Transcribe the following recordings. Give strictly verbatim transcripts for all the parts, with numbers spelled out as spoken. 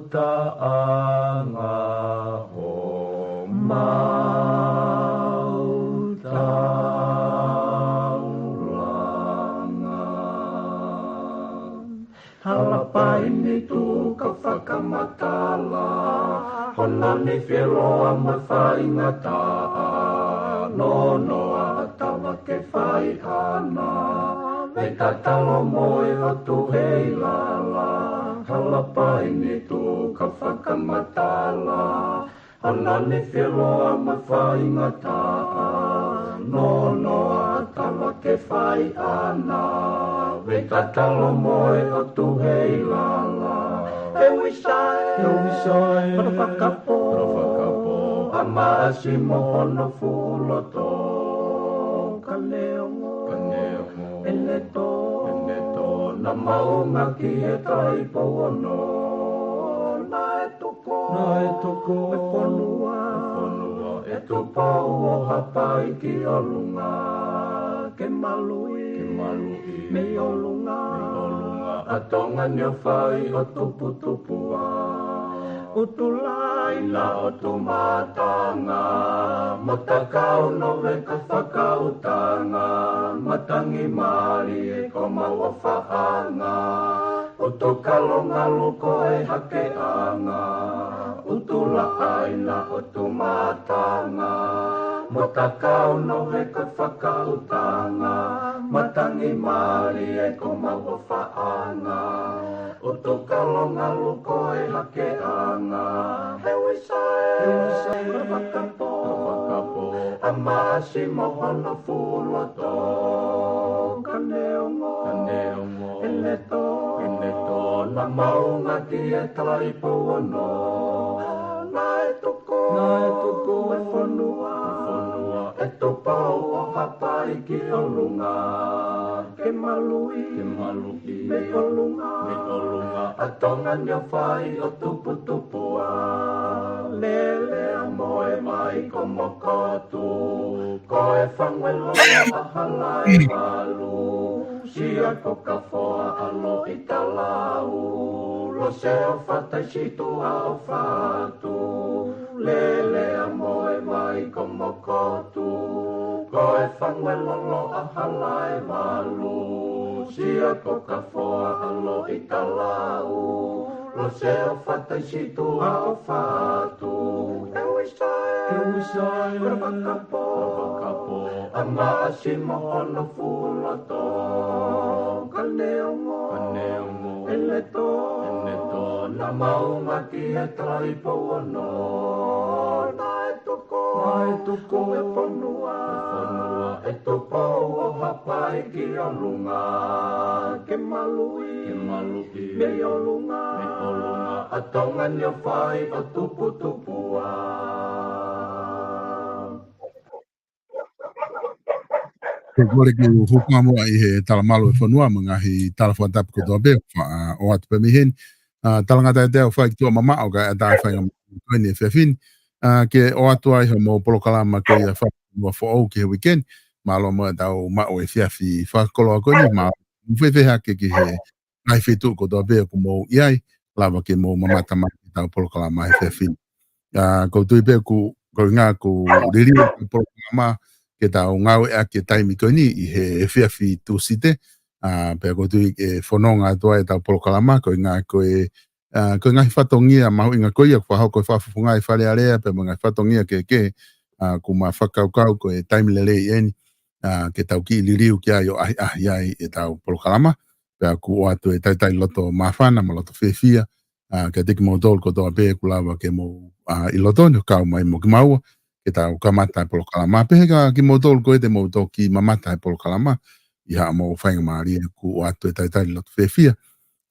ʻUtaʻanga homau taulanga. Halapai ni tuʻu ka fakamatala, hono ni filoa mo e faingataʻa, nonoa ʻa Tava ke fai ʻana, veitatalo mo e ʻOtu Heilala. Halapai ni tuʻu ka fakamatala, hono ni filoa mo e faingataʻa, nonoa ʻa Tava ke fai ʻana, veitatalo mo e ʻOtu Heilala. ʻE Uisa ē, ʻe Uisa ē, hono fakapō, hono fakapō ʻa Maʻasi mo hono fuʻu loto. Ka neongo, ka neongo ʻene tō, ʻene tō, naʻa maunga ki he Taipou Ono. Naʻe tuku, naʻe tuku e fonua, e fonua ʻe Tupou ʻo Haʻapai ki ʻolunga, ke maluʻi, ke maluʻi mei ʻolunga, mei ʻolunga ʻa Tonga ni ʻo fai ʻo tuputupuʻa. ʻUtulai na ʻo Tumatanga, mo Takau Nove ka fakautanga, matangi mālie ko mau ʻofaʻanga. ʻUtukalo ngalu ko e hakeʻanga, ʻUtulaʻai na ʻo Tumatanga, mo Takau Nove ka fakautanga, matangi mālie ko mau ʻofaʻanga. ʻUtukalo ngalu ko e hakeʻanga, ʻe Uisa ē, ʻe Uisa ē, hono fakapō, hono fakapō ʻa Maʻasi mo hono fuʻu loto. Ka neongo, ka neongo ʻene tō, ʻene tō, naʻa maunga ki he Taipou Ono. Naʻe tuku, naʻe tuku e fonua, e fonua ʻe Tupou ʻo Haʻapai ki ʻolunga, ke maluʻi, ke maluʻi mei ʻolunga, mei ʻolunga ʻa Tonga ni ʻo fai ʻo tuputupuʻa. Lele ʻa Moe Vai ko Mokotu, ko e fangue lolo ʻa Halaevalu, Sia ko Kafoa ʻa Loʻitalau, Lose ʻo Fataisituʻa ʻo Fatu. Lele ʻa Moe Vai ko Mokotu, ko e fangue lolo ʻa Halaevalu, Sia ko Kafoa ʻa Loʻitalau, Lose ʻo Fataisituʻa ʻo Fatu. ʻE Uisa ē, ʻe Uisa ē, hono fakapō, hono fakapō ʻa Maʻasi mo hono fuʻu loto. Ka neongo, ka neongo ʻene tō, ʻene tō, naʻa maunga ki he Taipou Ono. Naʻe tuku, naʻe tuku e fonua, e fonua ʻe Tupou ʻo Haʻapai ki ʻolunga, ke maluʻi, ke maluʻi mei ʻolunga, mei ʻolunga ʻa Tonga ni ʻo fai ʻo tuputupuʻa. Ke kole ke u hūfanga muʻa ʻi he talamalu e fonua mo e ngaahi tala fakatapu kotoa pē, fa-, ʻoatu pē mei heni. ʻA, talangata ʻe te au fai ki tuʻa mamaʻo kae ʻatā faingamālie ko eni ʻe Fiafini. ʻA, ke ʻoatu ai hoʻomou polokalama ko ia fakafonua foʻou ki he weekend. Mālō muʻa ʻetau maʻu e efiafi fakakoloa ko eni, mālō. Mou fēfē hake ki he ngaahi feituʻu kotoa pē ʻoku mou ʻi ai, lava ke mou mamata mai. ʻetau polokalama he efiafi ni. ʻA, ʻoku ou tui pē ʻoku, ko e ʻuhinga ʻoku liliu e polokalama ke tau ngāueʻaki e taimi ko eni ʻi he efiafi Tūsite. ʻA, pea ʻoku ou tui ʻe fononga atu ai ʻetau polokalama, ko e ʻuhinga ko e, ʻa, ko e ngaahi fatongia mahuʻinga ko ia, ʻoku fakahoko e fakafofonga ʻi Fale Alea, pea mo e ngaahi fatongia kehekehe, ʻa, ʻoku ma fakakaukau ko e taimi lelei eni, ʻa, ke tau kiʻi liliu ki ai ʻo ʻahiʻahi ai ʻetau polokalama. Pea ʻoku ʻoatu e talitali loto māfana mo loto fiefia, ʻa, kiate kimoutolu kotoa pē ʻoku lava ke mou, ʻa, ʻi loto ni ʻo kau mai mo kimaua, ke tau kamata e polokalama. Pehē kia kimoutolu ko ē te mou toki mamata e polokalama, ʻi haʻamou faingamālie, ʻoku ʻoatu e talitali loto fiefia,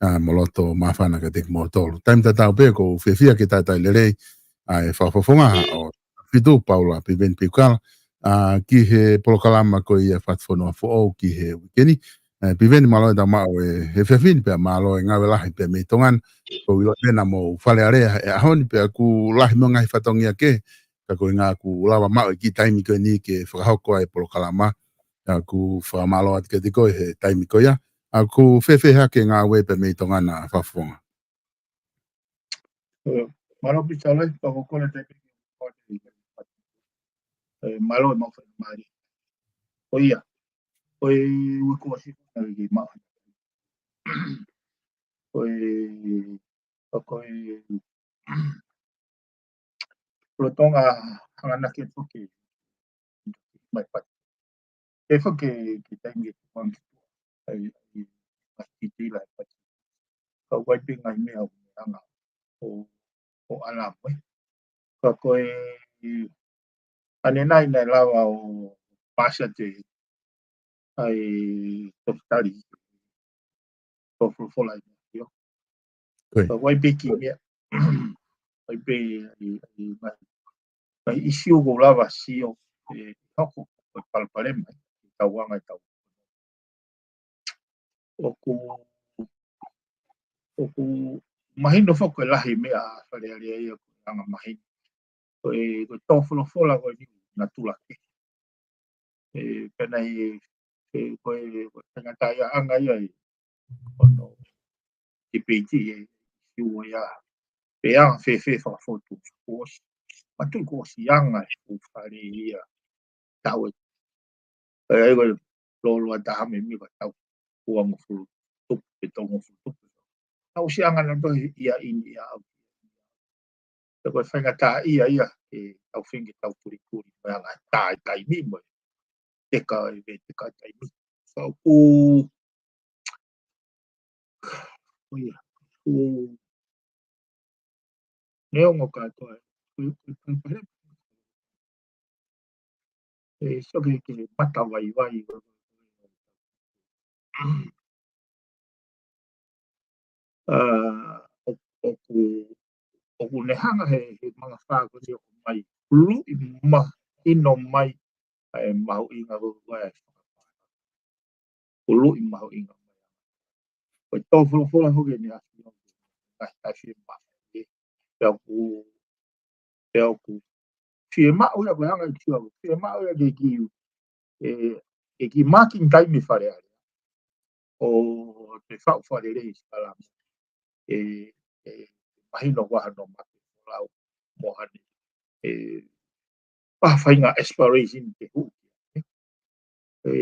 ʻa, mo loto māfana kiate kimoutolu. Taimi tatau pē ʻoku ou fiefia ke talitali lelei, ʻa, e fakafofonga ʻo Fitu, Paula Piveni Piukala, ʻa, ki he polokalama ko ia Fatufonua Foʻou ki he uike ni. ʻE, Piveni, mālō e tau maʻu e efiafi ni, pea mālō e ngāue lahi pē mei Tonga ni. ʻOku ou ʻilo pē naʻa mou Fale Alea he ʻaho ni, pea ʻoku lahi mo e ngaahi fatongia kehe, ka ko e ʻuhinga ʻoku lava maʻu e kiʻi taimi ko eni ke fakahoko ai e polokalama. ʻA, ʻoku fakamālō atu kiate koe he taimi ko ia. ʻA, ʻoku fēfē hake e ngāue pē mei Tonga ni, fakafofonga? ʻE, mālō Pita, ʻoku ou kole atu pē ki he, ʻe, mālō e maʻu faingamālie. Ko ia, ko e uike kuo ʻosi naʻe ʻikai ke maʻu. Ko e, ko e lolotonga hanganaki atu ke mai pati. Ke fo ke, ke taimi ke tuang ki tua. ʻAi, ʻai, ʻai, titila e pati. Ka ʻoku ʻi ai pē ngaahi meʻa ʻoku ne anga ʻo, ʻo ala mo e. Ka ko e, ʻa eni naʻe, naʻe lava ʻo pasi atu e, ʻai, toketā, tō folofola ʻi ʻio. Ko ia. Ka ʻoku ʻi ai pē kiʻi meʻa. ʻAi pē, ʻai, ʻai, ngaahi, ngaahi ʻisiū ʻoku lava sio, ʻe, hoko, ko e palopalema, ʻi he tauanga ʻetau. ʻOku, ʻoku mahino foki ko e lahi meʻa Fale Alea ia ʻoku anga mahino. Ko e, ko e tō folofola ko eni natula kehe. ʻE, pea naʻe, ʻe, ko e, ko e faingataʻaʻiaʻanga ia ʻi hono tipeiti e siu ia. Pea fēfē fakafotu kuo ʻosi. Matu kuo ʻosi anga e fuʻu fale ia. Tau e. ʻE, ʻai ko e lōloa taha mei mei ka tau uangofulu tupu, pe tolungofulu tupu. Tau ʻosi anga na tohi ia ʻi ni ia au. Pea ko e faingataʻaʻia ia, ʻe tau feinga ke tau tulikuli, mo e anga tā e taimi mo e teka e ve teka e taimi. So, ʻoku, ʻo ia, ʻoku neongo kātoa, ʻe, ʻe, ʻe, ʻe, ʻe, so ke, ke mata vaivai. ʻA, ʻo, ʻoku, ʻoku ne hanga he, he mangafā ko eni ʻo mai. Ului mahino mai, ʻa e mahuʻinga ko ē. Ului mahuʻinga mai. Ko e tō folofola foki eni ʻa e ngaahi tafi e mafi. Pea ʻoku, pea ʻoku fiemaʻu ia ko e anga ʻi tua, fiemaʻu ia ke kiʻi, ʻe, ke kiʻi marking time ʻi Fale Alea. ʻO te faʻu fale lei Sikalama. ʻE, ʻe, mahino ko hano mate lau mo hane. ʻE, pā fainga aspiration ke hū. ʻE,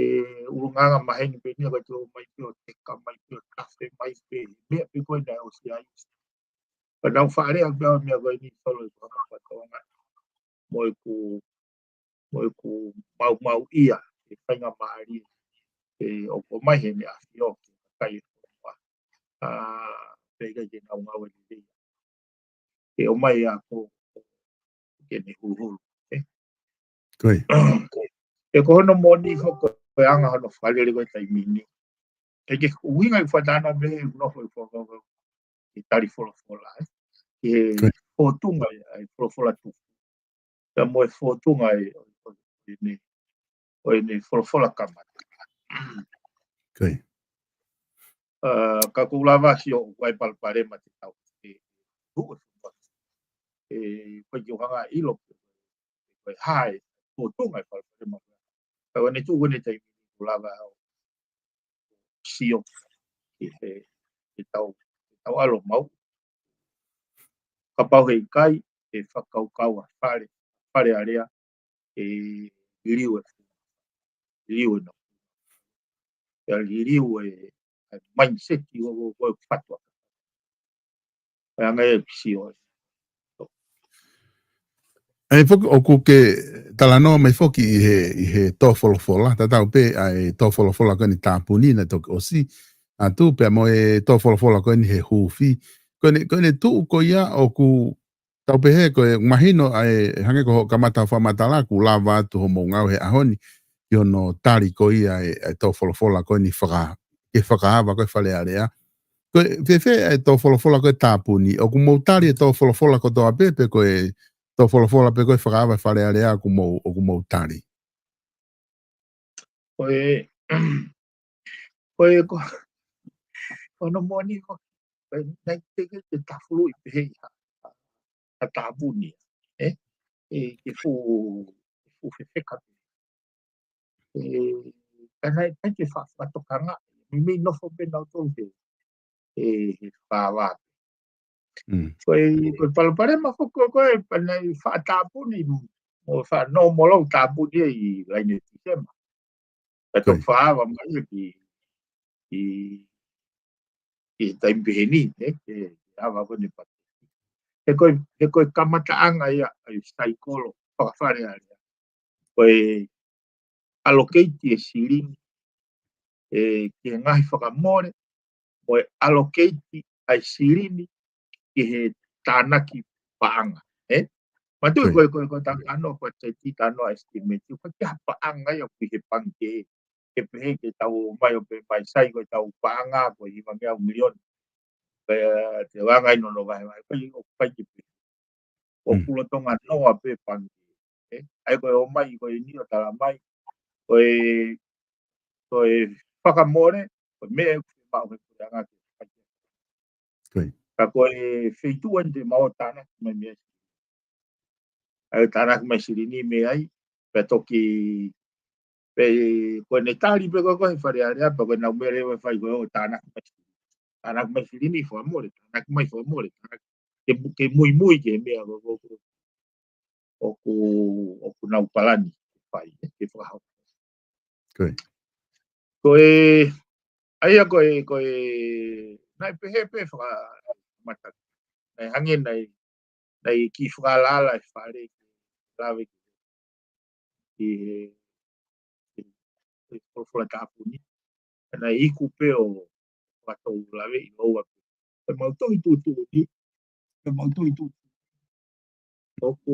ʻulungaanga maheni pē nia ka tō mai pē ʻo teka mai pē ʻo tafe mai pē. Meʻa pē ko ē naʻe ʻosi ai. Ka nau faʻalea pē ʻa e meʻa ko eni solo e kona patonga. Mo ʻeku, mo ʻeku maumau ia, e faingamālie, ʻe ʻoku ʻomai he meʻa fio, ke kai e kona. ʻA, pea ʻikai ke nau ngāue lelei. ʻE ʻomai ʻa ko, ke ne huluhulu, ē? Ko ia. ʻE ko hono moʻoni ko, ko e anga hono fakalele ko e taimi ni. ʻE ke ʻuhinga ʻi fātana me, no, ko, ko, ko, ko, ke tali folofola, ē? Ke Ko ia. Fōtunga, ʻai folofola tu. Pea mo e fōtunga ʻe, ʻo, ʻo, ʻo ʻene, ʻo ʻene folofola kamata. Ko ia. ʻA, ka ʻoku ou lava sio ʻoku ʻi ai palopalema te tau, ʻe, hu, ʻe, ʻe, ko e kiʻi ʻuhinga ʻilo, ko e hā e fōtunga e palopalema. Ka ʻoku ne tuʻu ko eni taimi ʻoku lava ʻo sio ki he, ki he tau, ki he tau ʻalu maʻu. Kapau he ʻikai, ʻe fakakaukau ʻa Fale, Fale Alea, ʻe liliu e, liliu e nau. ʻE liliu e, e mindset ʻo, ʻo, ʻo e fatua. ʻE anga e pisi ʻo e. ʻE foki, ʻoku ke talanoa mai foki ʻi he, ʻi he tō folofola, tatau pē ʻa e tō folofola ko eni tāpuni naʻe toki ʻosi atu, pea mo e tō folofola ko eni he huufi. Ko eni, ko eni tuʻu ko ia ʻoku tau pehē ko e mahino ʻa e hangē ko hoʻo kamata fakamatala kuo lava atu hoʻomou ngāue he ʻaho ni, ki hono tali ko ia e, e tō folofola ko eni faka-, ke fakaava ko e Fale Alea. Ko e, fēfē e tō folofola ko e tāpuni, ʻoku mou tali e tō folofola kotoa pē, pe ko e tō folofola pē ko e fakaava Fale Alea ʻoku mou, ʻoku mou tali. Ko e, ko e, ko, ko hono moʻoni ko, ko e, naʻe teʻeki ke tafuluʻi pehē ha, ha tāpuni, ē? ʻE, ke fuʻu, ke fuʻu fefeka. ʻE, ka naʻe, naʻe ke fa-, fakatokanga, mei nofo pē nautolu he, he, he fakaava. Mm. Ko e, ko e palopalema foki ko e, ko e, pea naʻe faʻa tāpuni, mo faʻa nōmolo tāpuni ʻi laine Tīsema. Ka toki Ko e. fakaava mai ki, ki, ki he taimi pehē ni, ē, ke ava ko eni patu. He ko e, he ko e kamataʻanga ia ʻa e saikolo faka-Fale Alea. Ko e allocate e silini, ē, ki he ngaahi fakamole, mo e allocate ʻa e silini ki he tānaki paʻanga, ē? Mātuʻa Ko e. ko e, ko e, ko e talanoa, ko e teti talanoa estimate, ko e ki ha paʻanga ia ʻoku ʻi he pangikē, ke pehē ke tau mai ʻo pehē mai sai ko e tau paʻanga, ko e hivangeau miliona. Pea te u anga ʻi hono vahevahe, ko e ʻoku ʻikai ke pehē. ʻOku Mm. lolotonga noa pē pangikē, ē? ʻA ia ko e ʻomai, ko eni ʻo tala mai, ko e, ko e fakamole, ko e meʻa ʻoku maʻu he puleʻanga ke fai. Ko e. Ka ko e feituʻu eni te mau tānaki mai mei ai. ʻA ia tānaki mai silini mei ai, pea toki, pea ko ʻene tali pē ko e, ko e Fale Alea, pea ko e nau mele ʻo fai ko e ʻo tānaki mai silini. Tānaki mai silini fakamole, tānaki mai fakamole, tānaki ke mu-, ke muimui ki he meʻa ko, ko, ko, ʻoku, ʻoku nau palani ke fai, ē, ke fakahau. Ko e. Ko e, ʻa ia ko e, ko e, naʻe pehē pē fakamata. Naʻe hangē naʻe, naʻe kiʻi fakaalaala e Fale ke lave ki, ki he, ki he folofola tāpuni. Naʻe iku pē ʻo fakatou laveʻi ʻo ua pē. Pea mau tohi tuʻutuʻuni, pea mau tohi tuʻutuʻuni. ʻOku,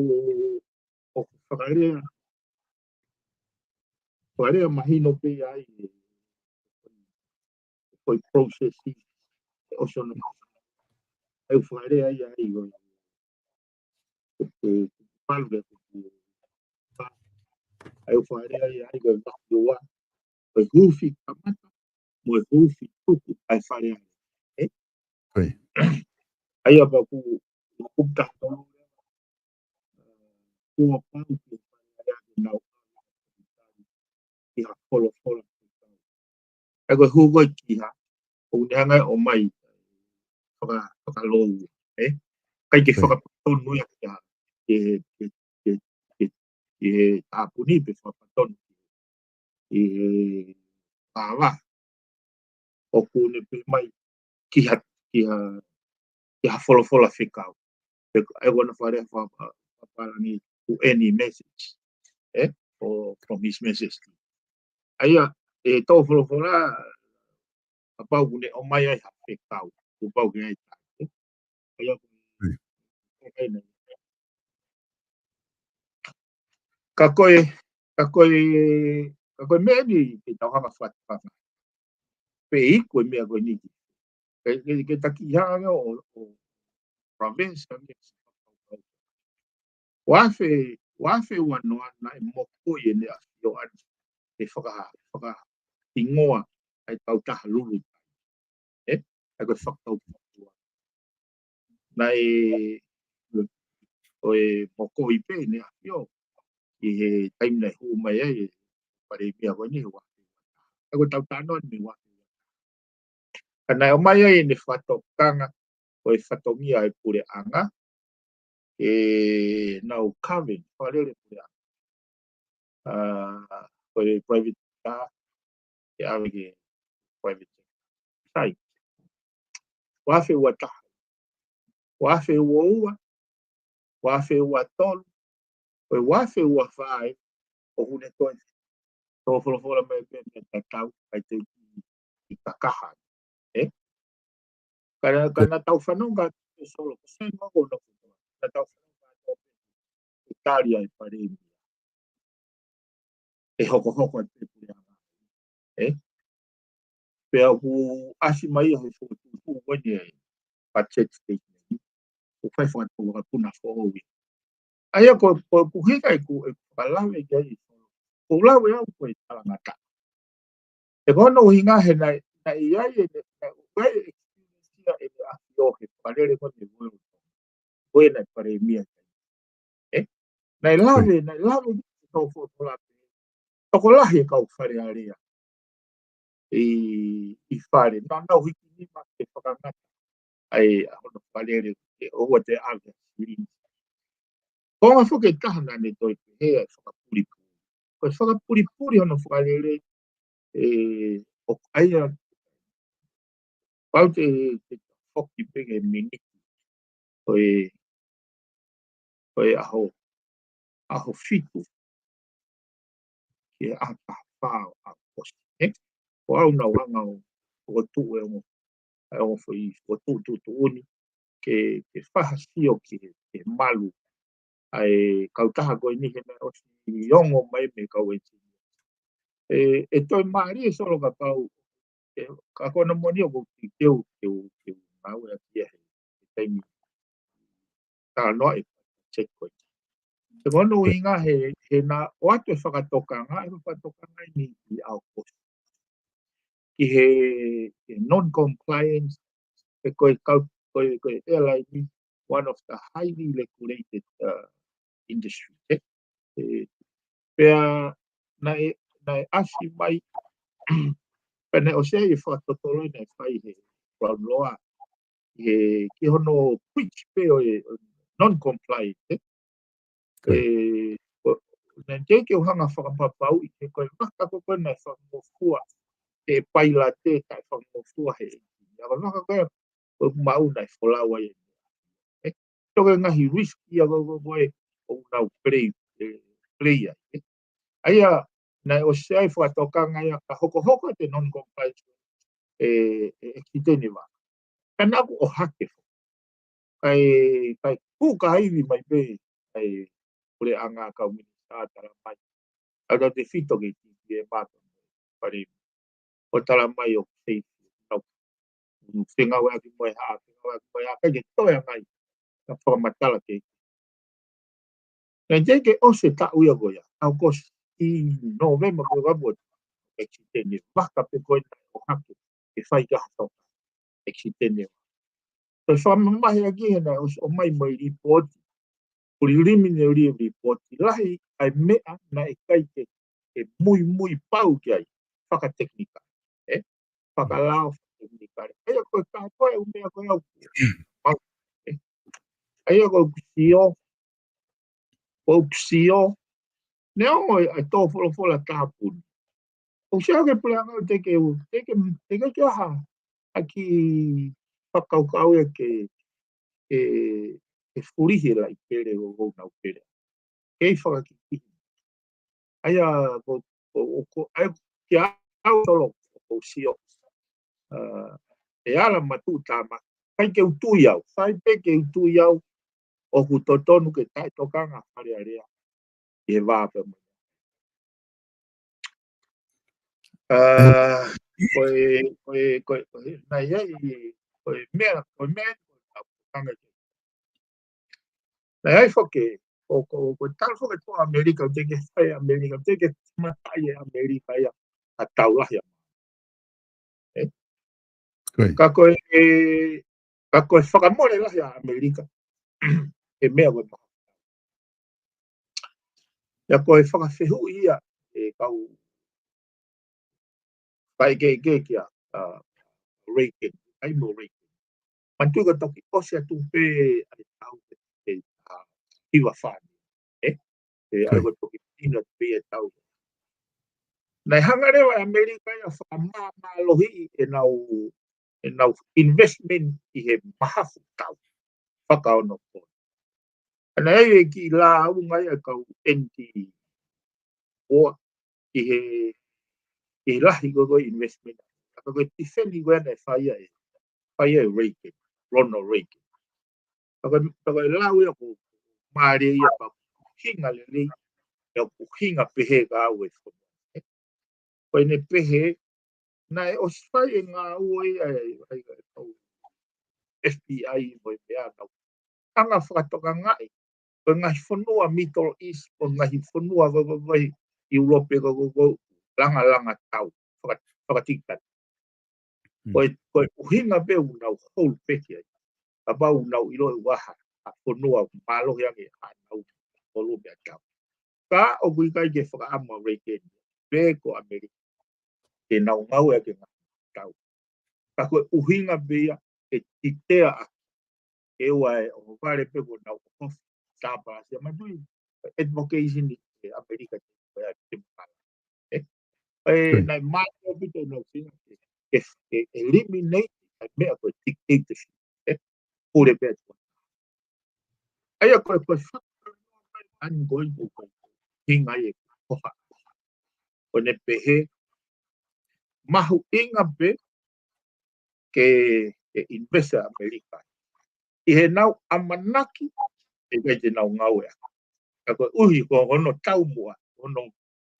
ʻoku fakalea, fakalea mahino pē ai e, ko e process ʻi, ʻe ʻosi ʻo nau. ʻA ia ʻoku fakalea ai ai ko e, ko e, ko e palu ke ko e, ʻa ia ʻoku fakalea ai ai ko e vakiua, ko e huufi kamata, mo e huufi tuku ʻa e Fale Alea. Ē? Ko e. ʻA ia pea ʻoku, ʻoku taha tolu, ʻoku pau ke Fale Alea ke nau ʻave ki ha folofola. ʻA ia ko e hū ko e ki ha, ʻoku ne hanga ʻo ʻomai faka-, fakalou, ē? ʻIkai ke Ko e. fakapatonu ia ki ha, ke, ke, ke, ke, ke tāpuni pe fakapatonu ʻi he ava. ʻOku ne pehē mai ki ha, ki ha, ki ha folofola fekau. Pe, ʻa ia ko hono fakalea faka-, faka-, fakalangi, to any message. Ē? Or from his message. ʻA ia, e tō folofola, kapau ʻoku ne ʻomai ai ha fekau, kuo pau ke ʻai. ʻA ia, Mm. ʻoku ʻai nai. Ka ko e, ka ko e, ka ko e meʻa ni ke tau hanga fakatokanga. Pe iku e meʻa ko eni ki. Ke, ke, ke taki hanga ʻo, ʻo, province ka meʻa. Ua afe, ua afe ua noa naʻe mokoi ʻEne ʻAfio ʻAna, ʻe faka-, fakahingoa ai kautaha lulu. Ē? ʻA ia ko e fakakaukau. Naʻe, ʻo e mokoi pē ʻEne ʻAfio, ʻi he taimi naʻe hū mai ai e palēmia ko eni he ua afe. ʻA ia ko e tau talanoa ni mei ua afe. Ka naʻe ʻomai ai ʻene fakatokanga, ko e fatongia e puleʻanga, ʻenau cover, fakalele puleʻanga. ʻA, ko e private sector, ke ʻave ki he private sector. Sai. Ua afe ua taha. Ua afe ua ua. Ua afe ua tolu. Ko e ua afe ua fā, ʻoku ne toe tō folofola mai pē mei tatau, ʻai te i kakaha. Ē? Ka na, ka na tau fanongo atu pē Solo, ko Solo ko no. Na tau fanongo atu pē ʻe tali ai Palēmia. ʻE hokohoko atu pē puleʻanga. Ē? Pea ʻoku ʻasi mai ia he fokotuʻutuʻu ko eni ʻa e budget statement. ʻOku fai fakatau vakapuna foʻou ia. ʻA ia ko, ko, ko e ʻuhinga ʻeku, ʻeku fakalave ki ai. Ko u lave au ko e talangataʻa. He ko hono ʻuhinga he naʻe, naʻe ʻi ai e, naʻe, naʻe ʻi ai e experience ia ʻene ʻafio he fakalele ko eni ʻo e World Cup. Ko ē naʻe Palēmia. Ē? Naʻe lave, naʻe lave ki he tau folofola pē. Tokolahi e kau Fale Alea ʻi, ʻi Fale. Naʻa nau hiki nima ke fakangata ai ʻa hono fakalele ke ʻoua te ʻave ʻa Silini. Ko e ngaahi foʻi taha naʻa ne toe pehē ʻa e fakapulipuli. Ko e fakapulipuli hono fakalele, ē, ʻoku ʻai ia, pau te, te foki pē ki he miniti. Ko e, ko e ʻaho, ʻaho fitu ki he ʻaho taha fā ʻo ʻAokosi, ē? Ko au naʻa ku hanga ʻo fokotuʻu e ongo, e ongo foʻi fokotuʻu tuʻutuʻuni ke, ke fakasio ki he, ki he malu ʻa e kautaha ko eni he naʻe ʻosi ongo mai mei he kau ʻenisinia. ʻE, ʻe toe mālie Solo kapau, ʻe, ka ko hono moʻoni ʻoku ou teu, teu, teu ngāueʻaki ia he, he taimi talanoa e check ko ē. He ko hono ʻuhinga he, he naʻe ʻoatu e fakatokanga, e fakatokanga eni ʻi ʻAokosi ki he, he non-compliance, he ko e kau, ko e, ko e airline, one of the highly regulated, uh, industry, ē? Ē, pea naʻe, naʻe ʻasi mai, pea naʻe ʻosi ʻi ai e fakatotolo naʻe fai he Crown Law, he ki hono breach pē ʻo e non-compliant, ē? Ē, ko, naʻe teʻeki ke u hanga fakapapauʻi, he ko e vaka ko ē naʻe fakangofua, he pailate, taʻe fakangofua he, ʻa ko e vaka ko ē, ko e maʻu naʻe folau ai. Ē, toki ngaahi risk ia ko, ko, ko ē, ʻoku nau play, ē, play ai, ē. ʻA ia, naʻe ʻosi ʻi ai e fakatokanga ia ka hokohoko atu e non-compliance, ē, ē, ʻekisiteni vaka. Ka naʻa ku ʻohake. Kae, kae kukaivi mai pē, kae puleʻanga kau minisitā tala mai. Au tau te fito ke ti, ki he mapa, pari. ʻO tala mai ʻoku safe, nau, fengāueʻaki mo e hā, fengāueʻaki mo e hā, kae ke toe angai, ka fakamatala ke. Naʻe teʻeki ke ʻosi e taʻu ia ko ia, ʻAokosi, ʻi Nōvema ko e kapu ʻekisiteni vaka pē ko ē naʻe ʻohake, ke fai ki ha toka, ʻekisiteni vaka. Ko e fakamamahiʻaki he naʻe ʻosi ʻomai mo e lipooti, preliminary report, lahi ʻa e meʻa naʻe ʻikai ke, ke muimui pau ki ai, fakatekinikale, ē? Fakalao fakatekinikale. ʻA ia ko e kātoa e ʻū meʻa ko ē ʻoku pau, ē? ʻA ia ko ʻeku sio, ko ʻeku sio, neongo e, e tō folofola tāpuni. ʻOku sio ki he puleʻanga ʻoku teʻeki, teʻeki, teʻeki ke ʻi ai ha kiʻi fakakaukau ia ke, ke, ke fulihi e laʻi pele ʻo, ʻo nau pele. Kei fakakikihi. ʻA ia ko, ko, ko, ʻa ia kia au Solo ʻoku ou sio. ʻA, ʻe ala matuʻu tāmaki. Fai ke u tui au. Fai pē ke u tui au. ʻOku totonu ke taʻetokanga Fale Alea ʻi he vā pē mai. ʻA, ko e, ko e, ko e, ko e, naʻe ʻi ai, ko e meʻa, ko e meʻa, ko e tau kanga ke. Naʻe ʻi ai foki, ko, ko, ko e tau foki ko ʻAmelika, teʻeki ke fai ʻAmelika, teʻeki ke mataʻi ʻe ʻAmelika ia ʻa e tau lahi ʻa. Ē? Ka ko e, ka ko e fakamole lahi ʻa ʻAmelika, he meʻa ko e maha. ʻA ia ko e fakafehuʻi ia, ʻe kau faikehekehe kia, ʻa, Reagan, ʻai mo Reagan. Manatuʻi ko e toki ʻosi atu pē ʻa e tau ʻe, ʻe, ʻa, hiva fā nima. ʻE, ʻe, ʻa ia ko e toki mahino atu pē ia ʻetau. Naʻe hanga leva ʻe ʻAmelika ia ʻo fakamāmālohiʻi ʻenau, ʻenau investment ʻi he mahafu tau fakaonopono. ʻA ia naʻe ʻi ai e kiʻi lāunga ia ʻa e kau N T O ʻi he, ʻi he lahi ko ē ko e investment. Ka ko e tifeni ko ē naʻe fai ia ʻe, fai ia ʻe Reagan, Ronald Reagan. Ka ko e, ka ko e lau ia ʻoku mālie ia pea ʻuhinga lelei, ʻa ia ʻoku ʻuhinga pehē ka au e fonu. Ko ʻene pehē, naʻe ʻosi fai e ngāue ia ʻa e, ʻa e, ʻa e kau F B I mo e meʻa nau hanga fakatokangaʻi ko e ngaahi fonua Middle East, ko e ngaahi fonua ko ē ko ē ʻIulope ko ē ko ē ʻoku langalanga tau, faka-, fakatikitaki. Mm. Ko e, ko e ʻuhinga pē ʻoku nau hou pē ki ai. Kapau ʻoku nau ʻilo ʻe ua ha, ha fonua ʻoku mālohi ange ʻenau volume ʻa e tau. Ka ʻoku ʻikai ke fakaʻamu ʻa Reagan pe ko ʻAmelika ke nau ngāueʻaki e ngaahi tau. Ka ko e ʻuhinga pē ia ke titea ʻaki, ke ʻoua ʻe ʻohovale pē ko ʻenau ʻohofi tāpalasia. Manatuʻi, advocacy ʻi ʻAmelika te ko ia te mukala. ʻE, ʻe, naʻe mālie ʻaupito ʻenau feinga ke, ke, ke eliminate ʻa e meʻa ko e dictatorship. ʻE, pule pē atu. ʻA ia ko e, ko e fakaʻamu ko ē ko e hinga e koha. Ko ʻene pehē, mahuʻinga pē ke, ke invest ʻa ʻAmelika ʻi heʻenau ʻamanaki ʻe ʻikai te nau ngāueʻaki. Ka koeʻuhi ko hono taumuʻa, hono,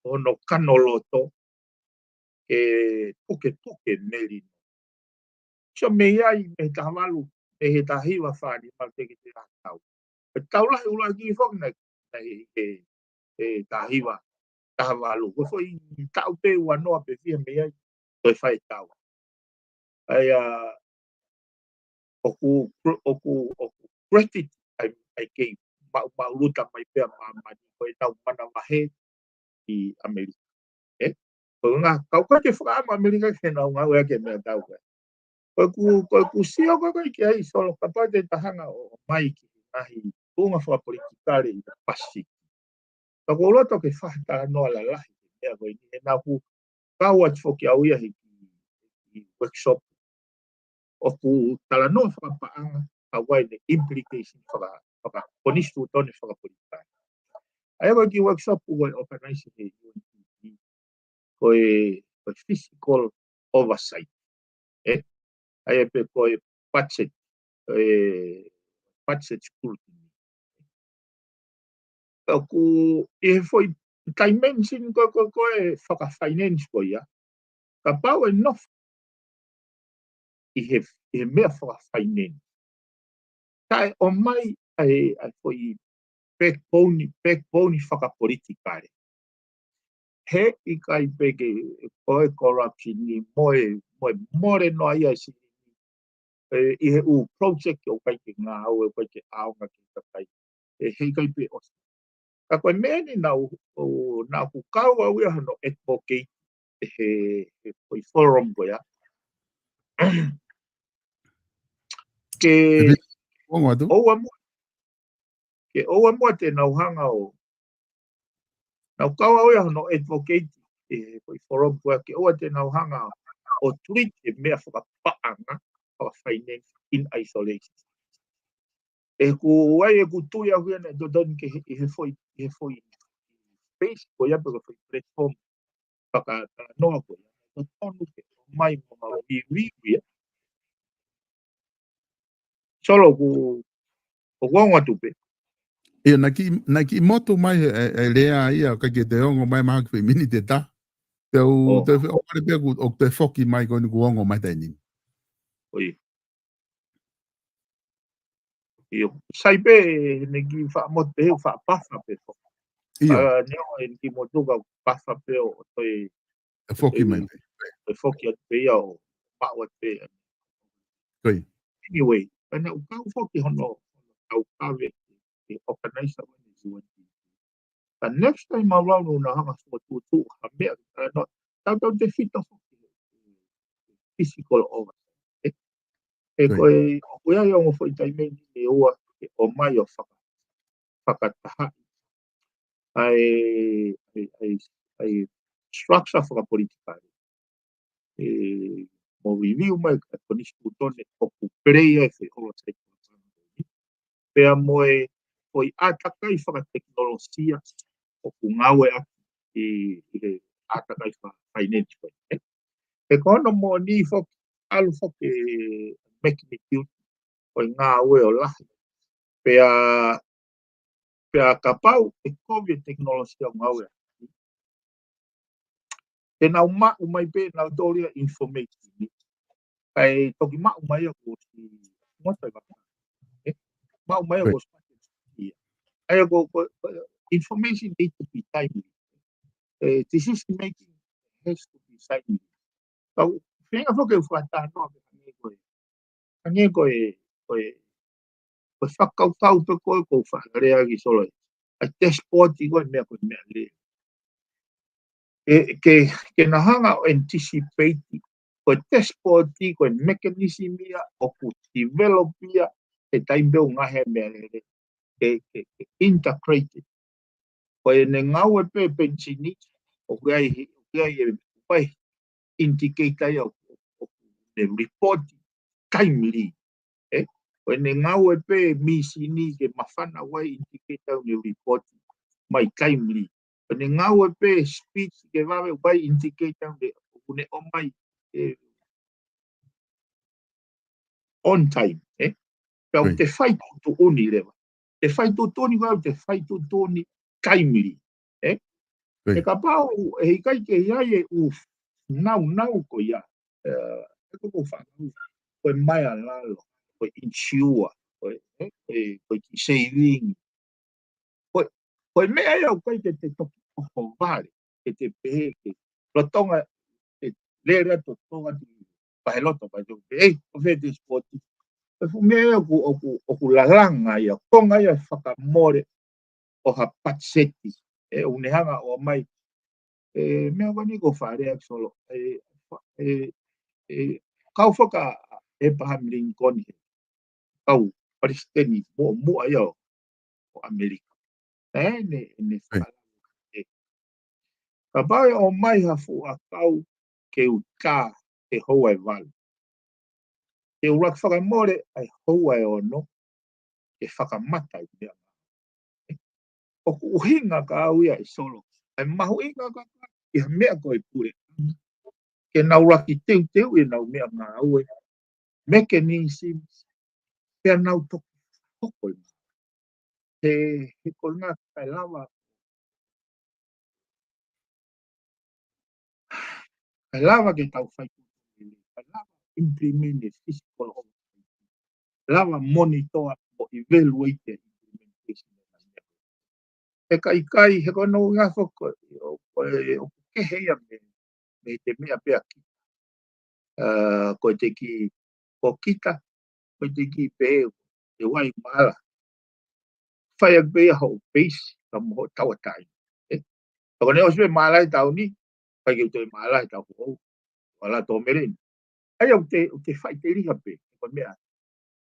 hono kanoloto, ke pukepuke melino. So mei ai, mei he taha valu, mei he taha hiva fā nima teʻeki te nau tau. Ko e tau lahi ʻuluaki foki naʻe, naʻe ʻi he, he taha hiva, taha valu. Ko e foʻi taʻu pē ua noa pē fiha mei ai, toe fai tau. ʻA ia, ʻoku, ʻoku, ʻoku credit ʻa e, ʻa e kei maʻu, maʻuluta mai pē ʻa māmani ko ʻenau manavahē ʻi ʻAmelika. ʻE? Ko e ngaahi, ka ʻoku ʻikai ke fakaʻamu ʻAmelika ke nau ngāueʻaki e meʻatau ko ē. Ko ʻeku, ko ʻeku sio ko ē ki ai Solo, kapau te ta hanga ʻo ʻomai ki he ngaahi tuʻunga fakapolitikale ʻi he Pasifiki. Ka ʻoku ou loto ke fakatalanoa lalahi he meʻa ko eni, he naʻa ku kau atu foki au ia he kiʻi workshop ʻoku talanoa fakapaʻanga, ka ʻoku ʻi ai ʻene implication faka-, fakakonisitūtone fakapolitikale. ʻA ia ko e kiʻi workshop ʻoku ʻi ai, organize he U N D P, ko e, ko e fiscal oversight. ʻE? ʻA ia pē ko e budget, ʻe, budget scrutiny. ʻOku ʻi he foʻi dimension ko ē, ko ē, ko ē fakafinance ko ia. Kapau ʻe nofo ʻi he, ʻi he meʻa fakafinance, taʻe ʻomai ʻa e, ʻa e foʻi backbone, backbone fakapolitikale. He ʻikai pē ke ko e corruption ni mo e, mo e mole noa ia si-, ʻe, ʻi he ʻū project ʻoku ʻikai ke ngāue, ʻoku ʻikai ke ʻaonga ki he kakai. ʻE, he ʻikai pē ʻosi. Ka ko e meʻa ni naʻa ku, ʻo, naʻa ku kau au ia hono advocate he, he foʻi forum ko ia. Ke ʻoua muʻa, ke ʻoua muʻa te nau hanga ʻo, naʻa ku kau au ia hono advocate he foʻi forum ko ia, ke ʻoua te nau hanga ʻo treat e meʻa fakapaʻanga, fakafinance in isolation. ʻOku ʻi ai ʻeku tui au ia naʻe totonu ke he, he foʻi, he foʻi space ko ia pe ko e foʻi platform fakatalanoa ko ia, totonu ke ʻomai mo ngāue ʻi, ʻi, ʻi. Solo, ʻoku, ʻoku ongo atu pē. ʻIo, naʻe kiʻi, naʻe kiʻi motu mai e, e, e lea ia, ʻikai ke te ongo mai mahaki foʻi miniti ʻe taha. Te u, te u feʻofaʻaki pē ʻoku, ʻoku te foki mai ko eni kuo ongo mai taimi ni. ʻIo. ʻIo, sai pē, ʻene kiʻi fakamotu pē, fakapafa pē foki. ʻIo. ʻA, neongo ʻene kiʻi motu ka pafa pē ʻo, ʻo toe, ʻe foki mai pē. ʻE foki atu pē ia ʻo maʻu atu pē. Anyway, ʻa ia naʻa ku kau foki hono, kau kave, ʻe organizer ko eni U N D P. Ka next time around ʻoku na hanga fokotuʻutuʻu ha meʻa, ʻa, no, tautefito foki fiscal oversight. ʻE, ʻe ko e, ʻoku ʻi ai ongo foʻi taimi ni ʻe ua ke ʻomai ʻo faka-, fakatahaʻi ʻa e, ʻa e, ʻa e, ʻa e structure fakapolitikale. ʻE, mo review mai ʻa e konisitūtone ʻoku peleia e feholo sai. Pea mo e foʻi ʻātakai fakatekinolosia ʻoku ngāueʻaki ʻi, ʻi he ʻātakai fa-, finance ko ē. He ko hono moʻoni foki, ʻalu foki e magnitude ʻo e ngāue ʻo lahi. Pea, pea kapau ʻe kovi e tekinolosia ʻoku ngāueʻaki, te nau maʻu mai pē nautolu ia information ni. Kae toki maʻu mai ia kuo ʻosi, ngoto e vaka. Eh? Maʻu mai ia kuo ʻosi. ʻA ia ko, ko, ko, information need to be timely. Eh, decision making has to be timely. Kau, feinga foki ke u fakatalanoa pē hangē ko e, hangē ko e, ko e, ko e fakakaukau pē ko ē ʻoku ou fakalea ki Solo. ʻA e dashboard ko e meʻa ko e meʻa lelei. ʻE, ke, ke na hanga ʻo anticipate, ko e dashboard ko e mechanism ia ʻoku develop ia he taimi pē ʻoku ngaohi e meʻalele. Ke, ke, ke integrate. Ko ʻene ngāue pē penisini, ʻoku ʻi ai, ʻoku ʻi ai e, ʻoku ʻi ai indicator ia ʻoku, ʻoku ne report timely. Eh? Ko ʻene ngāue pē misini ke mafana ʻoku ʻi ai indicator ʻoku ne report mai timely. Ko ʻene ngāue pē speech ke vave ʻoku ʻi ai indicator ʻoku ne, ʻoku ne ʻomai, eh, on time, eh? Pea ʻoku te fai tuʻutuʻuni leva. Te fai tuʻutuʻuni, ko ʻete fai tuʻutuʻuni timely, eh? He kapau ʻe ʻikai ke ʻi ai e ʻū naunau ko ia, eh, ʻe ko ko fānau, ko e meʻa lalo, ko e insure, ko e, eh, ko e, ko e kiʻi saving, ko e, ko e meʻa ia ʻoku ʻikai ke te toki ʻohovale, ke te pehē ke lolotonga, ke lele atu Tonga ki paheloto, paheloto, ei, ʻo fē te sport. Ko e fuʻu meʻa ia ʻoku, ʻoku, ʻoku lalanga ia, konga ia fakamole ʻo ha patiseti. ʻE, ʻoku ne hanga ʻo mai. ʻE, meʻa ko eni ʻoku ou fakalea ki Solo. ʻE, ʻe, ʻe, kau faka Abraham Lincoln he kau palesiteni muʻomuʻa ia ʻo, ʻo ʻAmelika. ʻE, ne, ne fakalea. ʻE, kapau ʻe ʻomai ha fuʻu ʻakau ke u tā he houa ʻe valu. Ke u laki fakamole ʻa e houa ʻe ono, ke fakamata e meʻa. ʻOku ʻuhinga ka au ia ʻe Solo. ʻA e mahuʻinga ka ʻi ha meʻa ko e pule. Ke nau laki teuteu ʻenau meʻangāue. Mechanisms. Pea nau toki hoko e. He, he ko e ngaahi kae lava. Kae lava ke tau fai. Kae lava implement e physical oversight. Lava monitor mo evaluate e implementation. He ka ʻikai, he ko hono ʻuhinga foki, ʻo, ʻo, ʻoku kehe ia mei, mei he meʻa pea ki. ʻA, ko e te ki, ko kita, ko e te ki pē, ʻe wai mala. Fai ʻaki pē ia hoʻo peisi, ka mo hoʻo tauʻatāina. Eh? Ka ko ʻene ʻosi pē mala he taʻu ni, ʻikai ke u toe mala he taʻu foʻou. Wala tō mele ni. ʻA ia ʻoku te, ʻoku te fai te liha pē, ko e meʻa.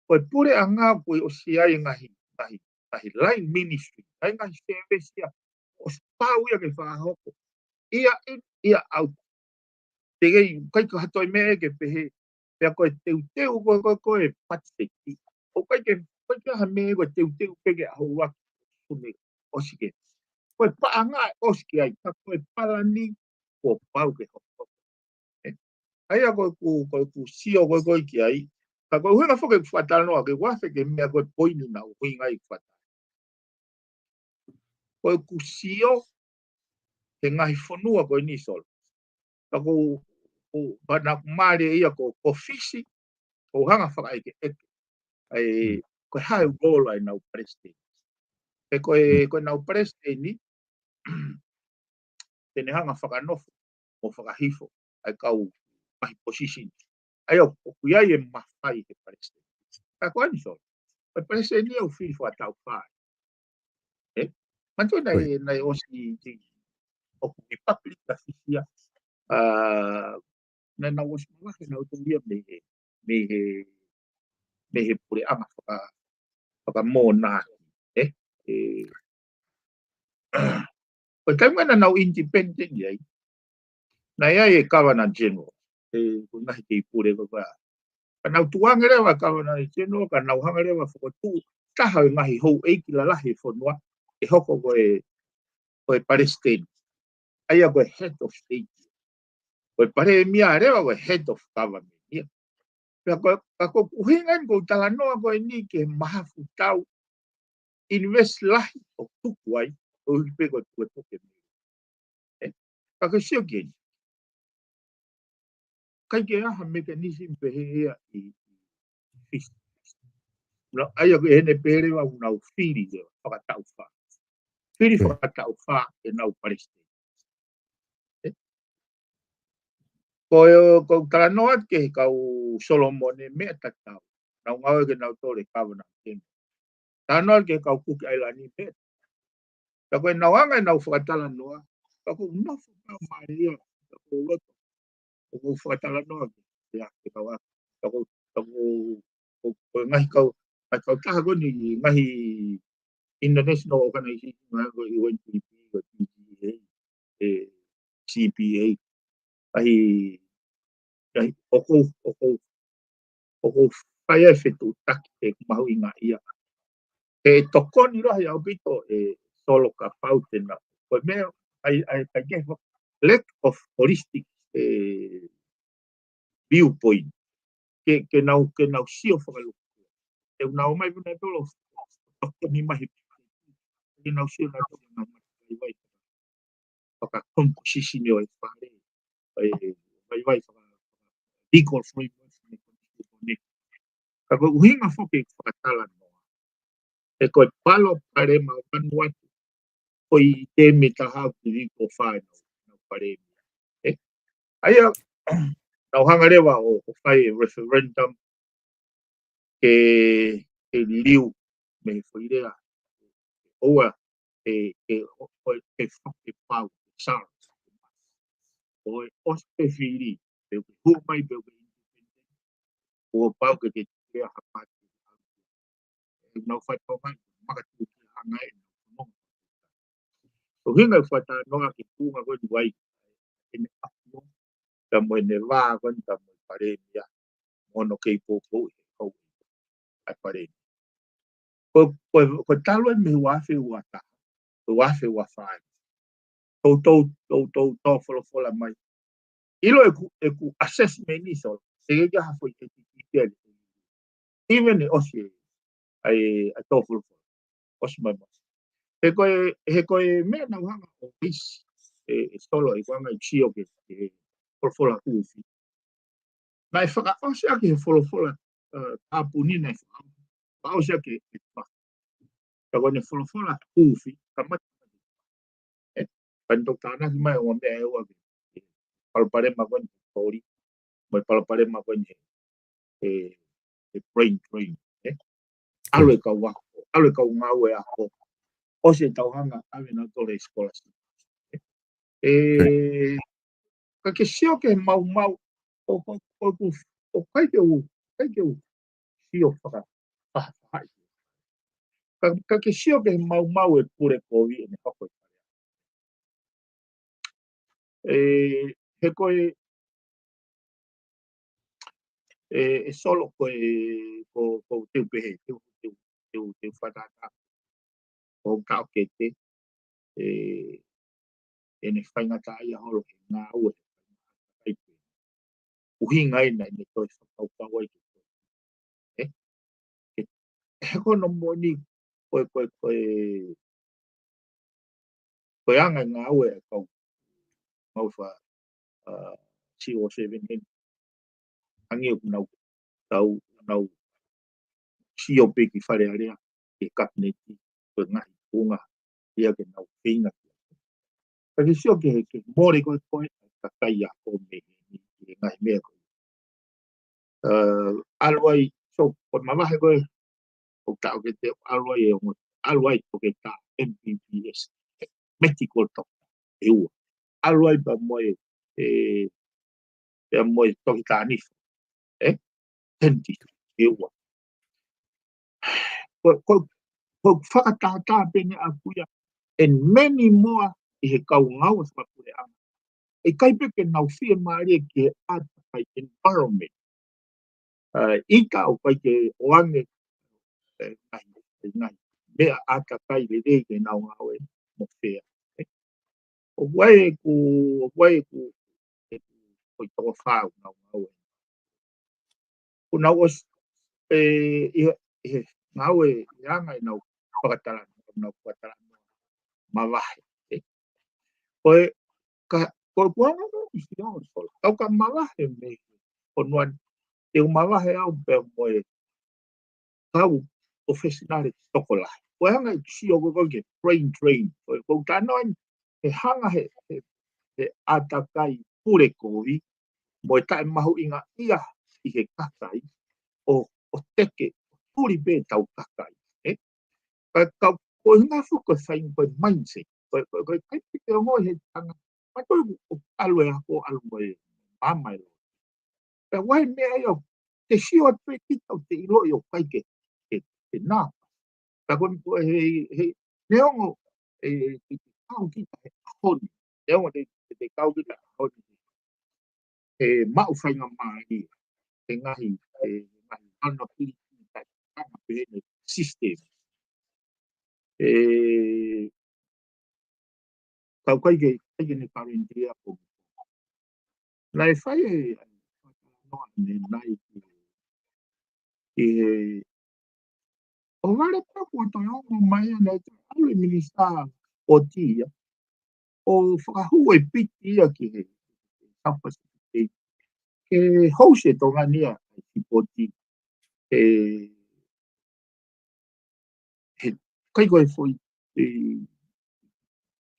Ko e puleʻanga ʻoku ʻosi ʻi ai e ngaahi, ngaahi, ngaahi line ministry, ngaahi, ngaahi service ia. ʻOsi pau ia ke fakahoko. Ia in, ia out. Te kei, ʻikai ko ha toe meʻa ke pehē. Pea ko e teuteu, ko, ko, ko e patiseti. ʻOku ʻikai ke, ʻikai ke ha meʻa ko e teuteu pē ke ʻaho ua sune ʻosi ke. Ko e paʻanga ʻosi ke ai, ka ko e palani, kuo pau ke hoko. Eh? ʻA ia ko ʻeku, ko ʻeku sio ko ē ko ē ki ai. Ka ko e ʻuhinga foki ʻeku fakatalanoa ke u afe ki he meʻa ko e poini naʻa ku ʻuhinga ai ʻeku fakatalanoa. Ko ʻeku sio he ngaahi fonua ko eni Solo. Ka ko, ko, ka naʻa ku mālieʻia ko, ko Fisi, ʻoku hanga fakaʻekeʻeke. ʻA e, ko e hā e role ʻa ʻenau palesiteni. He ko e, ko ʻenau palesiteni, te ne hanga fakanofo mo fakahifo ʻa e kau ngaahi position. ʻA ia ʻoku ʻi ai e mafai he palesiteni. Ka ko eni Solo. Ko e palesiteni ia ʻoku fili fakataʻu fā. Eh? Manatuʻi naʻe, naʻe ʻosi ki, ʻoku Republic ʻa Fisi ia. ʻA, naʻa nau ʻosi mavahe nautolu ia mei he, mei he, mei he puleʻanga faka, fakamōnaki, eh? ē, ko e taimi naʻa nau independent ai, naʻe ʻi ai e Governor General, ē, ko e ngaahi kei pule ko ia. Ka nau tukuange leva Governor General, ka nau hanga leva fokotuʻu taha ʻo e ngaahi houʻeiki lalahi ʻo e fonua, ʻe hoko ko e, ko e Palesiteni. ʻA ia ko e head of state. Ko e palēmia leva ko e head of government ia. Pea ko, ka ko e ʻuhinga eni ʻoku ou talanoa ko eni ki he mahafu tau university lahi ʻoku tuku ai, ʻoku ʻikai pē ko e tuku e poke mei. Ē? Ka ke sio ki heni. ʻIkai ke ʻi ai ha mechanism pehē ia ʻi, ʻi Fisi. Nā, ʻa ia ko ʻene pehē leva ʻoku nau fili leva, fakataʻu fā. Fili fakataʻu fā ʻenau palesiteni. Ē? Ko e, ʻoku ou talanoa atu ki he kau Solomone meʻa tatau. Nau ngāue ke nau tole kava nau kemi. Talanoa atu ki he kau Kuki ʻAilani meʻa. Ka ko e nau anga ʻenau fakatalanoa. Ka ʻoku ou nofo pē ʻo mālieʻia. Ka ʻoku ou loto. ʻOku ou fakatalanoa ki he, ki he kau ʻa. Ka ʻoku, ka ʻoku, ko, ko e ngaahi kau, ngaahi kautaha ko eni, ngaahi international organization, ngaahi ko e U N D P, ko e T G A, ē, C P A. ʻAi, ʻai, ʻoku, ʻoku, ʻoku fai ai e fetuʻutaki ʻe mahuʻinga ia. ʻE tokoni lahi ʻaupito ʻe Solo ka pau tena. Ko e meʻa, ʻai, ʻai, ʻai ke fo-, lack of holistic, ē, viewpoint. Ke, ke nau, ke nau sio fakaluku. ʻE nau mai puna tolo, tokoni mai he. Ke nau sio nau tolo nau mai vai. Fakakomposisini ʻo e fale, ʻe, vai vai faka-, legal framework, ne ko ne. Ka ko e ʻuhinga foki e fakatalanoa. ʻE ko e palopalema ʻo Vanuatu, ko e temi taha ki legal fai nau, nau palemi. Ē? ʻA ia, nau hanga leva ʻo, ʻo fai e referendum, ke, ke liliu mei he foʻi lea. ʻOua, ʻe, ʻe, ʻo, ʻo, ʻe fo-, ʻe pau, ʻe sala. ʻO e ʻosi pē fili, pe ʻoku hū mai, pe ʻoku independent. ʻO pau ke ke lea ha pati. ʻE nau fai tau mai, makatuʻu ki hanga ʻe nau fononga. ʻUhinga e fakatalanoa ki he tuʻunga ko eni ʻoku ʻi ai ʻene ʻapo, ka mo ʻene vā ko eni, ka mo e palēmia, mo hono kei poupou he kau ʻa e palēmia. Ko, ko, ko e talu ai mei he ua afe ua taha, ua afe ua fā. Tou, tou, tou, tou, tou folofola mai. ʻIlo ʻeku, ʻeku assessment ni Solo. Seke kia ha foʻi ʻe tiki kia ni. Even ʻe ʻosi ʻa e, ʻa e tō folofola. ʻOsi mai mai. He ko e, he ko e meʻa naʻa ku hanga ʻo ʻisi, ʻe, ʻe Solo ʻeku hanga ʻo sio ki he, ki he folofola huufi. Naʻe fakaʻosi ʻaki he folofola, ē, tāpuni naʻe fakaʻosi ʻaki e fa. Ka ko ʻene folofola huufi, kamata. Ē, pani tau tānaki mai ʻo meʻa ʻe ua ke, ē, palopalema ko eni toli, mo e palopalema ko eni ē, ē, ē, brain drain, ē. ʻAlu e kau ako, ʻalu e kau ngāue ako. ʻOsi e tau hanga, ʻave nau tole scholarship. Ē, ka ke sio ki he maumau, ʻo, ʻo, ʻo, ʻo, ʻoku ʻikai ke u, ʻikai ke u sio faka-, fa-, fa-, ka, ka ke sio ki he maumau e pule kovi ʻene hoko e palea. Ē, he ko e, ē, ʻe Solo ko e, ko, ko te u pehē, te u, te u, te u, te u fakatātā. ʻO ka ʻoku te, ē, ʻene faingataʻaʻia holo he ngāue, ʻuhinga ʻena ʻene toe fakakaukau ai ke, ē? Ke, he ko hono moʻoni, ko e, ko e, ko e, ko e anga e ngāue ʻa e kau, mau fa, ā, C O seven heni. Hangē ʻoku nau, tau, nau sio pē ki Fale Alea, ki he kapineti, ko e ngaahi tuʻunga ia ke nau feinga. Ka ke sio ki he, ki he mole ko e, ko e, kakai ako mei heni, ki he ngaahi meʻa ko e. Ā, ʻalu ai, so, ko e mavahe ko e, ʻo taʻokete ʻalu ai e ongo, ʻalu ai toketā M B B S, medical doctor, ʻe ua. ʻAlu ai pea mo e, ē, pea mo e toketā nifa, ē? Dentist, ʻe ua. Ko, ko, Ko e fakatātā pē ʻeni ʻaʻaku ia, and many more ʻi he kau ngāue fakapuleʻanga. ʻE ʻikai pē ke nau fiemālie ki he ʻātakai environment. ʻA, ʻita ʻoku ʻikai ke ʻoange, ʻe, ngaahi, ngaahi meʻa ʻātakai lelei ke nau ngāue mo fea. ʻE, ʻo wai ku, ʻo wai ku, ʻe, ko e toko fā ʻoku nau ngāue. ʻOku nau ʻosi, ʻe, ʻi he, ʻi he ngāue ʻi he anga ʻenau fakatalanoa, ʻenau fakatalanoa mavahe. ʻE, ko e, ka, ko e kuana no isi o solo. Kau ka mavahe mei he fonua ni, ʻe u mavahe au pea mo e kau professional tokolahi. Ko e anga ʻeku sio ko ē ki he brain drain. Ko e, ko e talanoa ni, he hanga he, he, he ʻātakai pule kovi, mo e taʻemahuʻingaʻia ʻi he kakai, ʻo, ʻo teke, tuli pē ʻetau kakai. ʻE? Ka, ka, ko e ngaahi fuʻu ko e fai ko e mindset. Ko e, ko e, ko e kai pē ke ongo he tanga. Ma toi ʻoku ʻalu e ako, ʻalu mo e mama e lo. Pea ʻoku ʻi ai e meʻa ia ʻoku te sio atu pē kita ʻoku te ʻiloʻi ʻoku ʻikai ke, ke, ke nā. Pea ko e, ko e, he, he, neongo, ʻe, ʻe, te, te kau kita he ʻaho ni. Neongo te, te, te kau kita he ʻaho ni. He maʻu faingamālie. He ngaahi, he ngaahi vulnerability, tanga pē he system. ʻE, kau kai ke, kai ke ne karintia ko. Naʻe fai e, noa ne nai ki, ki he, ʻo vale pē kuo toe ongo mai ʻa e naʻe ʻalu e minisitā ʻo tia, ʻo fakahū e piti ia ki he South Pacific Games. Ke host e Tonga ni ʻa e sipoti, ʻe, he, kai ko e foʻi, ʻe,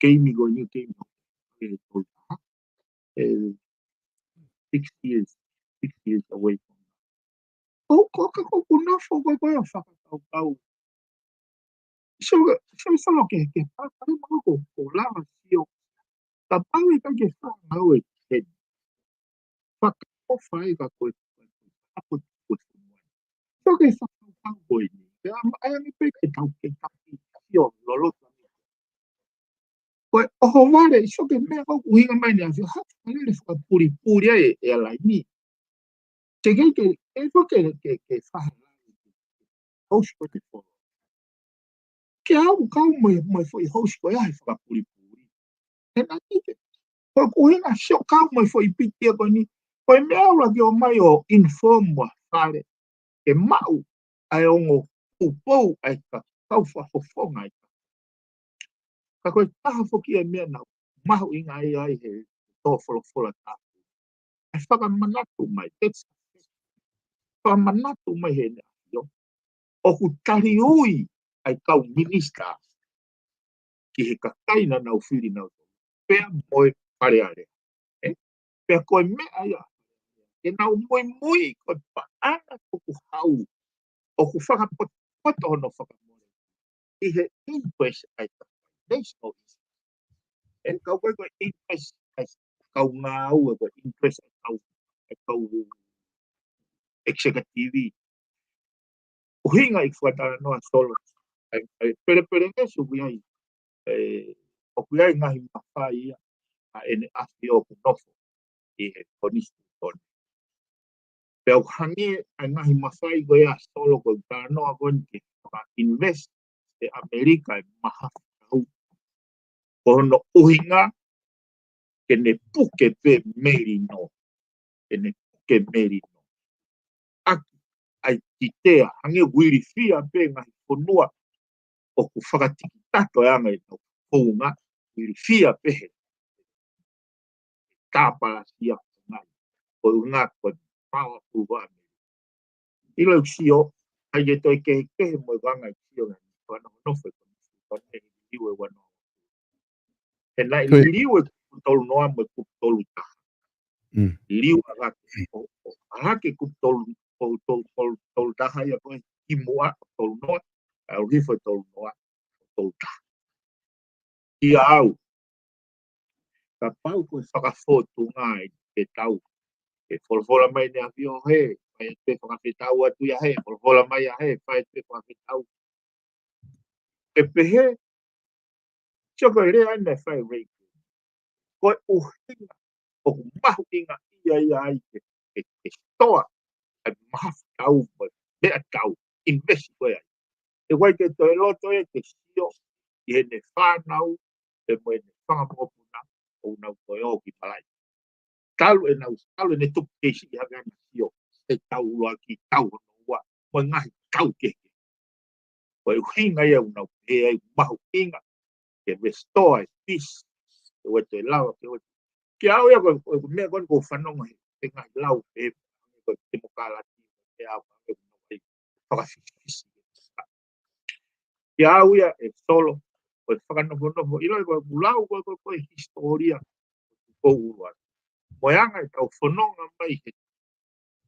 keimi ko eni keimi, ʻe, tolu taha, ʻe, six years, six years away from now. ʻO ko ka ko kuna fo ko ko e fakakaukau. So, so, so lo ke, ke pa, pa, ma ko, ko lava sio. Kapau ʻe ʻikai ke fai ngāue ke. Fakaʻofa ʻe ka ko e, ka ko e, ko e. So ke fakakaukau ko eni. Ke am, ai ange pē ke tau, ke tau ki, sio, lolo. Ko e ʻohovale, so ke meʻa ko ʻuhinga mai ni a sio, ha, ka lele fakapulipuli ai e, e ʻaho ni. Te ke, ke, e fo ke, ke, ke faha. Host ko te fo. Ke au kau mo e, mo e foʻi host ko ia he fakapulipuli. He naʻe ʻikai ke. Ko e ʻuhinga sio kau mo e foʻi piti ko eni. Ko e meʻa ʻoku lava ke ʻomai ʻo inform ʻa fale. Ke maʻu ʻa e ongo poupou ʻa e ka kau fakafofonga ʻa e ka. Ka ko e taha foki e meʻa naʻe mahuʻinga ai ai he tō folofola tā. ʻE fakamanatu mai, text, fakamanatu mai he ne afio. ʻOku taliui ʻa e kau minisitā ki he kakai naʻa nau fili nautolu. Pea mo e Fale Alea. ʻE? Pea ko e meʻa ia. Ke nau muimui ko e paʻanga ʻoku hau. ʻOku fakapotopoto hono fakamole. ʻI he interest ʻa e national interest. ʻE kau ko e ko e interest ʻa e kau ngāue ko e interest ʻa e kau, ʻa e kau executive. ʻUhinga ʻi fakatalanoa solo. ʻA e, ʻa e pelepele ngesu ʻoku ʻi ai. ʻE, ʻoku ʻi ai ngaahi mafai ia. ʻA ʻene afio ʻoku nofo. ʻI he konisitūtone. Pea ʻoku hangē ʻa e ngaahi mafai ko ia solo ko e talanoa ko eni ke faka-invest ʻe ʻAmelika e mahafu tau. Ko hono ʻuhinga ke ne puke pē melino. Ke ne puke melino. ʻAki ʻa e kitea, hangē ʻoku ilifia pē ngaahi fonua ʻoku fakatikitato e anga ʻetau founga, ilifia pē he tāpalasia ko ngai. Ko e ʻuhinga ko e power over ʻAmelika. ʻIlo ʻeku sio, ʻai ke toe kehekehe mo e anga ʻeku sio ngai, ko ana nofo e konisitūtone, liliu e ua noa. He naʻe liliu e kupu tolu noa mo e kupu tolu taha. Liliu ʻa hake, ʻo, ʻo, ʻa hake kupu tolu, tolu, tolu, tolu, tolu taha ia ko e kimuʻa, tolu noa, ʻa ʻuhi fo tolu noa, tolu taha. Ia au. Kapau ko e fakafōtunga ʻi he tau. ʻE folofola mai ne afio he, fai atu e fakafetau atu ia he, folofola mai ia he, fai atu e fakafetau. ʻE pehē, sio ko e lea ʻa e fai rei. Ko e ʻuhinga ʻoku mahuʻinga ia ia ai ke, ke, ke sitoa ʻa e mahafu tau mo e meʻa tau invest ko ē ai. ʻE ʻikai ke toe loto ia ke sio ʻi heʻene fānau, ʻe mo ʻene fanga mokopuna, ʻoku nau toe ō ki malaʻe. Talu ʻenau, talu ʻene tupu keisi ʻi hake ana sio he tau ʻuluaki, tau hono ua, mo e ngaahi tau kehekehe. Ko e ʻuhinga ia ʻoku nau pehē ai mahuʻinga ke restore e peace, ke ʻoua toe lava, ke ʻoua. Kiate au ia ko e, ko e meʻa ko eni ʻoku ou fanongo he, he ngaahi lau he, ko e temokalati, he au, he au, fakafisifisi. Kiate au ia ʻe Solo, ko e fakanofonofo, ʻilo ko e ʻoku lau, ko e, ko e, ko e hisitōlia, ko e ʻuluaki. Mo e anga ʻetau fononga mai he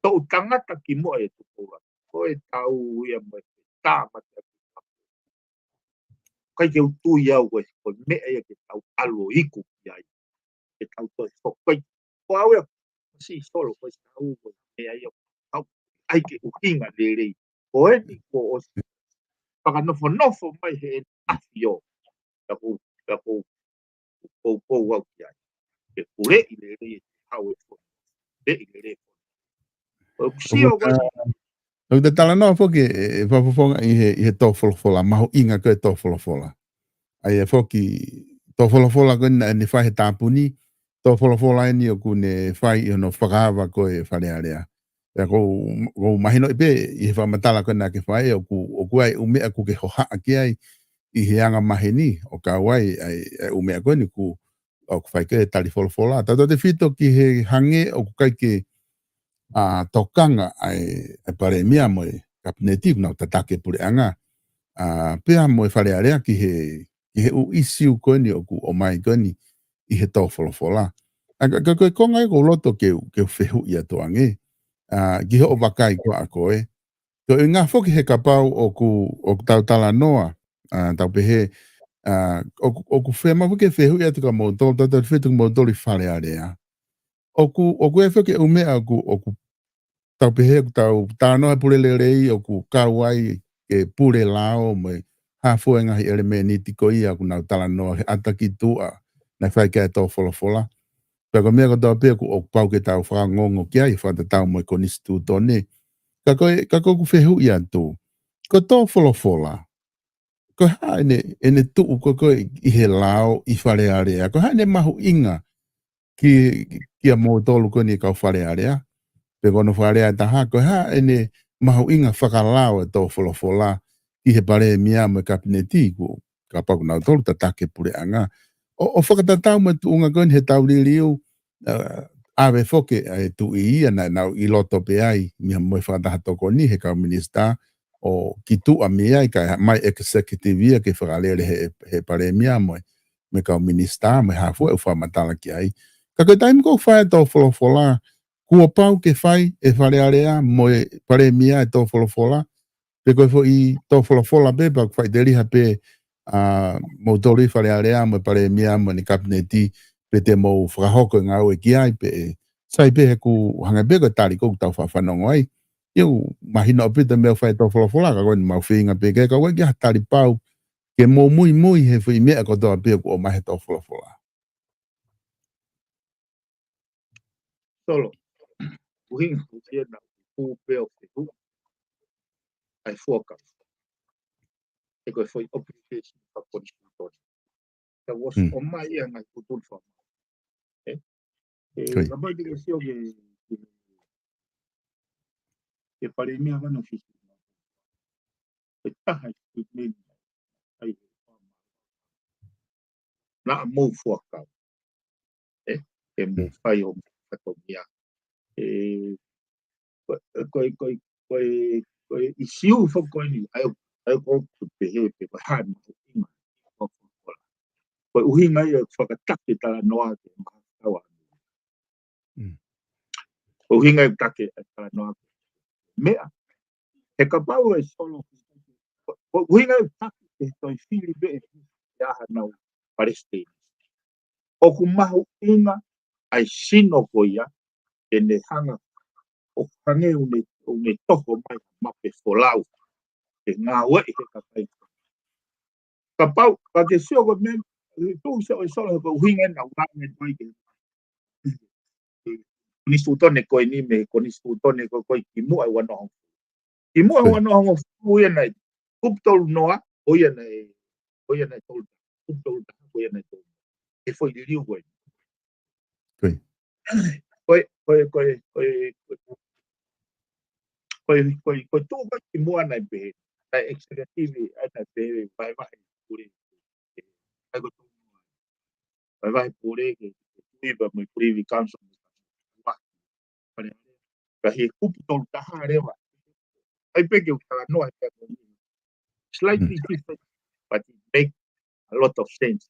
toʻu tangata kimuʻa ʻi he Tupou Ua. Ko e tau ia mo e tā mate atu. ʻIkai ke u tui au ko e, ko e meʻa ia ke tau ʻalu ʻo iku ki ai. Ke tau toe foki. Ko au ia, si Solo, ko e tau ko e meʻa ia tau ʻai ke ʻuhinga lelei. Ko eni ko ʻosi fakanofonofo mai he ʻene ʻafio. Ka ko, ka ko, ko, ko au ki ai. Ke puleʻi lelei e hau e fo. Puleʻi lelei. Ko e ʻoku sio ko e ʻOku ta talanoa foki e, e fakafofonga ʻi he, ʻi he tō folofola, mahuʻinga ko e tō folofola. ʻA ia foki, tō folofola ko eni naʻe fai he tāpuni, tō folofola eni ʻoku ne fai ʻi hono fakaava ko e Fale Alea. Pea ʻoku ou, ʻoku ou mahinoʻi pē ʻi he fakamatala ko ena ke fai, ʻoku, ʻoku ʻi ai e ʻū meʻa ʻoku ke hohaʻa ki ai ʻi he anga maheni, ʻo kau ai, ʻa e, ʻa e ʻū meʻa ko eni ʻoku, ʻoku fai ko e tali folofola. Tautautefito ki he hangē ʻoku ʻikai ke, ʻa, tokanga ʻa e, ʻa e Palēmia mo e Kapineti ʻoku nau tataki e puleʻanga. ʻA, pea mo e Fale Alea ki he, ki he ʻū ʻīsiu ko eni ʻoku ʻomai ko eni ʻi he tō folofola. ʻA, ka, ka ko e konga ia ʻoku ou loto ke u, ke u fehuʻi atu ange. ʻA, ki hoʻo vakai ko ā ko ē. Ko e ʻuhinga foki he kapau ʻoku, ʻoku tau talanoa, ʻa, tau pehē, ʻa, ʻoku, ʻoku fiemaʻu ke fehuʻi atu kia moutolu, tautautefito kia moutolu ʻi Fale Alea. ʻOku, ʻoku ʻi ai foki e ʻū meʻa ʻoku, ʻoku tau pehē, ʻoku tau talanoa he pule lelei, ʻoku kau ai e pule lao mo e hā fua e ngaahi ʻelemēniti ko ia ʻoku nau talanoa he ʻata ki tuʻa, naʻe fai ki ai e tō folofola. Pea ko e meʻa kotoa pē ʻoku, ʻoku pau ke tau fakaongoongo ki ai, fakatatau mo e konisitūtone. Ka ko e, ka ko ʻeku fehuʻi atu. Ko e tō folofola. Ko e hā ʻene, ʻene tuʻu ko ē ko ē ʻi he lao ʻi Fale Alea. Ko e hā ʻene mahuʻinga ki, kia moutolu ko eni kau Fale Alea. Pe ko hono fakalea ʻe taha, ko e hā ʻene mahuʻinga fakalao e tō folofola ki he Palēmia mo e Kapineti ʻoku, kapau ʻoku nau tolu tataki e puleʻanga. ʻO, ʻo fakatatau mo e tuʻunga ko eni he tau liliu, ʻa, ʻave foki ʻa e tuʻi ia naʻa nau ʻi loto pē ai, mei mo e fakataha tokoni he kau minisitā, ʻo ki tuʻa mei ai kae ʻomai executive ia ke fakalele he, he Palēmia mo e, mo e kau minisitā, mo e hā fua ʻoku fakamatala ki ai. Ka ko e taimi ʻoku fai e tō folofola, kuo pau ke fai ʻe Fale Alea mo e Palēmia e tō folofola, pe ko e foʻi tō folofola pē, pea ʻoku faʻiteliha pē, ʻa, moutolu ʻi Fale Alea mo e Palēmia mo ʻene Kapineti, pe te mou fakahoko e ngāue ki ai, pe ʻe sai pē he ʻoku hangē pē ko e tali ʻoku tau fakafanongo ai. ʻIo, mahino ʻaupito e meʻa ʻoku fai e tō folofola, ka ko eni mau feinga pē ke kau ai ki ha tali pau, ke mou muimui he foʻi meʻa kotoa pē ʻoku ʻomai he tō folofola. Solo, ʻuhinga ʻoku ʻi ai ʻena ʻū pē ʻo fehuʻi ʻa e fuakava. He ko e foʻi obligation fakakonisitūtone. Ka ʻoku ʻosi ʻomai ia ngaahi kutuli fakamoʻoni. ʻE? ʻE, ka mai te ke sio ke, ke, ke Palēmia ka no fisi. Ko e taha e statement ai he fama. Naʻa mou fuakava. ʻE, ke mou fai hoʻomou fatongia. ʻE, ko, ko, ko, ko, ko e ʻīsiu foki ko eni, ʻa ia, ʻa ia ʻoku ou pehē pē, ko e hā e mahuʻinga, ko e ʻuhinga ia ʻoku fakataki e talanoa ke mahakau ʻa. Mm. Ko e ʻuhinga ia ʻoku taki e talanoa ko e meʻa. He kapau ʻe Solo, ko, ko e ʻuhinga ia ʻoku taki ke toe fili pē ʻe he ʻaho ʻenau palesiteni. ʻOku mahuʻinga ʻa e sino ko ia, ʻene hanga, ʻo hangē ʻoku ne, ʻoku ne toho mai mape folau, ke ngāueʻi he kakai. Kapau, ka ke sio ko e meʻa, tuʻu se ʻo e solo he ko e ʻuhinga ena ua ne toi ke. Konisitūtone ko eni mei he konisitūtone ko ē ko ē kimuʻa ʻe ua noa hongofulu. Kimuʻa ʻe ua noa hongofulu ia naʻe kupu tolu noa, ʻo ia naʻe, ʻo ia naʻe tolu, kupu tolu taha, ʻo ia naʻe tolu. ʻE foʻi liliu ko eni. Ko e, ko e, ko e, ko e, ko e, ko e tuʻu ko ē kimuʻa naʻe pehē, naʻe executive, ʻa naʻe pehē, vahevahe pule. ʻA ia ko e tolu noa. Vahevahe pule ke, ke tui pea mo e Privy Council mo e Fale Alea. Ka he kupu tolu taha leva. ʻAi pē ke u talanoa he pea ko eni. Slightly different, but it make a lot of sense.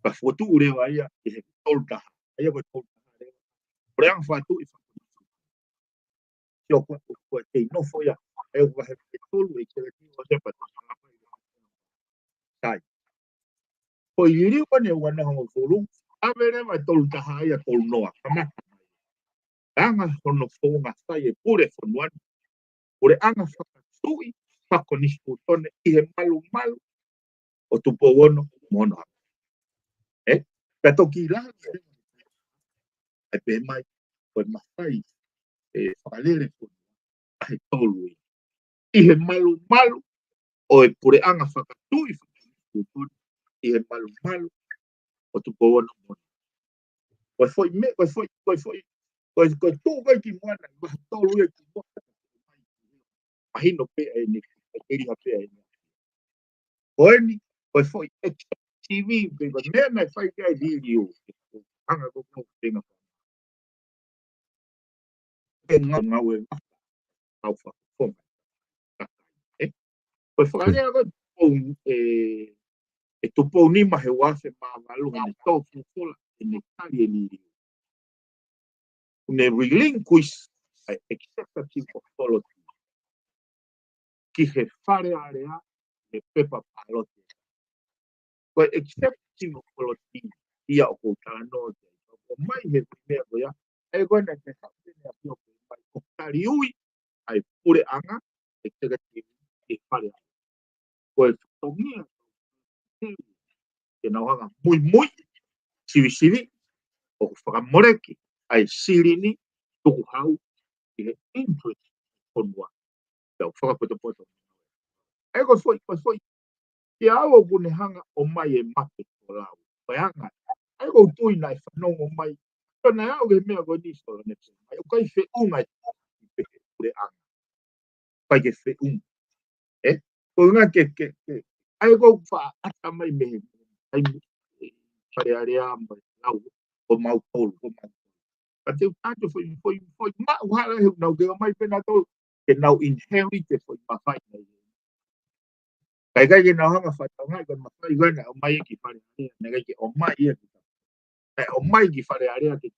Ka fotu leva ia, ʻi he tolu taha. ʻA ia ko e tolu taha leva. Puleʻanga Fakatuʻi Fakatuʻi. Sio ko e, ko e kei nofo ia. ʻA ia ko e vahe pē tolu, ʻe kele ki o se pata. Sai. Ko e liliu ko eni ʻe ua noa hongofulu, ʻave leva e tolu taha ia tolu noa, kamata mai. Anga hono founga fai e pule fonua ni, puleʻanga fakatuʻi, fakakonisitūtone, ʻi he malumalu ʻo Tupou Ono mo Onohau. ʻE? Ka toki langa, ʻe pehē mai, ko e mafai, ʻe fakalele fonua, ʻa e tolu ia. ʻI he malumalu ʻo e puleʻanga fakatuʻi fakatuʻi ʻi he malumalu ʻo Tupou Ono mo Onohau. Ko e foʻi meʻa, ko e foʻi, ko e foʻi, ko e, ko e tuʻu ko ē kimuʻa naʻe vahe tolu ia kimuʻa. Mahino pē ʻa eni, ʻe liha pē ʻa eni. Ko eni, ko e foʻi executive, pe ko e meʻa naʻe fai ki ai liliu. Hanga ko ko penga. Pe ngau ngau e ngau fakafonga. ʻE? Ko e fakalea ko ē, ʻe, ʻe Tupou Nima he ua afe mā valu, he ne tō folofola, he ne tali e liliu. Ne relinquish ʻa e executive authority ki he Fale Alea, he pepa pālote. Ko e executive authority ia ʻoku ou talanoa ki ai. ʻOmai he meʻa ko ia, ʻa ia ko ena ke haʻu pē ne a pio ko mai ʻo taliui ʻa e puleʻanga, executive, ʻi he Fale Alea. Ko e fatongia ke nau hanga muimui, sivisivi, ʻoku fakamoleki ʻa e silini tukuhau ʻi he interest fonua. Tau fakapotopoto. ʻA ia ko e foʻi, ko e foʻi. Kia au ʻoku ne hanga ʻomai e mape ko lau. Ko e anga. ʻA ia ko u tui naʻe fanongo mai. Ko naʻe aʻu ki he meʻa ko eni solo ne pē. ʻOku ʻikai feʻunga e puleʻanga. ʻIkai ke feʻunga. ʻE? Ko e ʻuhinga ke, ke, ke. ʻA ia ko u faʻa ʻata mai mei he. ʻAi, Fale Alea mo e lau. Ko mau tolu, ko mau tolu. Ka te u tātu foʻi, foʻi, foʻi maʻu hala he nau ke ʻomai pē na tolu. Ke nau inherit e foʻi mafai na ia. Ka ʻikai ke nau hanga fakatangai ko e mafai ko ena ʻomai ki Fale Alea, naʻe ʻikai ke ʻomai ia ki. Naʻe ʻomai ki Fale Alea ke.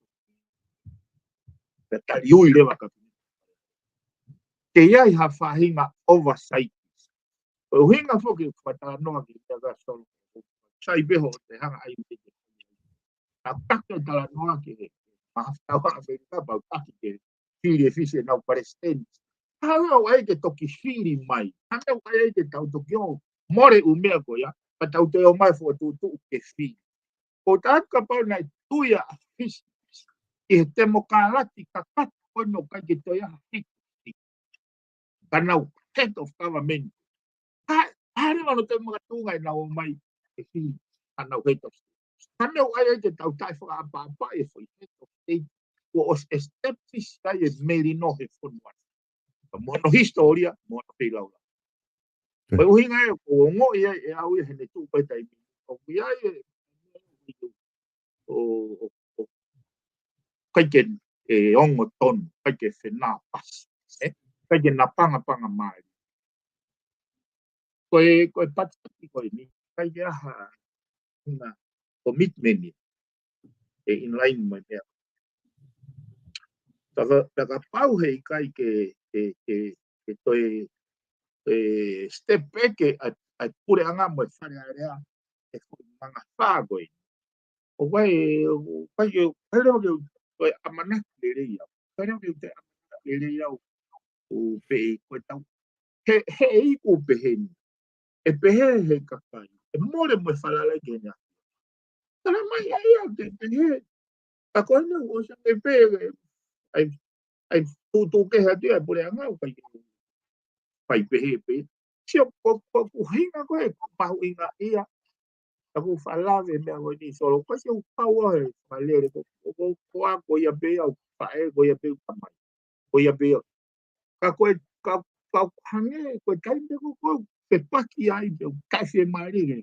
Ka taliui leva ka. Ke ʻi ai ha faʻahinga oversight. Ko e ʻuhinga foki ʻoku faʻa talanoa ki he meʻa ka solo. Sai pē hoʻo te hanga ai me ke. Ka taki e talanoa ki he. Maha tau hanga me ka pau taki ke. Fili e fisi e nau palesiteni. Ka hanga ʻo ai ke toki fili mai. Ka hanga ʻo ai ke tau toki ō. Mole ʻū meʻa ko ia. Ka tau te ō mai foʻi tuʻutuʻu ke fili. Ko tāku kapau naʻe tui ʻa fisi. ʻI he temokalati ka kata ko no kai ke toi a fisi. Ka nau head of government. Ka, ka leva no te makatunga e nau mai e fili. Ka nau head of state. Ka nau ai ai ke tau tai fakaʻapaʻapa e foʻi head of state. Ko ʻosi establish ai e melino he fonua. Ka mo hono hisitōlia, mo hono feilaulau. Ko e ʻuhinga e, ko ongo ia e au ia he ne tuʻu ko e taimi. ʻOku ʻi ai e, ʻo, ʻo, ʻo, ʻikai ke, ʻe ongo tonu, ʻikai ke fenāpasi, ʻe? ʻIkai ke napangapanga mai. Ko e, ko e patipati ko eni, ʻikai ke ʻi ai ha, na, commitment ia, ʻe in line mo e meʻa. Taka, taka pau he ʻikai ke, ke, ke, ke toe, ʻe, step back ʻa, ʻa e puleʻanga mo e Fale Alea, ʻe foʻi manga fā ko ē. ʻO wai, ʻo wai ke, ʻikai leva ke, ko e ʻamanaki lelei au. ʻIkai leva ke te ʻamanaki lelei au. ʻO pehē ko e tau. He, he ʻe iku pehē ni. ʻe pehē he kakai, ʻe mole mo e falala ki he ʻAfiona. Tala mai ʻa ia ke pehē. Ka ko ena ʻoku ʻosi ange pē, ʻai, ʻai tūtū kehe atu ia ʻa e puleʻanga ʻoku ʻikai ke fai pehē pē. Sio ko, ko, ko e ʻuhinga ko ē, ko e mahuʻinga ia. Ka ʻoku ou faʻa lave meʻa ko eni Solo, ko e sio kau ʻa e fakalele ko, ko, ko, ko ʻa ko ia pē ʻa e faʻē, ko ia pē ʻa e tamai. Ko ia pē ʻa e. Ka ko e, ka, ka hangē, ko e taimi ko, ko, fepaki ai, te u kasi e mali ke.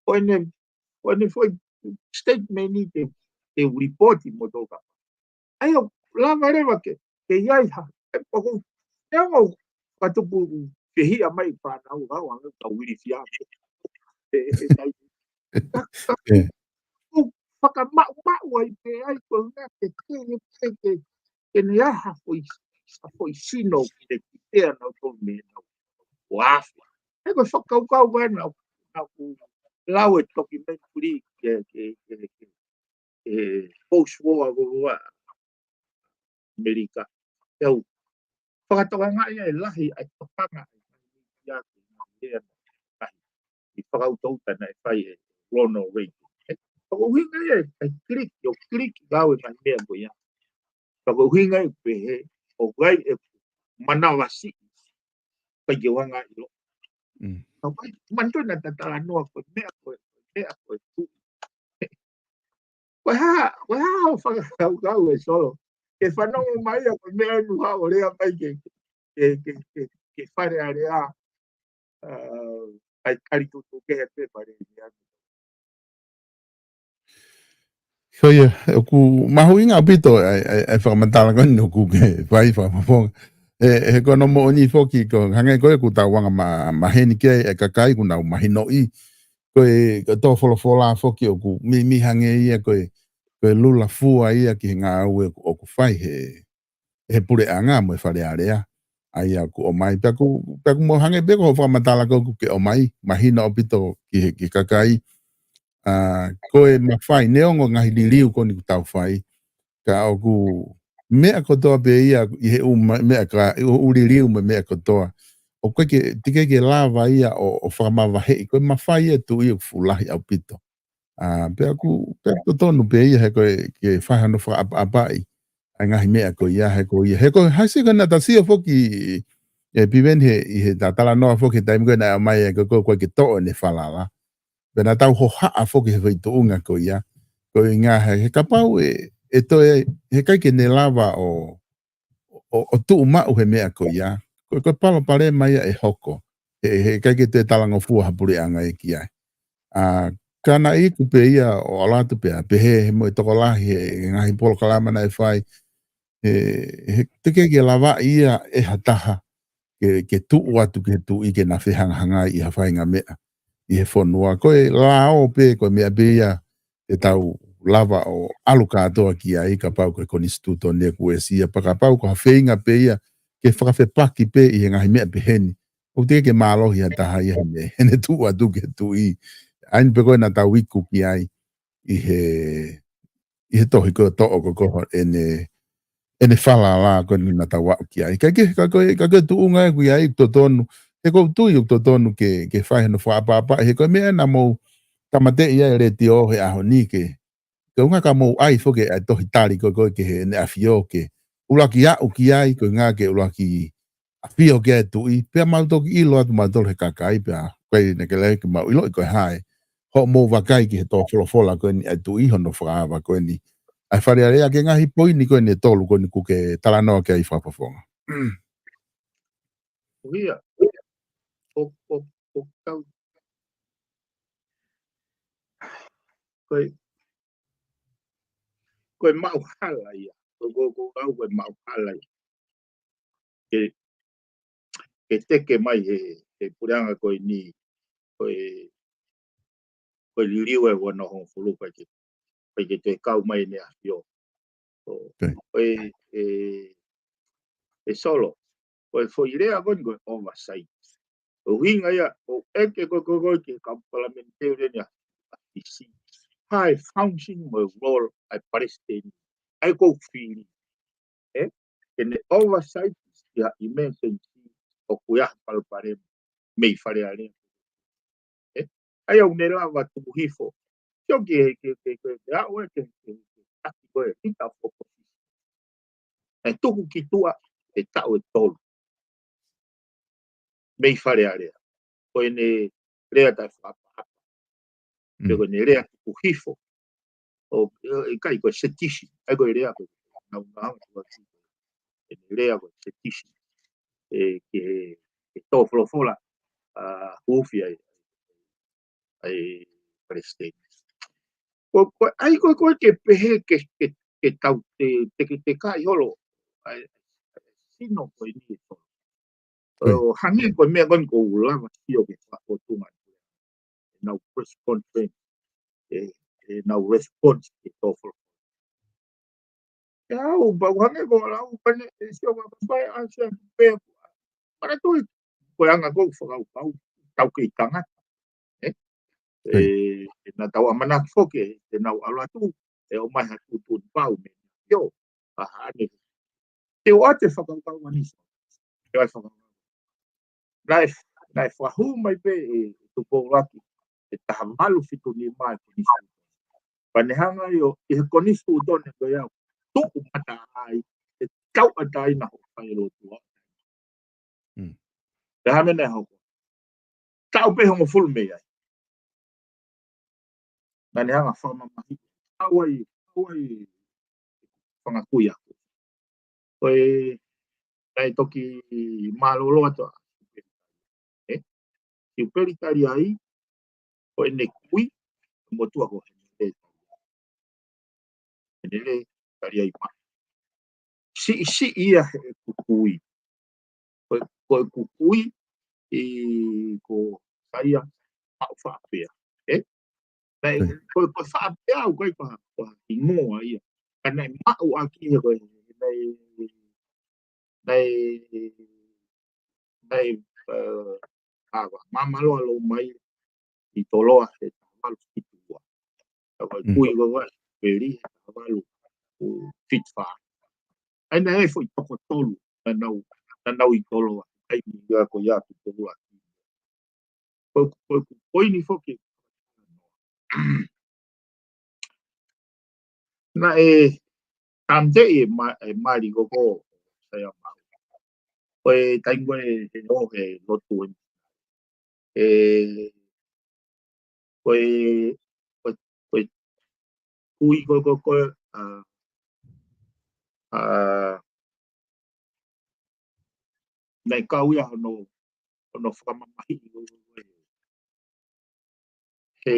Ko ʻene, ko ʻene foʻi statement ni te, te u ripoti mo tō ka. ʻAi ʻo lava leva ke, ke ʻi ai ha. ʻE, ʻoku, ʻe ʻoku, ka tupu ke hia mai fānau, au, au, ka uili fia. ʻE, ʻe, ʻe, ʻai. Ka, ka, ʻoku fakamaʻumaʻu ai pē ai, ko e ʻuhinga ke, ke, ke, ke, ke ne ʻi ai ha foʻi, ha foʻi sino ke kitea nautolu mei heʻenau ʻafi. He ko e fakakaukau ko ena, naʻa ku lau e documentary ke, ke, ke, ke, e post-war ko ua ʻAmelika. ʻE au fakatokangaʻi ʻa e lahi ʻa e tokanga ʻa e media ki he ngaahi lea naʻe fai. ʻI he fakaʻutoʻuta naʻe fai ʻe Ronald Reagan. ʻE, ko e ʻuhinga ia ʻa e click, ʻo click lau e ngaahi meʻa ko ia. Ka ko e ʻuhinga ia ʻoku pehē, ʻoku ʻikai ke manavasiʻi, ʻikai ke u hanga ʻilo. Mm. Ka ʻoku ʻikai, manatuʻi naʻa ta talanoa ko e meʻa ko e, meʻa ko e tuʻi. Ko e hā, ko e hā hoʻo fakakaukau ē Solo. Ke fanongo mai ia ko e meʻa ʻe nuha ʻo lea mai ke, ke, ke, ke, ke Fale Alea, ʻa, ʻai kali tutu ke he pe pare ia. Ko ia, ʻoku mahuʻinga ʻaupito ʻa e, ʻa e, ʻa e fakamatala ko eni ʻoku ke fai Fakafofonga. ʻE, he ko hono moʻoni foki ko hangē ko ē ʻoku tau anga ma-, maheni ki ai e kakai ʻoku nau mahinoʻi. Ko e, ko e tō folofola foki ʻoku mi, mi hangē ia ko e, ko e lula fua ia ki he ngāue ʻoku, ʻoku fai he, he puleʻanga mo e Fale Alea. ʻA ia ʻoku ʻomai, pea ʻoku, pea ʻoku mo hangē pē ko hoʻo fakamatala ko ē ʻoku ke ʻomai, mahino ʻaupito ki he, ki he kakai. ʻA, ko e mafai, neongo ngaahi liliu ko eni ʻoku tau fai. Ka ʻoku meʻa kotoa pē ia, ʻi he ʻū ma-, meʻa ka, ʻū, ʻū liliu mo e meʻa kotoa. ʻOku ʻikai ke, teʻeki ke lava ia ʻo, ʻo fakamavaheʻi, ko e mafai ia ʻa e tuʻi ʻoku fuʻu lahi ʻaupito. ʻA, pea ʻoku, pea ʻoku totonu pē ia he ko e, ke fai hano fakaʻapaʻapaʻi ʻa e ngaahi meʻa ko ia, he ko ia. He ko e hasi ko ē naʻa ta sio foki ʻe Piveni he, ʻi he ta talanoa foki he taimi ko ē naʻe ʻomai ai ko ē ko ē ke toʻo ʻene falala. Pea naʻa tau hohaʻa foki he foʻi tuʻunga ko ia. Ko e ʻuhinga he, he kapau ʻe, ʻe toe, he ʻikai ke ne lava ʻo, ʻo, ʻo tuʻu maʻu he meʻa ko ia. Ko, ko e palopalema ia ʻe hoko. He, he ʻikai ke toe talangofua ha puleʻanga ia ki ai. ʻA, ka naʻe iku pē ia ʻo ʻalu atu pea, pehē he mo e tokolahi he, he ngaahi polokalama naʻe fai. He, he teʻeki ke lavaʻi ia ʻe ha taha ke, ke tuʻu atu ki he tuʻi ke na fehangahangai ʻi ha faʻahinga meʻa ʻi he fonua. Ko e lao pē, ko e meʻa pē ia te tau lava ʻo ʻalu kātoa ki ai, kapau ko e konisitūtone ʻoku ʻosi ia, pea kapau ko ha feinga pē ia ke fakafepaki pē ʻi he ngaahi meʻa peheni. ʻOku teʻeki ke mālohi ha taha ia he meʻa, he ne tuʻu atu ki he tuʻi. ʻA eni pē ko ē naʻa tau iku ki ai ʻi he, ʻi he tohi ko ē toʻo ko ē ko ē ʻene, ʻene falala ko eni naʻa tau aʻu ki ai. Ka ke, ka ko e, ka ko e tuʻunga ē ʻoku ʻi ai ʻoku totonu. He ʻoku ou tui ʻoku totonu ke, ke fai hano fakaʻapaʻapaʻi. He ko e meʻa naʻa mou tāmateʻi ai e letiō he ʻaho ni ke, ko e ʻuhinga ka mou ʻai foki ʻa e tohi tali ko ē ko ē ki heʻene ʻafio ke ʻuluaki aʻu ki ai, ko e ʻuhinga ke ʻuluaki ʻafio ki ai e tuʻi, pea mau toki ʻilo atu mautolu he kakai, pea ʻikai naʻa ke lava ke mau ʻiloʻi ko e hā e hoʻomou vakai ki he tō folofola ko eni ʻa e tuʻi hono fakaava ko eni ʻa e Fale Alea ki he ngaahi poini ko eni ʻe tolu ko eni ʻoku ke talanoa ki ai Fakafofonga. ʻUhia, ʻo, ʻo, ʻo kau, ko e, ko e maʻuhala ia, ko, ko, ko kau ko e maʻuhala ia. Ke, ke teke mai he, he puleʻanga ko eni, ko e, ko e liliu ʻe ua noa hongofulu ʻikai ke, ʻikai ke toe kau mai ʻene ʻafio. Ko, Okay. ko e, e, e Solo, ko e foʻi lea ko eni ko e oversight. ʻUhinga ia, ʻo ʻeke ko, ko, ko, ki he kau parliamentarian ia, ʻa Fisi. Hā e function mo e role ʻa e palesiteni. ʻA ia ko e fili. ʻE? Ke ne oversight ia emergency ʻoku ʻi ai ha palopalema mei Fale Alea. ʻAi au ne lava tuku hifo. Sio ki he, ki he, ki he, ki he, ʻa, ʻo e, ki he, ki he, ki he, taki ko e, kita foko. ʻE tuku ki tuʻa, ʻe taʻu ʻe tolu. Mei Fale Alea. Ko ʻene lea taʻe fakaʻapaʻapa. Pe ko ʻene lea tuku hifo. ʻO, ʻe, ʻikai ko e setisi. ʻAi ko e lea ko e nau nau. ʻEne lea ko e setisi. ʻE, ki he, ki he tō folofola. ʻA, hufi ai. ʻAi, palesiteni. Ko, ko, ʻai ko, ko ke pehē ke, ke, ke tau te, te, ke te kai holo. ʻAi, sino ko e ni e tō. ʻO hangē ko e meʻa ko eni ko u lava sio ke fakafotunga. Nau press conference. ʻE, ʻe nau response ke tō folofola. ʻE au, pau hangē ko lau pane, ʻe sio ka fai a sia pe. Mana toi, ko e anga ko u fakau, kau, kau kei tangata. ʻE? ʻE, na tau ʻamanaki foki, te nau ʻalu atu, ʻe ʻomai ha tuʻutuʻuni pau me. Io, a hane. Te o ate fakau kau anisa. Te o ate fakau. Naʻe, naʻe fakahū mai pē ʻe Tupou ʻUluaki, ʻe taha valu fitu nima ʻe konisi. Pane hanga ʻi o, ʻi he konisi tone ko ia, tuku mata ai, ʻe tau ata ai na ho kai lotua. Te hame ne hoko. Tau pē hongofulu mei ai. Naʻa ne hanga fakamamahi. Au ai, au ai, fanga kui aku. Ko e, naʻe toki mālōlō atu. ʻE? Siupeli tali ai, ko ʻene kui, motua ko Henele. Henele tali ai mai. Siʻi, siʻi ia he kukui. Ko, ko e kukui, ʻi ko saia, maʻu faʻapea. ʻE? Naʻe, ko, ko faʻapea, ko e ko, ko hingoa ia. Ka naʻe maʻu ʻaki he ko e, naʻe, naʻe, naʻe, ʻe, ava, māmaloa lou mai, ʻi Toloa he taha valu fitu ua. Ka ko e kui ko ua, peli he taha valu, ʻo fitu fā. ʻAi naʻe foʻi toko tolu, naʻa nau, naʻa nau ʻi Toloa, ʻai ni ia ko ia Tupou ʻUluaki. Ko, ko, ko, ko ini foki. Naʻe, tante e ma, e mali ko ko, saia mau. Ko e taimi ko e, he o he lotu e. ʻE, ko e, ko e, ko e, kui ko, ko, ko, a, a, naʻe kau ia hono, hono fakamamahi, he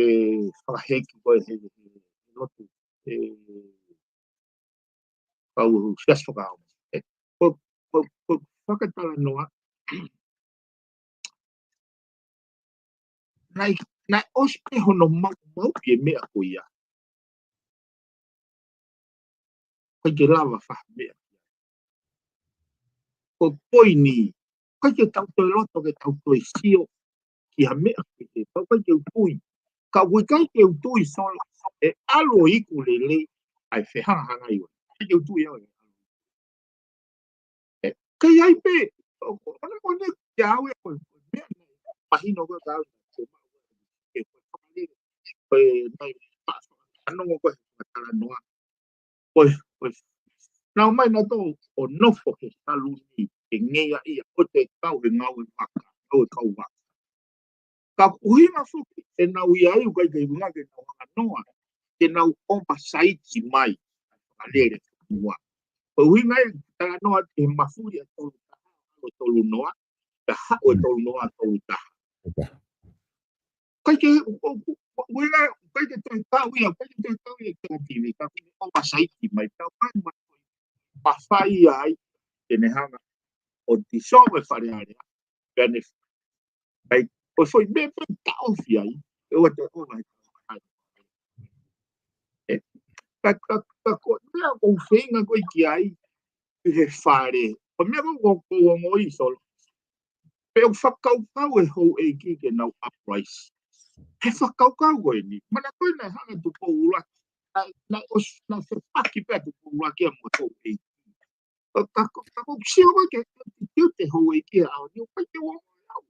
fakaheki ko e, he, he lotu, he, kau siasi fakaʻaho. ʻE, ko, ko, ko fakatalanoa, naʻe, naʻe ʻosi pē hono mau, mau pē meʻa ko ia. Ko e ke lava fa meʻa. Ko e poini, ko e ke tau toe loto ke tau toe sio, ki ha meʻa ke te, pau ko e ke utui. Ka ui kai ke utui solo, ʻe ʻalu ʻo iku lelei, ʻai fehangahanga iwa. Ke ke utui au ʻe. ʻE, kei ai pē, ʻo, ʻo, ʻo, ʻo, ne, kia au ʻe, ko, ko, meʻa, mahino ko e kau, ke, ke, ko e fakalele, ko e, mai, pa, anongo ko e, talanoa. Ko e, ko e, nau mai na tō, ʻo nofo ke saluni, ke ngeia ia, ko te kau he ngau e maka, kau e kau maka. Ka ʻuhinga foki, ʻe nau ia ai, ʻukai ke ʻuhinga ke nau hanga noa, ke nau ʻopa saiti mai, ka lele, mua. Ko e ʻuhinga e, talanoa ke mafuli ʻa tolu taha, ʻo tolu noa, ka haʻu e tolu noa, tolu taha. ʻIkai ke, ʻo, ʻo, ʻo, ʻuhinga, ʻikai ke toe kau ia, ʻikai ke toe kau ia, ke o T V, ka ʻopa saiti mai, ka mai, mai, mafai ai, ke ne hanga, ʻo tiso e Fale Alea, pea ne, kai, ʻo foʻi meʻa pē taʻofi ai, ʻe ua te ʻola he taʻofi ai. ʻE, ka, ka, ka ko, meʻa ko feinga ko i ki ai, ʻi he fale, ko meʻa ko, ko, ko, ko, ko i solo. Pe ʻoku fakakaukau e houʻeiki ke nau uprise. He fakakaukau ko eni, mana ko ena hanga Tupou ʻUluaki. Naʻe, naʻe ʻosi, naʻe fepaki pē ʻa Tupou ʻUluaki ia mo e houʻeiki. Ka, ka, ka, ka, ko sio ko ke, ke, ke te houʻeiki ʻa ʻaho ni, ʻoku ʻikai ke ua lau.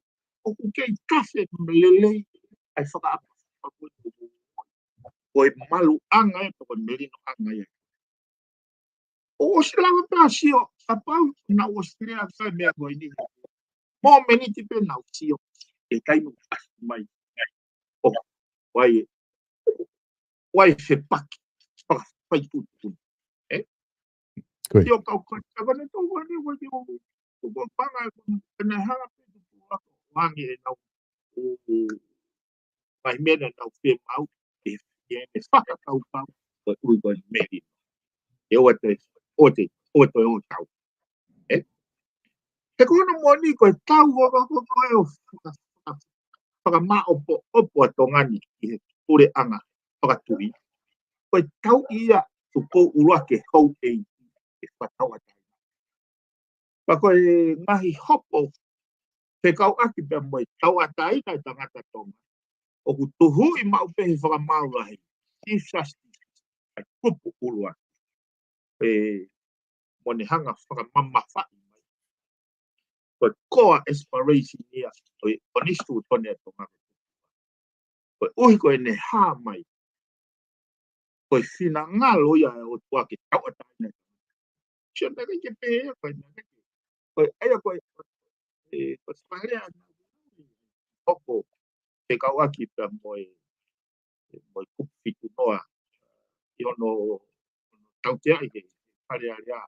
ʻOku kei tafe lelei, ʻa e fakaʻapaʻapa ko e, ko e maluʻanga ē, ko e melinoʻanga ē. ʻOsi lava pē ʻo sio, kapau naʻa ʻosi lea ʻa e meʻa ko eni. Mo e miniti pē naʻa ʻosi sio, ʻe kai mo ʻasi mai. ʻO, ʻoku ʻi ai, ʻoku ʻi ai e fepaki, fakafaituʻutuʻuni. Ē? Ko ia. Sio kau kai, ka kone tau kone, ʻoku ʻi ai, ʻoku ʻi ai panga, ʻoku ʻi ai hanga pē tupu ako, wangi e nau, ʻo, ʻo, mai mena nau fiemaʻu, ʻe, ʻe, ʻe fakakaukau, ko e ui ko e meli. ʻE ʻoua te, ʻoua te, ʻoua te ʻo tau. Ē? He ko hono moʻoni ko e tau ko, ko, ko, ko e ʻo faka-, faka-, fakamaʻopoʻopo ʻa Tonga ni ki he puleʻanga fakatuʻi. Ko e tau ia Tupou ʻUluaki Houʻeiki ʻe fakatauʻatāina. Pea ko e ngaahi hopo fekauʻaki pea mo e tauʻatāina e tangata Tonga, ʻoku tuhuʻi maʻu pē he Fakamaau Lahi, Chief Justice, ʻa e kupu ʻuluaki. Ē, mo ne hanga fakamamafaʻi mai. Ko e core aspiration ia ʻo e konisitūtone ʻa Tonga. Koeʻuhi ko ʻene hā mai, ko e finangalo ia ʻo e ʻOtua ke tauʻatāina. Sio, naʻe ʻikai ke pehē ia, ko e naʻe ʻikai ke. Ko e, ʻa ia ko e, ē, ko e fakalea ʻa e hopo fekauʻaki pea mo e, mo e kupu fitu noa ʻi hono, hono tauteaʻi he Fale Alea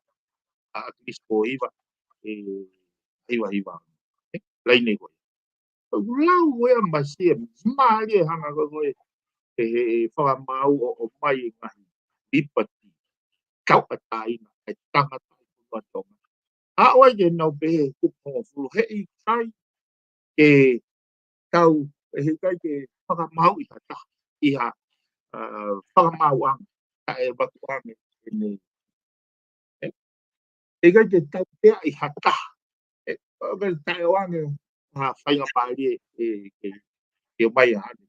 ʻa ʻAkilisi Pōhiva, ē, hiva hiva. Ē, laine ko ia. ʻOku lau ko ia masi e mālie hanga ko ē, ē, ē, ʻe he Fakamaau ʻo, ʻomai e ngaahi liberty, tauʻatāina e tangata ʻi he fonua Tonga. ʻA ia ʻoku ʻi ai ke nau pehē kupu hongofulu, heʻikai ke tau, ē, heʻikai ke fakamaauʻi ha taha ʻi ha, ā, fakamaauʻanga, taʻe vakuʻanga ʻene, ē? ʻIkai ke tauteaʻi ha taha. Ē, ʻo ka taʻeʻoange ha faingamālie ʻe, ʻe, ʻe ʻomai ʻa hane.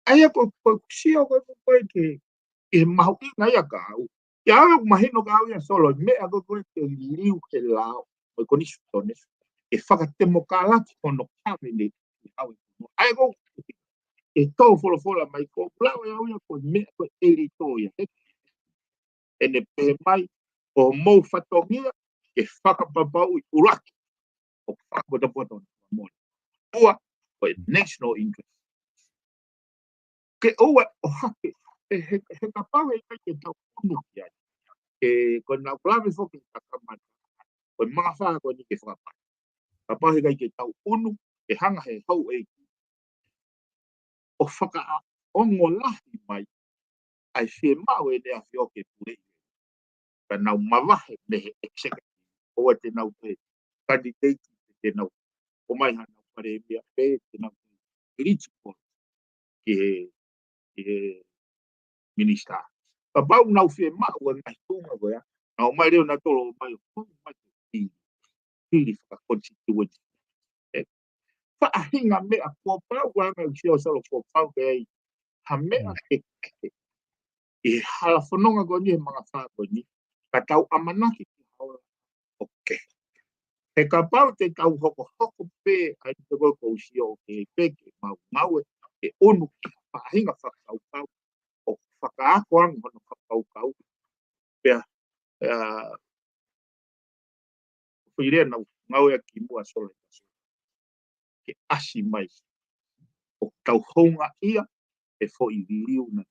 ʻA ia ko, ko, ko e sio ko, ko, ko e ke, ke mahuʻinga ia kia au. Kia au ʻoku mahino kia au ia Solo, meʻa ko, ko e ke liliu he lao, mo e konisitūtone, ʻe fakatemokalati hono kaveineti ʻi he fonua. ʻA ia ko, ʻe tō folofola mai ko, lau ʻe au ia ko e meʻa ko e ʻelito ia. Ē? ʻEne pehē mai, ko homou fatongia, ke fakapapauʻi ʻuluaki ʻoku fakapotopoto mo e ua, ko e national interest. Ke ʻoua ʻo hake, ē, he, he kapau ʻe ʻikai ke tau ʻunu ki ai. Ē, ko e naʻa ku lave foki he takamana, ko e mangafā ko eni ke fakapā. Kapau he ʻikai ke tau ʻunu, ke hanga he houʻeiki ʻo fakaongo lahi mai ʻa e fiemaʻu ʻene ʻAfio ke puleʻi. Ka nau mavahe mei he executive. ʻOua te nau toe candidate, te nau ʻomai hanau palēmia pe te nau toe eligible ki he, ki he minisitā. Kapau nau fiemaʻu e ngaahi tuʻunga ko ia, nau ʻomai leva nautolu ʻo ʻomai ʻo ʻomai ke fili, fili fakakonitituenti. Ē, faʻahinga meʻa kuo pau ko e anga ʻoku sio Solo kuo pau ke ʻi ai ha meʻa kehekehe ʻi he hala fononga ko eni, he mangafā ko eni, ka tau ʻamanaki ki ha ola ʻoku kehe. He kapau te tau hokohoko pē ʻa e te koe ko u sio ʻoku kehe pē ke mau ngāue ke ʻunu ki ha faʻahinga fakakaukau ʻoku fakaako ange hono fakakaukau. Pea, ē, ʻoku ou fili ʻa e ngāue ʻa kimuʻa Solo ke ʻasi mai ʻo tau houngaʻia he foʻi liliu na.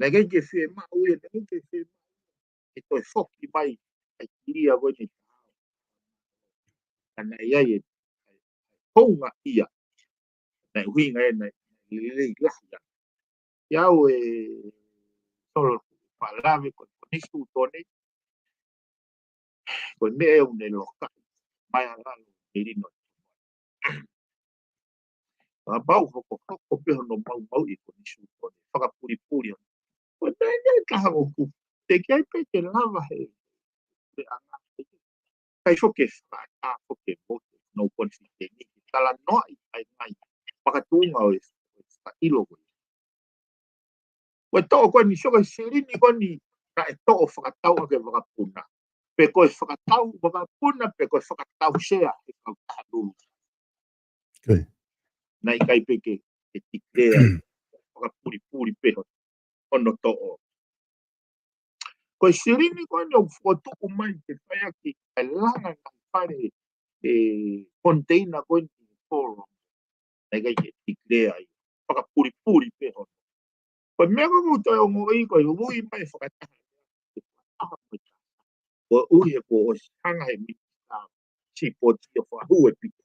Naʻe ʻikai ke fiemaʻu ia, naʻe ʻikai ke fiemaʻu ia ke toe foki mai ʻa e kilia ko eni. Ka naʻe ʻi ai e houngaʻia. Naʻe ʻuhinga ē naʻe lelei lahi ia. Ia au ē Solo, faʻa lave ko e konisitūtone, ko e meʻa ʻoku ne loka mai ʻa lalo melino. Kapau hokohoko pē hono maumauʻi e konisitūtone, fakapulipuli hono. Ko e meʻa ʻe taha ʻoku te ke ai pē ke lava he, he anga. Kai foke faka, foke mo no confident ni. Talanoaʻi ai mai. Makatuʻunga ʻo e, ʻo e fakaʻilo ko ia. Ko e toʻo ko eni Solo, ko e silini ko eni, ka ʻe toʻo fakatau ʻaki e vakapuna. Pe ko e fakatau vakapuna, pe ko e fakatau sea he kautaha Lulu. naʻe ʻikai pē ke, ke tikilea, fakapulipuli pē hono, hono toʻo. Ko e silini ko eni ʻoku fokotuʻu mai ke fai ʻaki ʻa e langa ʻa e fale, ʻe, konteina ko eni ʻi he kolo. Naʻe ʻikai ke tikilea ai. Fakapulipuli pē hono. Ko e meʻa ko ē ʻoku toe ongoʻi ko e ui mai fakataha. Fakataha mo e taha. Ko e ui he kuo ʻosi hanga he minisitā sipoti ʻo fakahū e pito.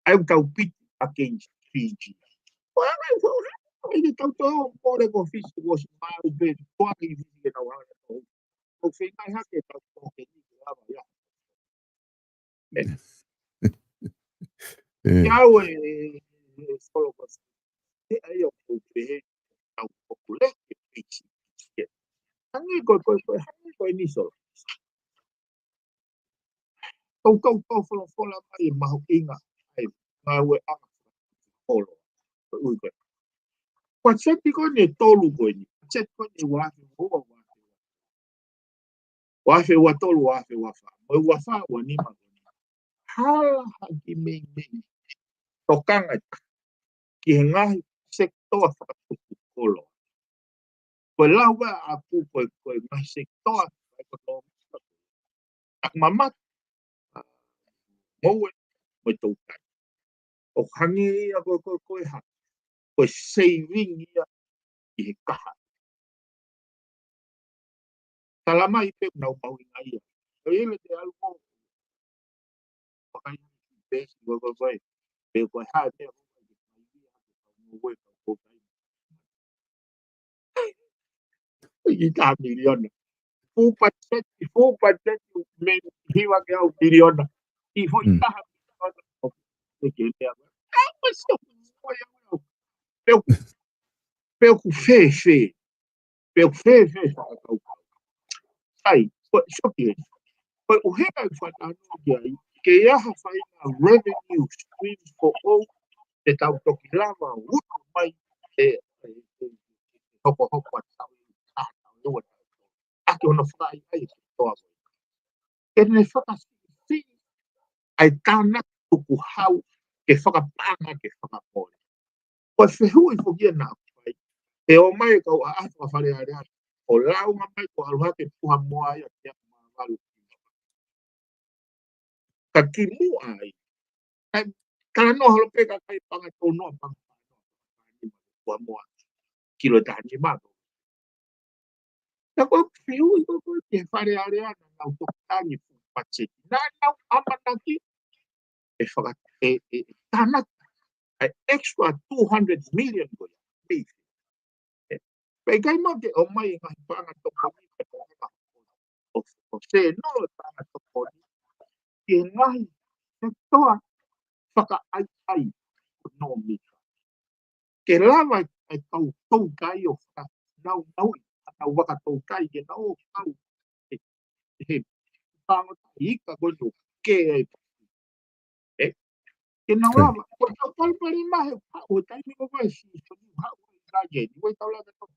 ʻA ia ʻoku tau piti against Fiji. Ko e anga ʻoku ʻai ke tau tō mole ko Fisi kuo ʻosi malu pē tuangi Fisi ke tau hanga tō. Ko feinga hake tau tō ke ni ke lava ia. Ē. Ē. Ia au e, e, e, solo ko si. He ʻai ʻoku pehē tau populate e Fisi. Hangē ko, ko, ko, hangē ko eni solo. Tau, tau, tau folofola mai e mahuʻinga ʻa e ngāueʻanga kolo. Ko e ui ko ē. Patiseti ko eni ʻe tolu ko eni. Patiseti ko eni ʻe ua afe ua, ua afe ua tolu, ua afe ua fā. Mo e ua fā, ua nima ko eni. Hala ha kiʻi meimei tokanga ki he ngaahi sekitoa fakatupu kolo. Ko e lau ʻaʻaku ko e, ko e ngaahi sekitoa ʻekonōmika. Taku mamata, ʻa, ngoue mo e toutai. ʻO hangē ia ko, ko, ko e hā, ko e saving ia ʻi he kahaʻi. Tala mai pē ʻoku nau mahuʻinga ia. Ko ia te alu ko. Pakai pesi ko, ko, ko e. Pe ko e hā, pe ko e hā, pe ko e hā, pe ko e hā. ʻI taha miliona. Full budget, full budget, mei hiva ke au miliona. ʻI foʻi Mm. taha miliona. ʻO ke lea. ʻA, ma sio, ko ia, ko ia. Pe ʻoku, pe ʻoku fēfē. Pe ʻoku fēfē fakakaukau. Sai, ko e soki e. Ko e ʻuhinga e faʻa talanoa ki ai, ke ʻi ai ha faʻahinga revenue stream foʻou, te tau toki lava utu mai, e, e, e, hokohoko ʻa tau, ʻa tau, ʻa tau. ʻAki hono fakaʻaiʻai e toa ko ē. Ke ne fakasiʻisiʻi ʻa e tānaki tukuhau ke fakapaʻanga ke fakamole. Ko e fehuʻi foki ia naʻa ku fai. ʻE ō mai e kau ʻaʻahi fakafalealea. ʻO launga mai ko e ʻalu hake puha moa ia ki he mavalu. Ka kimuʻa ai. Kae talanoa holo pē ka kai panga tō noa panga. Puha moa. Kilo taha nima. Ka ko e fehuʻi ko ē ki he falealea naʻa nau toki tangi fuʻu patiseti. Naʻa nau ʻamanaki ʻe faka-, ʻe, ʻe, ʻe tānaki ʻa e extra two hundred million ko ia. Pei. ʻE, pea ʻikai mau ke ʻomai e ngaahi paʻanga tokoni, ʻo, ʻo sēnolo paʻanga tokoni, ki he ngaahi sekitoa fakaʻaiʻai ʻekonōmika. Ke lava e kau toutai ʻo fakanaunauʻi, ʻa e kau vaka toutai ke nau ō kau he, he, he pango tai ika ko eni ʻoku kē ai. Ē? Ke nau Kai. lava, ko e kau palopalema he, ha, ʻo taimi ko ē si, so ni, ha, ʻo taimi eni, ko e tau lava tau.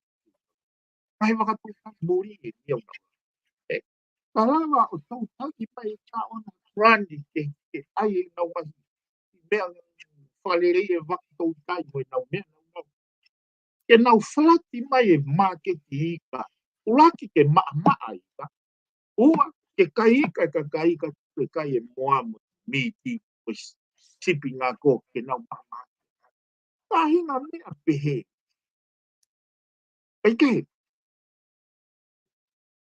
Ngaahi vaka toutai muli eni au nau. Ē? Ka lava ʻo toutai mai e ka ʻona grant ke, ke ʻai e nau ngaahi meʻa fakalelei e vaka toutai mo e nau meʻa nau nau. Ke nau falati mai e māketi ika, ʻuluaki ke maʻamaʻa ika, ua ke kai ika e kakai ika, ke kai e moa mo e miti, mo e sipi ngako ke nau maʻamaʻa. Ka hinga meʻa pehē. Pea ke.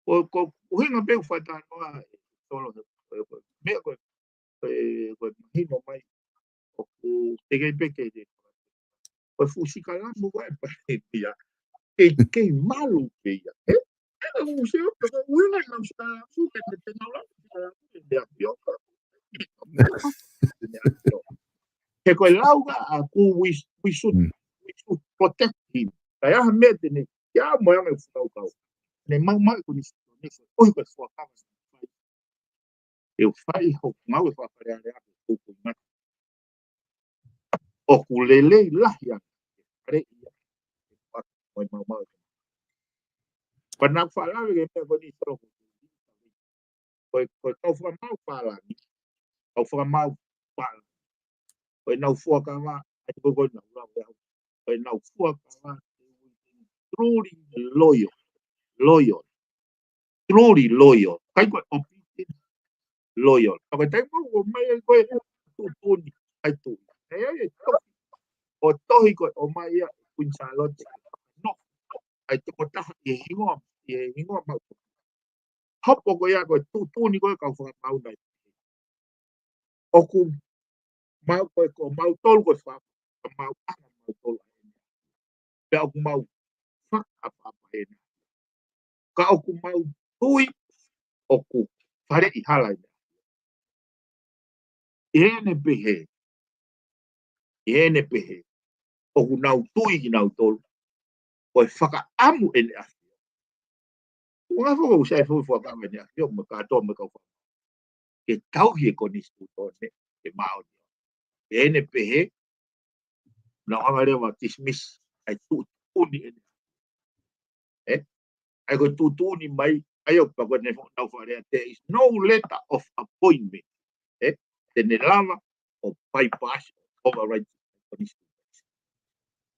Ko, ko, ʻuhinga pē ʻoku faʻa talanoa, solo, ko, ko, meʻa ko, ko, ko mahino mai. ʻOku teʻeki pē ke, ko e fuʻu sikalamu ko ē pale ia. Kei, kei malu pē ia. Ē? Ē, ka ʻoku se, ko e ʻuhinga nau sikalamu, ke te, te nau lau, sikalamu, ke te apio, ka. He ko e lau ka ʻaʻaku, we, we should, Mm. we should protect him. Ka ʻi ai ha meʻa te ne, ia mo ia me fukau kau. Ne mau mai ko ni, ne, ʻoi ko e fuakava. ʻE fai hoku ngāue fakafalealea ko e kupu mata. ʻOku lelei lahi ange. Fale ia. Mo e mau mau. Pea naʻa ku faʻa lave ki he meʻa ko eni solo. Ko e, ko e kau fakamaau pālangi. Kau fakamaau pālangi. Ko e nau fuakava, ʻa e ko ko nau lau ʻe au. Ko e nau fuakava, truly loyal. Loyal. Truly loyal. ʻIkai ko e obedient, loyal. Ka ko e taimi ʻoku ʻomai ai ko e tuʻutuʻuni, ʻa e tuʻi. ʻE, ʻe, ʻe, tohi. ʻO tohi ko e ʻomai ia ʻe Kuini Sālote. No. ʻA e tokotaha ʻi he hingoa, ʻi he hingoa maʻu. Hopo ko ia ko e tuʻutuʻuni ko e kau fakamaau nai. ʻOku mau ko e ko mautolu ko e fakamaau ʻa mautolu ʻa ʻEne. Pea ʻoku mau fakaʻapaʻapa ʻEne. Ka ʻoku mau tui ʻoku faleʻi hala ʻEne. ʻI heʻene pehē, ʻi heʻene pehē, ʻoku nau tui kinautolu, ko e fakaʻamu ʻEne ʻAfio. Ko e ngaahi foʻi ʻoku sai foʻi fuakava ʻEne ʻAfio, mo e kātoa mo e kau fakamaau. Ke tauhi e konisitūtone, ke maʻoni. ʻI heʻene pehē, nau hanga leva ʻo dismiss, ʻa e tuʻutuʻuni ʻEne. ʻE? ʻA e ko e tuʻutuʻuni mai, ʻa ia ʻoku pau ko ʻene foʻi nau fakalea, there is no letter of appointment. ʻE? Te ne lava ʻo bypass, override, konisitūtone.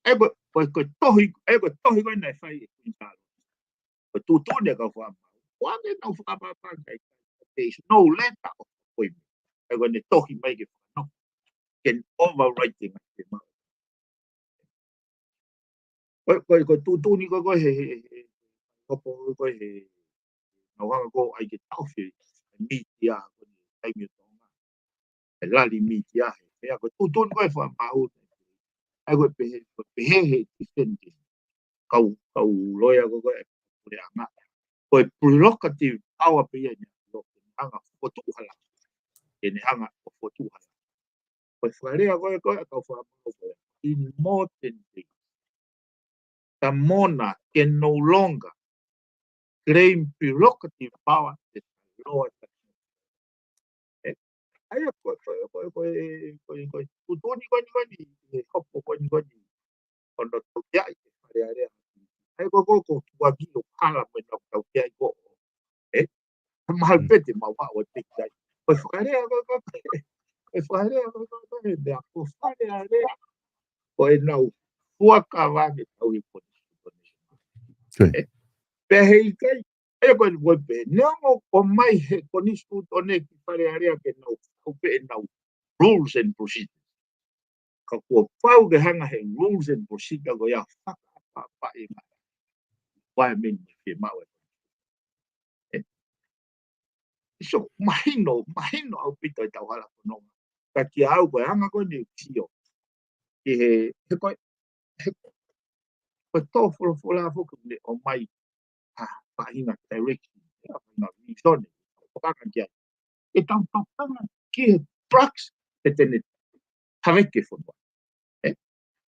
ʻA e ko, ko, ko e tohi, ʻa e ko e tohi ko ē naʻe fai ʻe Kuini Sālote. Ko e tuʻutuʻuni ʻa e kau fakamaau. ʻOku ʻikai ke nau fakaʻapaʻapa ki ai. There is no letter of appointment. ʻA e ko ʻene tohi mai ke fakanofo. Can override things ke mau. Ko, ko, ko e tuʻutuʻuni ko, ko he, he, he, hopo ko he, nau hanga ko ai ke taʻofi, mītia, ko e taimi ʻo Tonga. ʻE lali mītia, he, he, ko e tuʻutuʻuni ko e fakamaau. ʻA e ko e pehē, ko e pehē he defending. Kau, kau loea ko, ko e puleʻanga. Ko e prerogative power pē ia ʻEne ʻAfio, ke ne hanga fokotuʻu hala. Ke ne hanga ʻo fokotuʻu hala. Ko e fakalea ko e, ko e kau fakamaau ko e. In modern days, the monarch can no longer claim prerogative power that the law has. ʻE, ʻa ia ko, ko, ko, ko, ko, ko, tuʻutuʻuni ko eni ko eni, ʻe hopo ko eni ko eni. Ko hono tauteaʻi ʻe Fale Alea. ʻA ia ko, ko, ko tuʻaki ʻo hala mo e nau tauteaʻi ko. ʻE, mahalo pē te mau ʻaʻu ʻo teki ai. Ko e fakalea ko, ko, ko, ko e fakalea ko, ko, ko, ko e meʻa ko Fale Alea. Ko e nau fuakava ke tauhi konisitūtone. ʻE, pea heʻikai, ʻe ko e, ko e pē, neongo ʻomai he konisitūtone ki Fale Alea ke nau, ʻo pē ʻenau rules and procedures. Ka kuo pau ke hanga he rules and procedure ko ia fakaʻapaʻapa ʻi he ngaahi requirement ʻe fiemaʻu ʻe. ʻE. So, mahino, mahino ʻaupito ʻetau hala ko Tonga. Ka kiate au ko e anga ko eni ʻeku sio. ʻI he, he ko e, he ko e tō folofola foki ne ʻomai ha, ha faʻahinga direction, ha faʻahinga reason, ʻo hanga ki ai. ʻE tau tokanga ki he drugs, ʻe te ne haveke fonua. ʻE?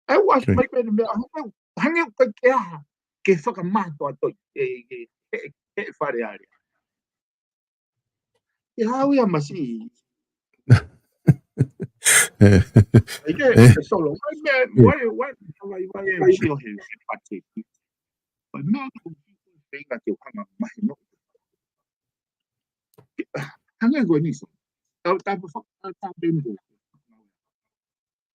ʻE ua mai ko eni meʻa, hangē, hangē ʻoku ʻikai ke aha, ke fakamātoato ʻe, ʻe, ʻe, ʻe Fale Alea. ʻE hau ia masi. ʻIkai ke, ke solo. Wai meʻa, wai, wai, wai, wai, e sio he, he pate. Wai meʻa, ko e feinga ke hanga mahino. Hangē ko eni so. Tau, tau, tau, tau, tau, tau,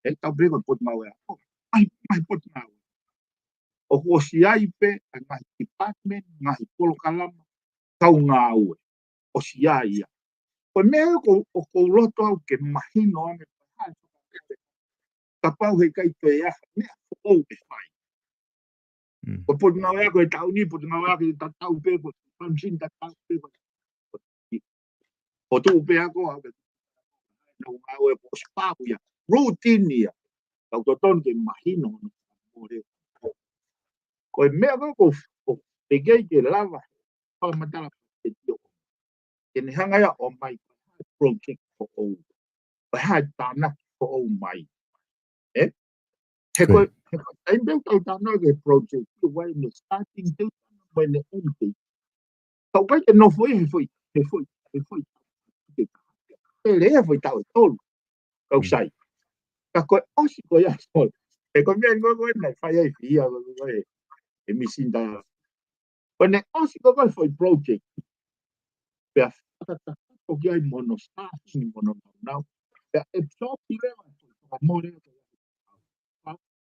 ʻE tau pē ko e Potungāue Ako. Mai, mai Potungāue. ʻOku ʻosi ai pē, ʻa e ngaahi department, ngaahi polokalama, kau ngāue. ʻOsi ai ia. Ko e meʻa ko, ʻoku ou loto au ke mahino ange, kapau heʻikai toe ʻi ai ha meʻa foʻou ʻe fai. Ko e Potungāue Ako e taʻu ni, Potungāue Ako e tatau pē, ko e function tatau pē, ko e, ko e tuʻu pē ako, a, ko e, nau ngāue ko e spau ia, routine ia. Kau totonu ke mahino, no, mole. Ko e meʻa ko, ko, ko, ʻe kei ke lava, fakamatala, ke tio. Ke ne hanga ia ʻo ʻomai project foʻou. Ko e hā e tānaki foʻou mai. ʻE? He ko, he ko, taimi pē ʻoku tau talanoa ki he project, ʻoku ʻi ai ʻene starting date, mo ʻene end date. Ka ʻoku ʻikai ke nofo ia he foʻi, he foʻi, he foʻi. He lea foʻi taʻu ʻe tolu. Kau sai. Ka ko e ʻosi ko ia, so. He ko e meʻa ko, ko e naʻe fai ai fia, ko, ko, ko e, e misinda. Ko ʻene ʻosi ko, ko e foʻi project. Pea fakataka toki ai mo hono staff, mo hono nāunau. Pea absorb leva, fakamole,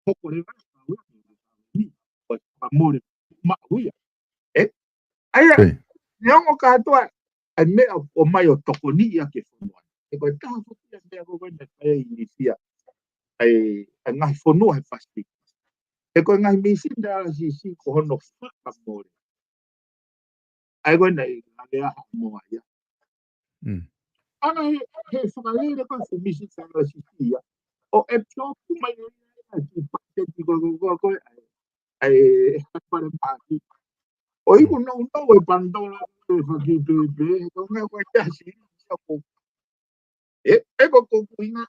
hoko leva ʻa e kau laki ʻo e kau ni, ʻo e fakamole maʻu ia. ʻE? ʻA ia, Ko ia. neongo kātoa ʻa e meʻa ʻoku ʻomai ʻo tokoniʻi ʻaki e fonua. He ko e taha foki ʻa e meʻa ko ē naʻe fai ʻi Inisia, ʻa e, ʻa e ngaahi fonua he Pasifiki. He ko e ngaahi mīsini dialysis ko hono fakamole. ʻA ia ko ē naʻe lea Haʻamoa ia. Mm. ʻAna he, he fakalele ko ē fuʻu mīsini dialysis ia. ʻO absorb mai ʻa e kiʻi paketi ko ē, ko ē, ko ē, ʻa e, ʻa e, ʻa e palemahi. ʻO iku Mm. nounou e Panadol ʻe faki pēpē, ko e ngaahi ko e tasi, ia ko ē, ʻe ko ē ko ʻuhinga,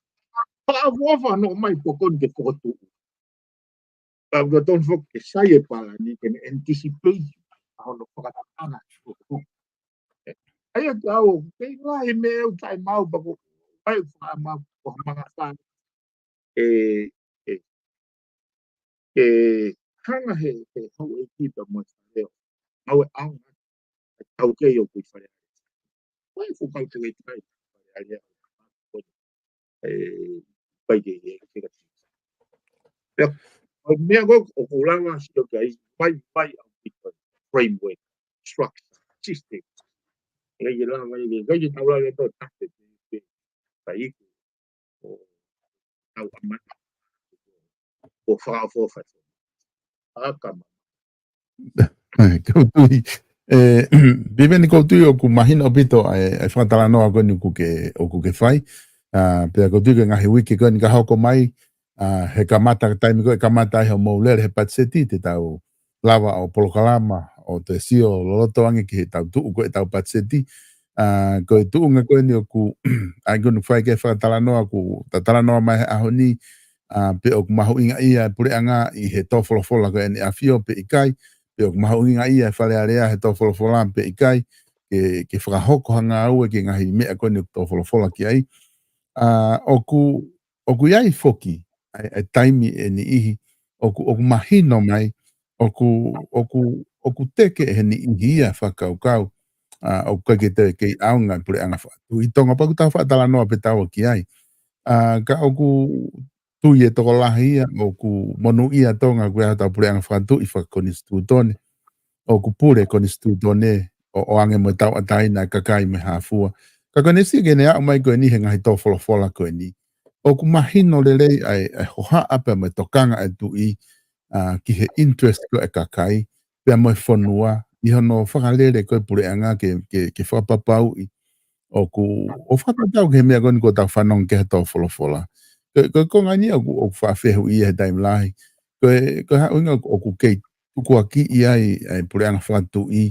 fakaʻofoʻofa noa mai ko ē ko eni ke fokotuʻu. Ka ʻoku totonu foki ke sai e palani, ke ne anticipate ʻa hono fakatokanga. ʻE, ʻa ia ka ʻoku kei lahi meʻa ʻoku taʻemaau pea ko, ʻai fakamau ko ha mangafā. ʻE, ʻe, ʻe hanga he, he houʻeiki pea mo e fale ʻo ngāue ʻaonga, ʻa e taukei ʻoku ʻi Fale Alea. Ko e fuʻu kau toketā ʻi Fale Alea. ʻE, pai ke, ke, ke, ke. Pea, ʻa e meʻa ko ē ʻoku ou lava sio ki ai, pai, pai ʻaupito framework, structure, system. ʻIkai ke lava, ʻikai ke, ʻikai ke tau lava ʻo tau tafe, pe, pe, pai ko ʻo tau ʻamata ʻo fakaʻofoʻofa. Fakakama. ʻE, ʻoku ou tui, ʻe, Piveni, ʻoku ou tui ʻoku mahino ʻaupito ʻa e, ʻa e fakatalanoa ko eni ʻoku ke, ʻoku ke fai. ʻA, pea ʻoku ou tui ko e ngaahi uike ko eni ka hoko mai, ʻa, he kamata, taimi ko ē kamata ai hoʻomou lele he patiseti, te tau lava ʻo polokalama, ʻo te sio loloto ange ki heʻetau tuʻu ko ē ʻetau patiseti. ʻA, ko e tuʻunga ko eni ʻoku, ʻa, ʻoku ou fai ki ai e fakatalanoa, ʻoku ta talanoa mai he ʻaho ni, ʻa, pe ʻoku mahuʻingaʻia e puleʻanga ʻi he tō folofola ko eni ʻa e ʻAfio pe ʻikai, pe ʻoku mahuʻingaʻia e Fale Alea he tō folofola pe ʻikai, ke, ke fakahoko ha ngāue ki he ngaahi meʻa ko eni ʻoku tō folofola ki ai. ʻA, ʻoku, ʻoku ʻi ai foki ʻa e, ʻa e taimi ʻe niʻihi, ʻoku, ʻoku mahino mai, ʻoku, ʻoku, ʻoku teke ʻe he niʻihi ia e fakakaukau, ʻa, ʻoku ʻikai ke toe kei ʻaonga e puleʻanga fakatuʻi ʻi Tonga, pea ʻoku tau fakatalanoa pē taua ki ai. ʻA, ka ʻoku tui e tokolahi ia, ʻoku monūʻia Tonga, ʻoku ʻi ai hotau puleʻanga fakatuʻi fakakonisitūtone, ʻoku pule konisitūtone, ʻo, ʻoange mo e tauʻatāina e kakai mo e hā fua. Ka ko ʻene sio ki heʻene aʻu mai ko eni he ngaahi tō folofola ko eni, ʻoku mahino lelei ʻa e, ʻa e hohaʻa pea mo e tokanga ʻa e tuʻi, ʻa, ki he interest ko ē ʻa e kakai, pea mo e fonua, ʻi hono fakalele ko ē e puleʻanga ke, ke, ke fakapapauʻi ʻoku, ʻo fakatatau ki he meʻa ko eni ʻoku tau fanongo ki ai he tō folofola. Ko, ko, ko e konga eni ʻoku, ʻoku faʻa fehuʻia he taimi lahi. Ko e, ko e hā e ʻuhinga ʻoku, ʻoku kei tukuakiʻi ai ʻa e puleʻanga fakatuʻi,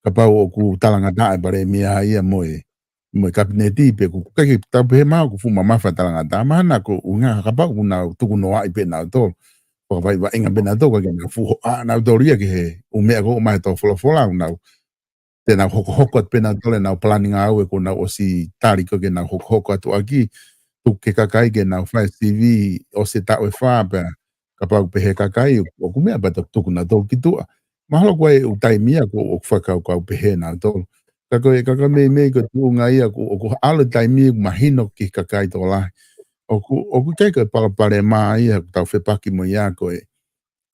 kapau ʻoku talangataʻa e palēmia ia mo e, mo e kapineti, pe ʻoku ʻikai ke tau pehē mai ʻoku fuʻu mamafa e talangataʻa, mahalo ko e ʻuhinga kapau ʻoku nau tukunoaʻi pē nautolu. Fakavaʻivaʻinga pē nautolu, ʻikai ke nau fuʻu hohaʻa nautolu ia ki he ʻū meʻa ko ē ʻoku ʻomai he tō folofola, ʻoku nau, te nau hokohoko atu pē nautolu ʻenau palani ngāue kuo nau ʻosi tali ko ē ke nau hokohoko atu ʻaki, tuku ki he kakai ke nau fai e C V, ʻosi e taʻu ʻe fā pea kapau ʻoku pehē e kakai, ʻoku meʻa pea toki tuku nautolu ki tuʻa. Mahalo ko e ʻū taimi ia ʻoku, ʻoku fakakaukau pehē nautolu. Ka ko e, ka ko e meimei ko e tuʻunga ia ʻoku, ʻoku ʻalu e taimi ʻoku mahino ki he kakai tokolahi ʻoku, ʻoku ʻikai ko e palopalema ia ʻoku tau fepaki mo ia ko e,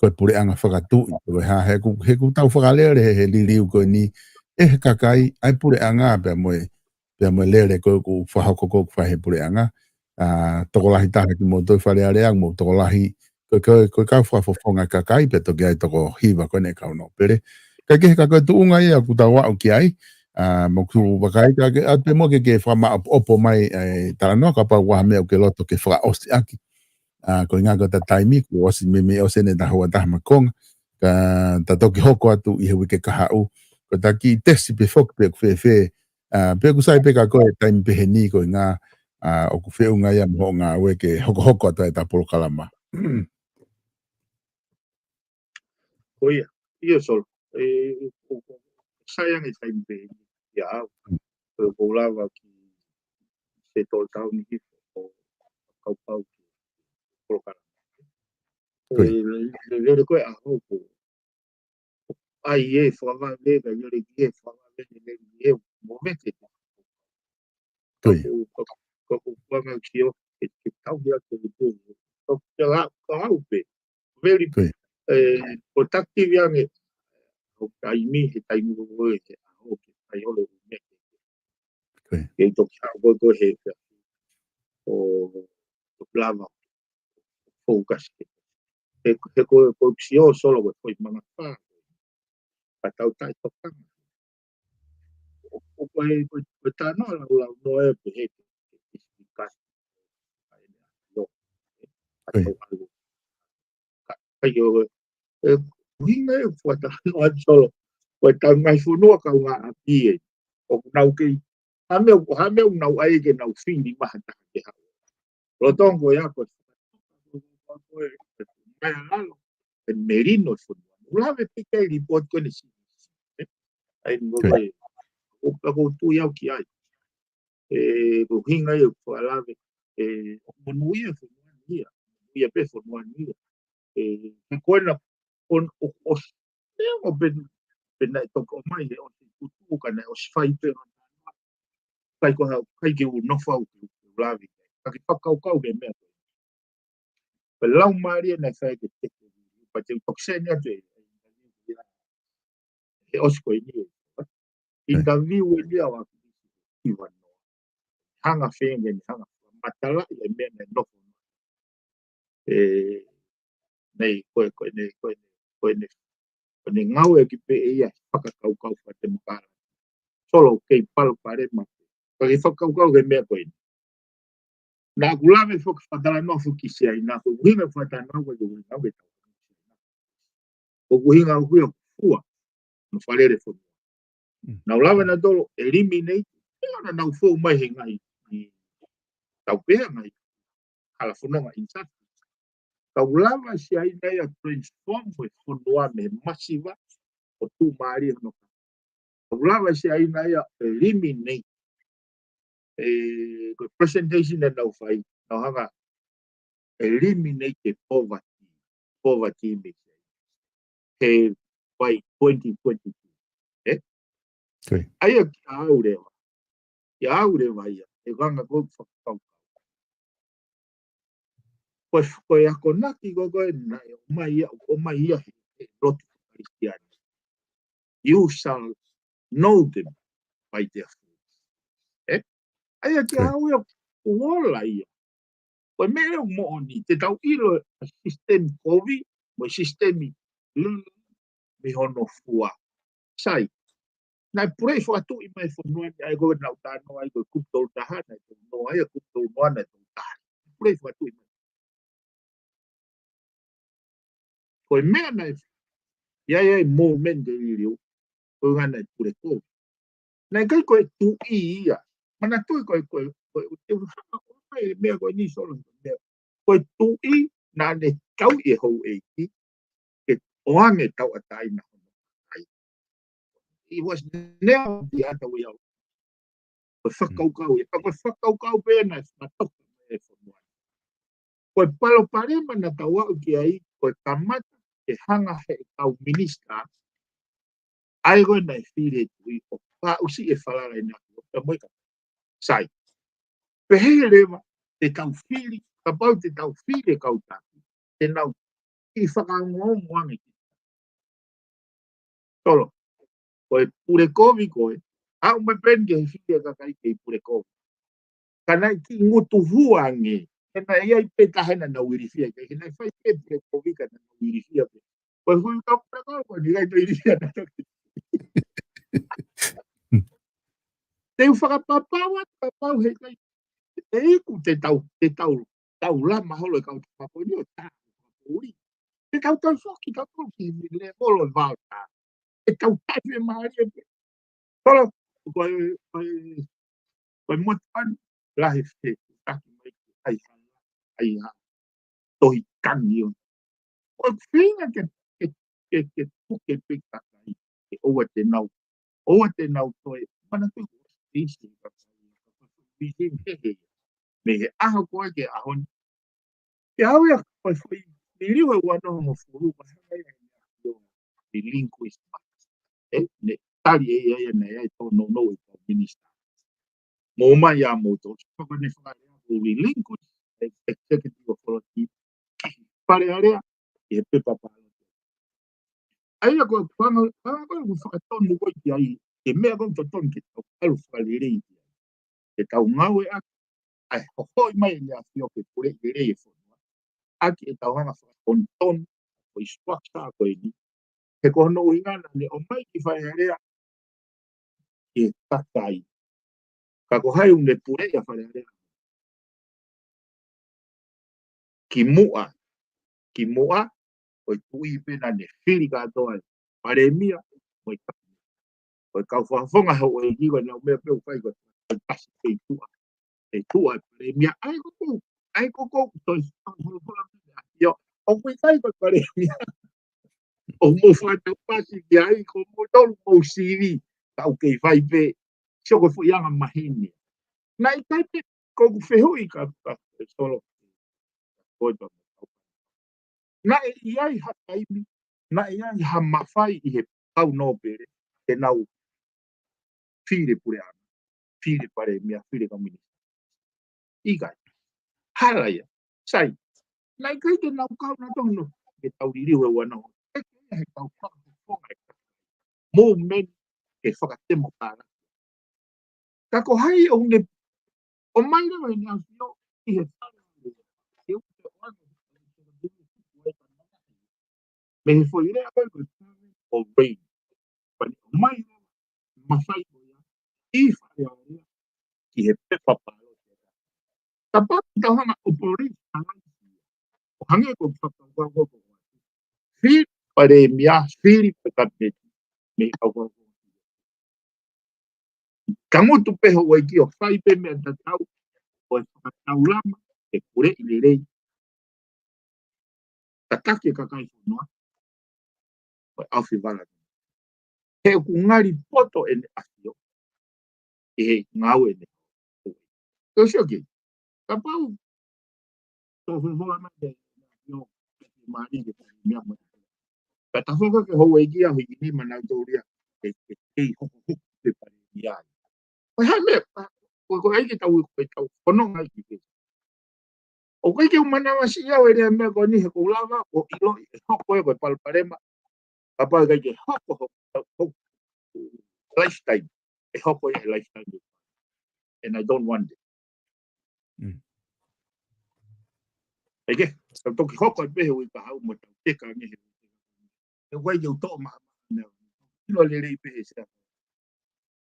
ko e puleʻanga fakatuʻi, ko e hā, he ʻoku, he ʻoku tau fakalele he, he liliu ko eni ʻe he kakai ʻa e puleʻanga pea mo e, pea mo e lele ko ē ʻoku fakahoko ko ē ʻoku fai he puleʻanga. ʻA, tokolahi taha kimoutolu Fale Alea, mo tokolahi, ko e, ko e, ko e kau fakafofonga kakai, pea toki ʻi ai e toko hiva ko eni e kau nōpele. Ka ko e, ka ko e tuʻunga ia ʻoku tau aʻu ki ai, ʻa, mo ʻeku vakai ka ke, ʻa, pea mo ke, ke fakamaʻopoʻopo mai e talanoa kapau ʻoku ʻi ai ha meʻa ʻoku ke loto ke fakaʻosi ʻaki. ʻA, ko e ʻuhinga ko ʻeta taimi, kuo ʻosi meimei ʻosi eni ʻeta houa ʻe taha makonga. Ka ta toki hoko atu ʻi he uike kahaʻu. Ko ʻeta kiʻi tesi pē foki pe ʻoku fēfē, ʻa, pe ʻoku sai pē ka ko e taimi pehē ni ko e ʻuhinga, ʻa, ʻoku feʻunga ia mo hoʻo ngāue ke hokohoko atu ai ʻeta polokalama. Ko ia, ʻio Solo. ʻE, ʻoku, ʻoku sai ange e taimi pehē ni ia au. Ko e ʻoku ou lava ke settle down hifo ʻo fakakaukau ki he polokalama. Ko ia. ʻE, le, le, le ko e ʻaho ko ē ʻai e fakavave, ka ʻi ai e lele ki he fakavave, lele ki he mo vete. Ko ia. Ka ko, ka ko, ka ko ʻeku anga sio, ke, ke tau hia ke, ke, ke, ke la, ka au pē. very, ē, productive ange ʻa e taimi, he taimi ko ē he ʻaho ke fai holo e ʻū meʻa. Kei toki haʻu ko ē he ʻo, ʻo lava focus ke. He, he ko, ko Sio Solo ko e foʻi mangafā. Ka tau taʻetokanga. ʻO, ʻo ko e, ko e, ko e tānaki laulau noa ē pē he, he, he, he, ka tau ʻalu. Ka, ka ʻio, ē, ʻuhinga ē fakatalanoa Solo. Ko e tau ngaahi fonua kaungāʻapi ē. ʻOku nau kei, ha meʻa, ha meʻa ʻoku nau ʻai ke nau fili maha taha ke haʻu. Lolotonga ia ko e, ko e, ko e, ko e melino e fonua. ʻOku lave pē ki ai e report ko eni si. Ē? ʻAi, mo e, ʻo ka ko tu iau ki ai. Ē, ko e ʻuhinga ia ʻoku fakalave, ē, ʻoku monūʻia e fonua ni ia. Ia pē fonua ni ia. Ē, he ko ena, ʻo, ʻo, ʻo, ē, ʻo pē, pē naʻe toki ʻomai he ʻosi kutu ka naʻe ʻosi fai pē. Kai ko ha, kai ke u nofo au ke u lave. Ka ke fakakaukau ki he meʻa ko ē. Pea lau mālie naʻe fai ke teke. Pea te u toki send atu ē. He ʻosi ko eni ē. Interview eni au a ki vano. Hanga fenge ni, hanga matala e meʻa naʻe nofo. Ē, nei, ko e, ko eni, ko eni, ko eni, ko eni ngāue ki pē ʻe ia fakakaukau fakatemokalati. Solo kei palopalema. Ka ke fakakaukau ki he meʻa ko eni. Naʻa ku lave foki fakatalanoa foki ki Siaina, ko e ʻuhinga fakatalanoa ko e ʻuhinga ke tau. Ko e ʻuhinga ʻoku ʻi ai e fua, no falele fonua. Mm. Nau lava nautolu eliminate, ʻio naʻa nau fou mai he ngaahi, ʻi tau pehē ngaahi, hala fononga injustice. Ka ʻoku lava Siaina ia transform ko e fonua mei he masiva, ʻo tuʻumālie hono. Ka ʻoku lava Siaina ia eliminate. Ē, ko e presentation naʻa nau fai, nau hanga eliminate e poverty, poverty mei he by twenty twenty-two. Ē? Ko ia. ʻA ia kiate au leva. Kiate au leva ia, ʻe hanga ko e fakakaukau. Ko e, ko e akonaki ko ē naʻe ʻomai ia, ʻomai ia he, he lotu Kalisitiane. You shall know them by their fruits. Ē? ʻA ia kiate au ia ʻoku ola ia. Ko e meʻa ʻoku moʻoni, te tau ʻilo e system kovi, mo e system lele mei hono fua. Sai, naʻe pule fakatuʻi mai fonua ni ʻa e ko ē naʻa ku talanoa ai ko e kupu tolu taha, naʻe tolu noa ia, kupu tolu noa naʻe tolu taha. Pule fakatuʻi mai. Ko e meʻa naʻe, ia ia e moment ke liliu, ko e ngana e pule kovi. Naʻe ʻikai ko e tuʻi ia. Manatuʻi ko e, ko e, ko e, te u hanga ʻo mai e meʻa ko eni Solo, meʻa. Ko e tuʻi naʻa ne tauʻi e houʻeiki, ke ʻoange tauʻatāina hono ai. It was never the other way out. Ko e fakakaukau ia, ka ko e fakakaukau pē naʻe fakatoka mai e fonua. Ko e palopalema naʻa tau aʻu ki ai, ko e kamata ke hanga he kau minisitā, ʻa ia ko ē naʻe fili e tuʻi ʻo paʻusi e falala ʻi naʻa ʻo pea mo e ka. Sai. Pehē leva, te tau fili, kapau te tau fili e kau taki, te nau ʻi fakaongoongo ange ki. Solo, ko e pule kovi ko ē, aʻu mai pē eni ke he fili e kakai kei pule kovi. Ka naʻe kiʻi ngutu hua ange, he naʻe ʻi ai pē taha naʻa nau ilifia, ke he naʻe fai pē pule kovi ka naʻa nau ilifia pē. Ko e hui kau pule kovi, ko e ʻikai toe ilifia naʻa nau. Te u fakapapau atu, kapau he ʻikai. Te iku te tau, te tau, tau lama holo e kau tapa ko eni ʻo tā. Ui. Te tau tau foki, tau tau ki levolo e vao tā. Te tau tau e mālie pē. Solo, ko e, ko e, ko e motuʻa ni, lahi fē, taki mai, ʻai ha, ʻai ha. Tohi tangi ʻo. Ko e feinga ke, ke, ke, ke puke pē kakai, ke ʻoua te nau, ʻoua te nau toe, manatuʻi ko e isi, isi, he, he, mei he ʻaho ko ē ki he ʻaho ni. Ke au ia, ko e foʻi, liliu e ua noa mo fulu, ko e hanga ia, ʻio, relinquish. Ē, ne tali e ia, ia, ne, ia, tō, no, no, e tō, minister. Mo mai ia mo tō, so ko ne fakalea, ko relinquish, e, executive authority, Fale Alea, ʻi he pepa pāloti. ʻA ia ko e anga, anga ko e ʻoku fakatonu ko ē ki ai, ʻa e meʻa ko ē ʻoku totonu ke tau ʻalu fakalelei ki ai. Ke tau ngāueʻaki ʻa e hohoi mai ʻEne ʻAfio ke puleʻi lelei e fonua. ʻAki ʻetau hanga fakatonutonu, ko e structure ko eni. He ko hono ʻuhinga naʻa ne ʻomai ki Fale Alea, ʻe kakai. Ka ko hai ʻoku ne puleʻi ʻa Fale Alea? Kimuʻa, kimuʻa, ko e tuʻi pē naʻa ne fili kātoa e palēmia, mo e ka-, ko e kau fakafofonga houʻeiki ko ē naʻa nau meʻa pē ʻoku ʻikai ko e pasi pē ʻi tuʻa. ʻI tuʻa e palēmia, ʻa ia ko ē, ʻa ia ko ē, ko e toe, toe holohola mai ʻa ia, ʻoku ʻikai ko e palēmia. ʻOku mou fakatau pasi ki ai, ko moutolu mou sivi, ka ʻoku kei fai pē, sio ko e foʻi anga maheni. Naʻe ʻikai pē, ko ʻeku fehuʻi ka, ka, e Solo. Ko e tau. Naʻe ʻi ai ha taimi, naʻe ʻi ai ha mafai ʻi he kau nōpele, ke nau fili puleʻanga, fili palēmia, fili kau minisitā. ʻIkai. Hala ia. Sai. Naʻe ʻikai ke nau kau nautolu, ke tau liliu e ua nau. ʻE ke he kau fakafofonga e movement ke fakatemokālati. Ka ko hai ʻoku ne ʻomai leva ʻEne ʻAfio ʻi he Fale Alea. Ke u te o ana, mei he foʻi lea ko ē ko e power of reign. Pea ne ʻomai leva mafai ko ia ʻi Fale Alea ki he pepa pāloti. Kapau te tau hanga ʻo operationalize ia, ʻo hangē ko e fakakaukau ko ē, fili palēmia, fili pē kapineti, mei he kau kau. Tangutu pē houʻeiki ʻo fai pē meʻa tatau, ko e fakataulama, ke puleʻi lelei. Tataki e kakai fonua, ko e ʻaofi vala. He ʻoku ngali poto ʻEne ʻAfio ʻi he ngāue ʻEne. Ke u sio ki ai. Kapau, tō folofola mai ke, ʻio, ke mālie ke tau meʻa mai. Ka ta foka ke houʻeiki ʻa hiki ni ma nau tōlia, ke, ke, ke hoko hoko pe palēmia. Ko e hā e meʻa, ko, ko e ʻai ke tau, ko e tau, ko no ngai ki ke. ʻOku ʻikai ke u manavasiʻi au e lea meʻa ko eni he ʻoku ou lava ʻo ʻiloʻi ʻe hoko ia ko e palopalema. Kapau ʻe ʻikai ke hoko, hoko, hoko, lifetime. ʻE hoko ia e lifetime. And I don't want it. Mm. ʻEke, tau toki hoko ai pē he uike kahaʻu mo tau teka ange he. He ʻoku ʻikai ke u toʻo maha, maha meʻa. ʻIlo lelei pē he sea.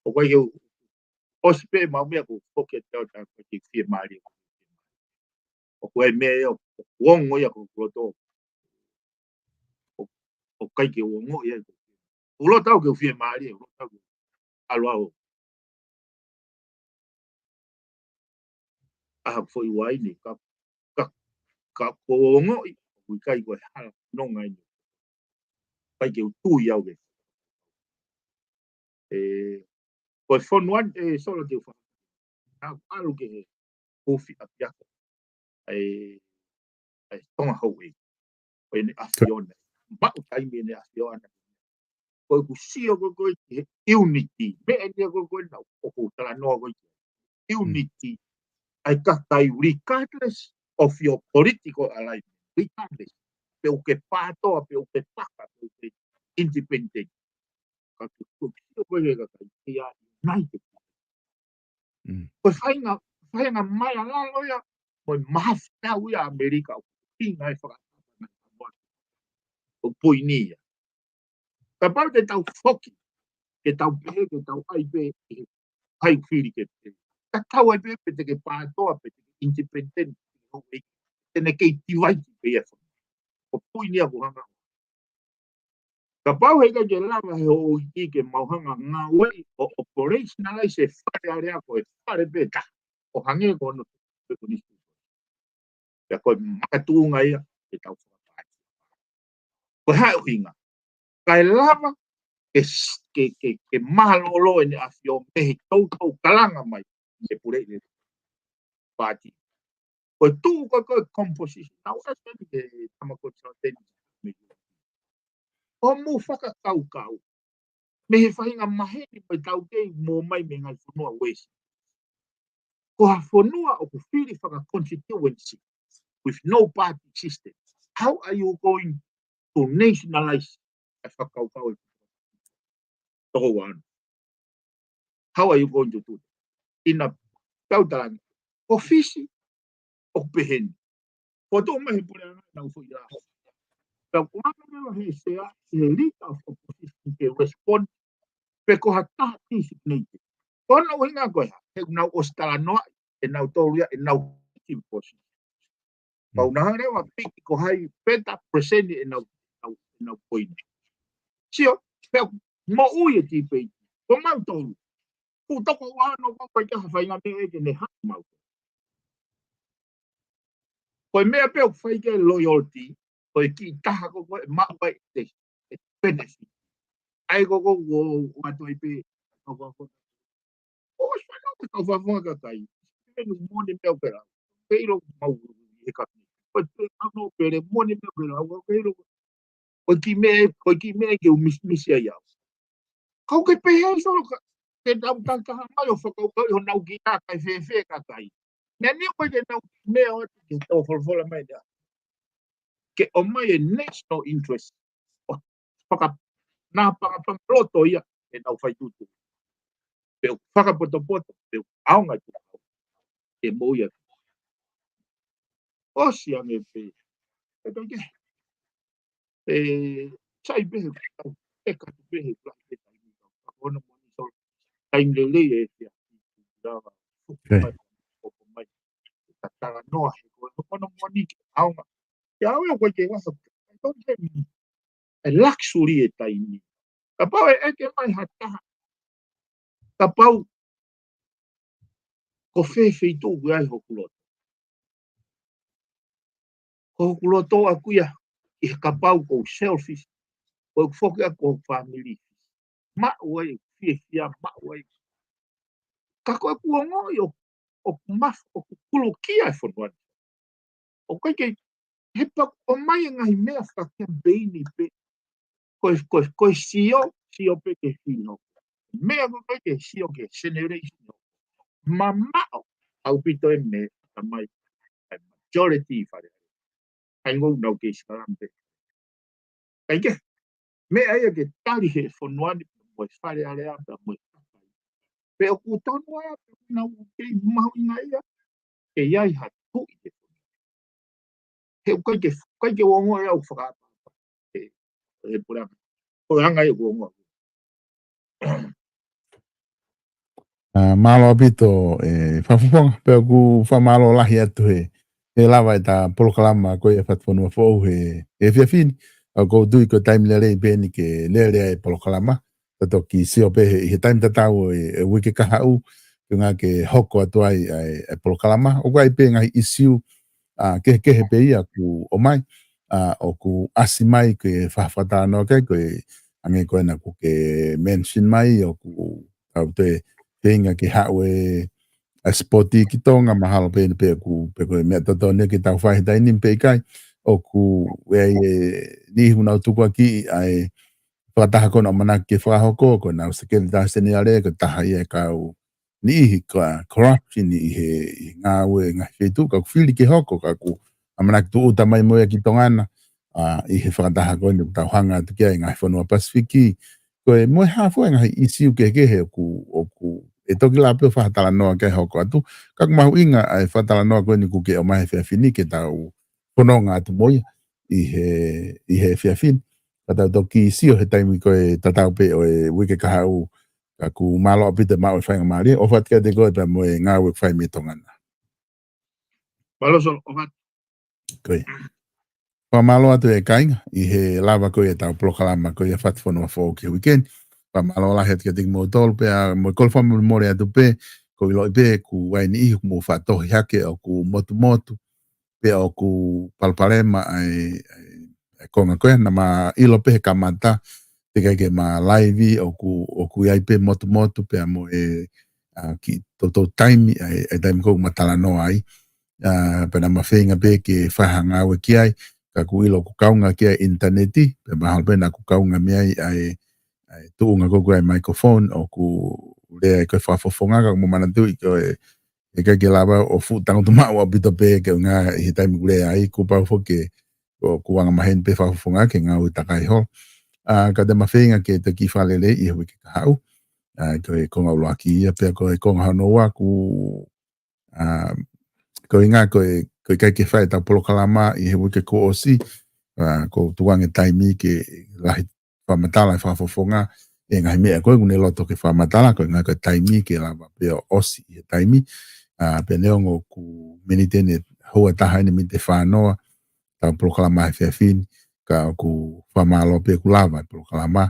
ʻOku ʻikai ke u, ʻosi pē mau meʻa ko foki atu au ta ko ke fiemālie. ʻOku ʻi ai e meʻa ia, ʻoku ongo ia ko loto. ʻOku ʻikai ke u ongoʻi ia. ʻOku loto au ke u fiemālie, ʻoku loto au ke ʻalu au. ʻA ha foʻi uaine, ka, ka, ka ko ongoʻi, ʻoku ʻikai ko e hala nonga eni. ʻIkai ke u tui au ke. ʻE, ko e fonu ʻeni, ʻe Solo te u fa-, ʻa, ʻalu ke he kofi ʻapiako. ʻE, ʻe Tonga Houʻeiki. Ko ʻEne ʻAfio na. Maʻu taimi ʻEne ʻAfio na. Ko ʻeku sio ko ē ko ē ki he unity. Meʻa eni ko ē ko ē naʻa ku talanoa ko ē ki he unity. ʻA e kakai regardless of your political alignment. Regardless. Pe ʻoku ke PATOA, pe ʻoku ke paka, pe ʻoku ke independent. Ka ke sio ko ē ki he kakai, they are united. Mm. Ko e faʻahinga, faʻahinga maila lalo ia, ko e mahafu tau ia ʻAmelika, ʻoku hinga e fakatapana. ʻOku poini ia. Kapau te tau foki, ke tau pehē, ke tau ʻai pē, ʻe, ʻai fili ke pehē. Ka tau ʻai pē, pe te ke PATOA, pe te ke independent, ʻo e, te ne kei tivai ki pē ia. ʻOku poini ia ko hanga. Kapau heʻikai ke lava he houʻeiki ke mau hanga ngāueʻi ʻo operationalize e Fale Alea ko e fale pē taha. ʻO hangē ko hono pē ko nisi. Pea ko e makatuʻunga ia ke tau fakapaati. Ko e hā e ʻuhinga? Kae lava ke s-, ke, ke, ke mālōlō ʻEne ʻAfio mei he toutou kalanga mai. Ke puleʻi e paati. Ko e tuʻu ko ē ko e composition. Naʻa ku ʻasi eni ki he tama ko Jonathan. ʻO mou fakakaukau. Mei he faʻahinga maheni mo e taukei mo mai mei he ngaahi fonua Uēsite. Ko ha fonua ʻoku fili faka-constituency with no party system. How are you going to nationalize ʻa e fakakaukau ʻo e toko ua ono. How are you going to do that? ʻIna tau talaange, ko Fisi ʻoku pehē ni. Ko tō mai he puleʻanga ʻenau foʻi lā. Pea ko ʻene lea he sea, he leader of opposition ke respond, pe ko ha taha designated. Ko hono ʻuhinga ko e hā, he ʻoku nau ʻosi talanoaʻi ʻe nautolu ia ʻenau position. Pau na hare wa piki ko hai peta present ʻenau, ʻenau, ʻenau poini. Sio, pea moʻui e tipeiti. Ko mautolu. Ku toko ua ono ko ʻikai ha faʻahinga meʻa ke ne haʻu mau. Ko e meʻa pē ʻoku fai ke loyalty, ko e kiʻi taha ko ko e maʻu ai e, e benefit. ʻA ia ko ko ʻoku ʻoatu ai pē, ko ko ko. ʻOsi whano ke kau fafonga kakai. Penu moni meʻa ke lau. Ke ilo mau e ka. Ko e pē ano pele moni meʻa ke lau. Ke ilo ko e kiʻi meʻa, ko e kiʻi meʻa ke u misimisi ai au. Kau ke pehē solo ka, ke tau tau taha mai ʻo fakau kau ʻi honau kiʻi kakai fēfē kakai. Meʻa ni ko e ke nau meʻa o atu ke tau folofola mai lea. Ke ʻomai e national interest. ʻO faka, na pangapanga loto ia ʻenau faitutu. Pe ʻoku fakapotopoto, pe ʻoku ʻaonga tu. Ke mou ia. ʻOsi ange pē. E toki. E, sai pē he kau. E ka tu pē he kau. E ka tu pē he kau. Ka kono moni solo. Taimi lelei e fia. Lava. Okay. Mai, ʻoku mai. Ka talanoa he ko. Kono moni ke ʻaonga. Ke ʻaonga ko ke wasa. I don't have e luxury e taimi. Kapau ʻe ʻeke mai ha taha. Kapau ko fē feituʻu ʻoku ʻi ai hoku loto. Ko hoku loto ʻaku ia ʻi he kapau ko selfish. Ko ʻeku foki ʻaku ko hoku family. Maʻu ai, fiefia, maʻu ai. Ka ko ʻeku ongoʻi ʻo, ʻoku maf, ʻoku kulukia e fonua ni. ʻOku ʻikai ke, he pea ʻoku ʻomai e ngaahi meʻa fakacampaign pē. Ko e, ko e, ko e sio, sio pē ke fino. Meʻa ko e ke sio ke generation. Mamaʻo, ʻaupito e meʻa, tamai, e majority fale. ʻAi ngou nau ke Islam pē. ʻIkai ke, meʻa ia ke tali he fonua ni mo e Fale Alea pea mo e kakai. Pe ʻoku tonu ai pē nau ke mahuʻinga ia, ke ʻi ai ha tuʻi he fonua. He ʻoku ʻikai ke, ʻikai ke ongo ia ʻoku fakaʻapaʻapa. He, he puleʻanga. Ko e anga ia ʻoku ongo. ʻA, mālō ʻaupito, e, Fakafofonga, pea ʻoku fakamālō lahi atu he, he lava e ta polokalama ko ia Fatufonua Foʻou he, he efiafi ni. ʻA, ʻoku ou tui ko e taimi lelei pē eni ke lele ai e polokalama. Ta toki sio pē he, he taimi tatau e, e uike kahaʻu, ke ngā ke hoko atu ai, ai, e polokalama. ʻOku ʻi ai pē ngaahi issue, ʻa, kehekehe pē ia ʻoku ʻomai, ʻa, ʻoku ʻasi mai ke fakatalanoa ki ai, ko e hangē ko ena ʻoku ke mention mai, ʻoku tau toe feinga ke haʻu e, ʻa, sipoti ki Tonga, mahalo pē eni pē ʻoku, pe ko e meʻa totonu ke tau fai he taimi ni pe ʻikai, ʻoku ʻi ai e niʻihi ʻoku nau tukuakiʻi ʻa e fakataha ko ena ʻoku ʻamanaki ke fakahoko, ko ʻenau Sekelitali Seniale, ko e taha ia e kau niʻihi ko e corruption ʻi he, ʻi he ngāue ngaahi feituʻu, ka ʻoku fili ke hoko, ka ʻoku ʻamanaki tūʻuta mai mo ia ki Tonga na, ʻa, ʻi he fakataha ko eni ʻoku tau hanga atu ki ai ngaahi fonua Pasifiki, ko e mo e hā fua e ngaahi issue kehekehe ʻoku, ʻoku, ʻe toki lava pē ʻo fakatalanoa ki ai hoko atu, ka ʻoku mahuʻinga ʻa e fakatalanoa ko eni ʻoku ke ʻomai he efiafi ni ke tau fononga atu mo ia ʻi he, ʻi he efiafi ni. Ka tau toki sio he taimi ko e tatau pē ʻo e uike kahaʻu, ka ʻoku mālō ʻaupito e maʻu e faingamālie, ʻofa atu kiate koe pea mo e ngāue ʻoku fai mei Tonga na. Mālō Solo, ʻofa atu. Ko ia. Fakamālō atu e kāinga, ʻi he lava ko ia e ta polokalama ko ia Fatufonua Foʻou ki he uike ni. Fakamālō lahi atu kiate kimoutolu pea mo e kole fakamolemole atu pē, ʻoku ou ʻiloʻi pē, ʻoku ʻi ai e niʻihi ʻoku mou fakatohi hake ʻoku motumotu, pea ʻoku palopalema ʻa e, ʻa e, ʻa e konga ko ē, naʻa ma ʻilo pē he kamata, teʻeki ai ke ma laivi, ʻoku, ʻoku ʻi ai pē motumotu, pea mo e, ʻa, kiʻi toutou taimi, ʻa e, ʻa e taimi ko ē ʻoku ma talanoa ai. ʻA, pea naʻa ma feinga pē ke fai ha ngāue ki ai, ka ʻoku ʻilo ʻoku kaunga ki ai ʻinitaneti, pea mahalo pē naʻa ʻoku kaunga mei ai, ʻa e, ʻa e tuʻunga ko ē ʻa e microphone, ʻoku lea ai ko e Fakafofonga, ka ʻoku mou manatuʻi ko e, ʻikai ke lava ʻo fuʻu tangutu maʻu ʻaupito pē ke ngā ʻi he taimi ʻoku lea ai, kuo pau foki ke ʻoku anga maheni pē fakafofonga ke ngāue takai holo. ʻA, ka te ma feinga ke te kiʻi fakalelei ʻi he uike kahaʻu. ʻA, ko e konga ʻuluaki ia, pea ko e konga hono ua ʻoku, ʻa, ko e ʻuhinga ko e, ko e ʻikai ke fai ʻetau polokalama ʻi he uike kuo ʻosi, ʻa, ʻoku tuku ange taimi ke lahi fakamatala e fakafofonga, ʻi he ngaahi meʻa ko ē ʻoku ne loto ke fakamatala, ko e ʻuhinga ko e taimi ke lava pē ʻo ʻosi ʻi he taimi, ʻa, pea neongo ʻoku miniti ʻeni ʻe houa taha ʻeni miniti ʻe fā noa, ʻetau polokalama he efiafi ni, ka ʻoku fakamālō pē ʻoku lava e polokalama,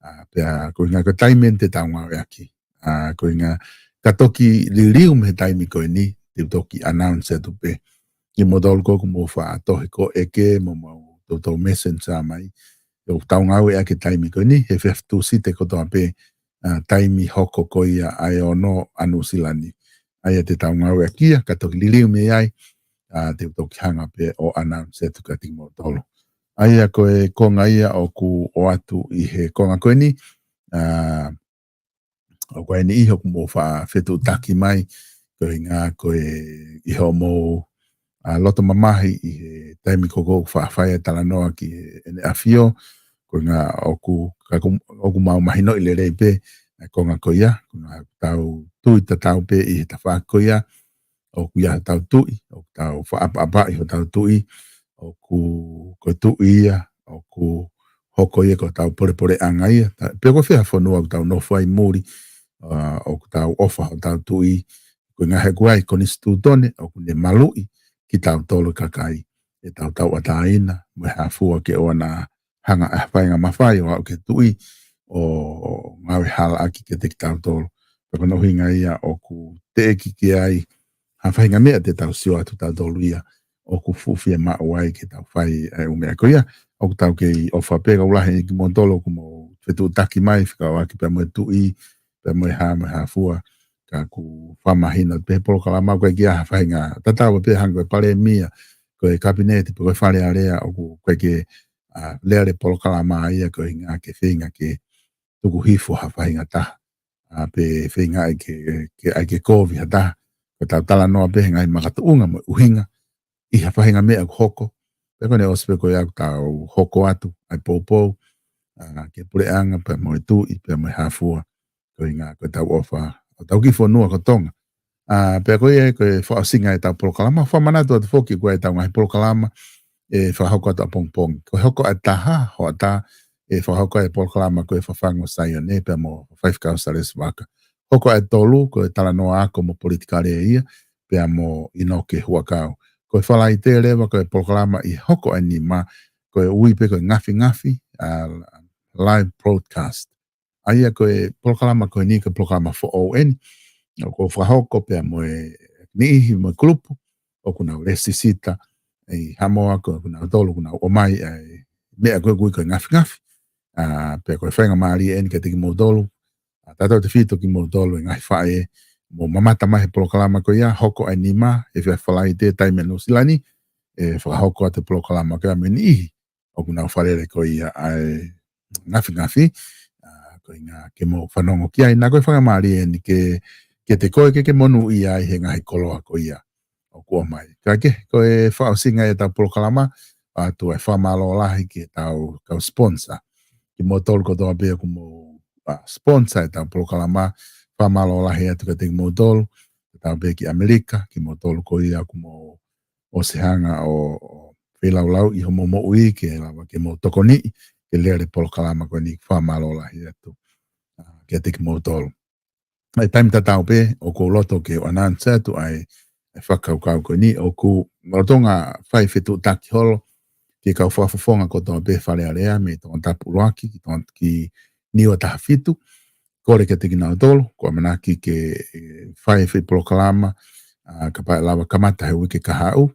ʻa, pea ko e ʻuhinga ko e taimi ʻeni te tau ngāueʻaki. ʻA, ko e ʻuhinga ka toki liliu mei he taimi ko eni, te u toki announce atu pē. Kimoutolu ko ē ʻoku mou faʻa tohi ko ē ke mo mau toutou messenger mai. ʻOku tau ngāueʻaki e taimi ko eni, he efiafi Tūsite kotoa pē, ʻa, taimi hoko ko ia ʻa e ono ʻa Nuʻusila ni. ʻA ia te tau ngāueʻaki ia, ka toki liliu mei ai, ʻa, te u toki hanga pē ʻo announce atu kiate kimoutolu. ʻA ia ko e konga ia ʻoku ʻoatu ʻi he konga ko eni, ʻa, ʻoku ʻi ai e niʻihi ʻoku mou faʻa fetuʻutaki mai, ko e ʻuhinga ko e ʻi hoʻomou, ʻa, loto mamahi ʻi he taimi ko ē ʻoku faʻa fai e talanoa ki heʻene ʻafio, ko e ʻuhinga ʻoku, ka ʻoku, ʻoku mau mahinoʻi lelei pē, ʻa e konga ko ia, ko e ʻuhinga ʻoku tau tui tatau pē ʻi he tafaʻaki ko ia, ʻoku ʻi ai hotau tuʻi, ʻoku tau fakaʻapaʻapaʻi hotau tuʻi, ʻoku, ko e tuʻi ia, ʻoku hoko ia ko hotau polepoleʻanga ia, ta-, pe ko fē ha fonua ʻoku tau nofo ai muli, ʻa, ʻoku tau ʻofa hotau tuʻi, ko e ʻuhinga he ʻoku ʻi ai e konisitūtone, ʻoku ne maluʻi kitautolu kakai, ʻetau tauʻatāina, mo e hā fua ke ʻoua naʻa hanga ʻe ha faʻahinga mafai ʻo aʻu ki he tuʻi ʻo ngāue halaʻaki kiate kitautolu. Pea ko hono ʻuhinga ia ʻoku teʻeki ke ʻi ai ha faʻahinga meʻa te tau sio atu tautolu ia ʻoku fuʻu fiemaʻu ai ke tau fai ʻa e ʻū meʻa ko ia. ʻOku tau kei ʻofa pē kae ʻoua leva ʻe kimoutolu ʻoku mou fetuʻutaki mai, fekauʻaki pea mo e tuʻi, pea mo e hā, mo e hā fua, ka ʻoku fakamahino pē he polokalama ʻoku ʻikai ke ʻi ai ha faʻahinga tatau pē hangē ko e palēmia, ko e kapineti, pe ko e Fale Alea ʻoku ʻikai ke, ʻa, lele polokalama ia ko e ʻuhinga ke feinga ke tuku hifo ha faʻahinga taha. ʻA, pe feinga ai ke, ke, ai ke kovi ha taha. Ko ʻetau talanoa pē he ngaahi makatuʻunga mo e ʻuhinga ʻi ha faʻahinga meʻa ʻoku hoko. Pea ko ʻene ʻosi pē ko ia ʻoku tau hoko atu ʻa e poupou, ʻa, ki he puleʻanga, pea mo e tuʻi, pea mo e hā fua. Ko e ʻuhinga ko ʻetau ʻofa ʻo hotau kiʻi fonua ko Tonga. ʻA, pea ko ia ko e fakaʻosinga ʻetau polokalama, fakamanatu atu foki ko ʻetau ngaahi polokalama, ʻe fakahoko atu ʻapongipongi. Ko e hoko ʻa e taha, hoʻatā, ʻe fakahoko ʻa e polokalama ko e Fafangu ʻo Saione, pea mo Faifekau Salesi Vaka. Hoko ʻa e tolu, ko e talanoa ako mo politikale ia, pea mo ʻInoke Huʻakau. Ko e Falaite leva, ko e polokalama ʻi he hoko ʻa e nima, ko e ui pē ko e Ngafingafi, ʻa, live broadcast. ʻA ia ko e polokalama ko eni, ko e polokalama foʻou ʻeni. ʻOku fakahoko pea mo e niʻihi mo e kulupu ʻoku nau lēsisita ʻi Haʻamoa, ko ʻenau tolu ʻoku nau ʻomai ʻa e meʻa ko ē ʻoku ui ko e Ngafingafi. ʻA, pea ko e faingamālie ʻeni kiate kimoutolu, ʻa, tautautefito kimoutolu e ngaahi faʻē, mou mamata mai he polokalama ko ia, hoko ʻa e nima, he efiafi Falaite, taimi ʻa Nuʻusila ni, ʻe fakahoko atu e polokalama ko ia mo e niʻihi ʻoku nau fālele ko ia ʻa e Ngafingafi, ʻa, ko e ʻuhinga ke mou fanongo ki ai, naʻa ko e faingamālie ʻeni ke, kiate koe ke ke monūʻia ai he ngaahi koloa ko ia ʻoku ʻomai. Ka ke, ko e fakaʻosinga ʻetau polokalama, ʻoatu ʻa e fakamālō lahi ki heʻetau kau sponsor. Kimoutolu kotoa pē ʻoku mou, ʻa, sponsor ʻetau polokalama, fakamālō lahi atu kiate kimoutolu, tatau pē ki ʻAmelika, kimoutolu ko ia ʻoku mou ʻosi hanga ʻo, ʻo feilaulau ʻi hoʻomou moʻui ke lava ke mou tokoniʻi ke lele e polokalama ko eni, fakamālō lahi atu, ʻa, kiate kimoutolu. ʻA e taimi tatau pē, ʻoku ou loto ke u announce atu ʻa e, ʻa e fakakaukau ko eni, ʻoku lolotonga fai fetuʻutaki holo ki he kau fakafofonga kotoa pē Fale Alea mei Tongatapu ʻUluaki ki Tonga, ki Niua Taha Fitu, kole kiate kinautolu, ʻoku ʻamanaki ke, ʻe, fai e foʻi polokalama, ʻa, kapau ʻe lava kamata he uike kahaʻu,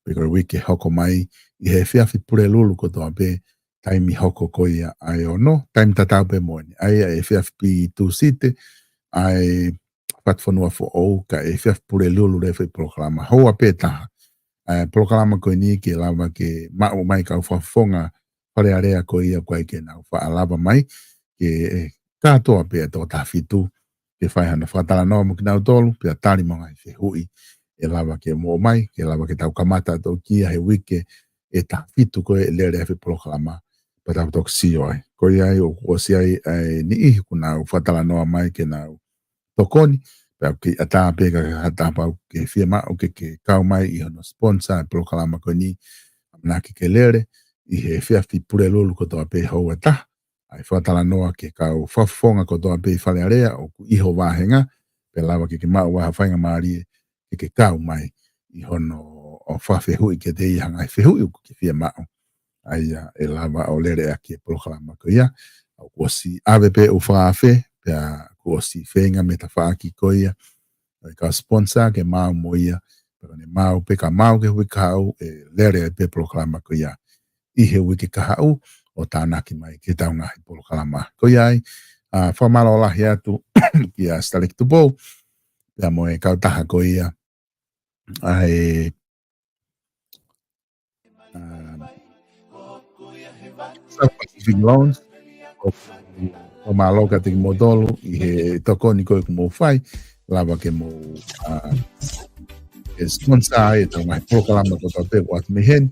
pe ko e uike hoko mai ʻi he efiafi Pulelulu kotoa pē, taimi hoko ko ia ʻa e ono, taimi tatau pē mo eni. ʻA ia ʻe efiafi Tūsite, ʻa e Fatufonua Foʻou, kae efiafi Pulelulu leva e foʻi polokalama. Houa pē taha. ʻA e polokalama ko eni ke lava ke maʻu mai kau fakafofonga Fale Alea ko ia ʻoku ʻikai ke nau faʻa lava mai, ke, ʻe, kātoa pē ʻa e Toko Taha Fitu, ke fai hano fakatalanoa mo kinautolu, pea tali mo e ngaahi fehuʻi ʻe lava ke mou ʻomai, ke lava ke tau kamata atu ki ai he uike ʻe taha fitu ko ē ʻe lele ai e polokalama, pea tau toki sio ai. Ko ia ai ʻoku ʻosi ʻi ai e niʻihi kuo nau fakatalanoa mai ke nau tokoni, pea ʻoku kei ʻatā pē ka ha taha pau ke fiemaʻu ke ke kau mai ʻi hono sponsor e polokalama ko eni, ʻamanaki ke lele ʻi he efiafi Pulelulu kotoa pē houa ʻe taha ʻa e fakatalanoa ki he kau fakafofonga kotoa pē ʻi Fale Alea ʻoku ʻi ho vāhenga, pea lava ke ke maʻu ai ha faingamālie ke ke kau mai ʻi hono ʻo fakafehuʻi kiate ia ha ngaahi fehuʻi ʻoku ke fiemaʻu. ʻA ia ʻe lava ʻo lele ʻaki e polokalama ko ia. ʻOku ʻosi ʻave pē ʻū fakaafe, pea kuo ʻosi feinga mei he tafaʻaki ko ia ʻo e kau sponsor ke maʻu mo ia, pea ko ʻene maʻu pē ka maʻu ki he uike kahaʻu ʻe lele ai pē polokalama ko ia ʻi he uike kahaʻu ʻo tānaki mai ki heʻetau ngaahi polokalama. Ko ia ai, ʻa, fakamālō lahi atu kia Sitaleki Tupou, pea mo e kautaha ko ia ʻa e, ʻa, South Pacific Loans, ʻo, ʻo mālō kiate kimoutolu ʻi he tokoni ko ē kuo mou fai, lava ke mou, ʻa, ke sponsor ai ʻetau ngaahi polokalama kotoa pē ʻoku ʻoatu mei heni,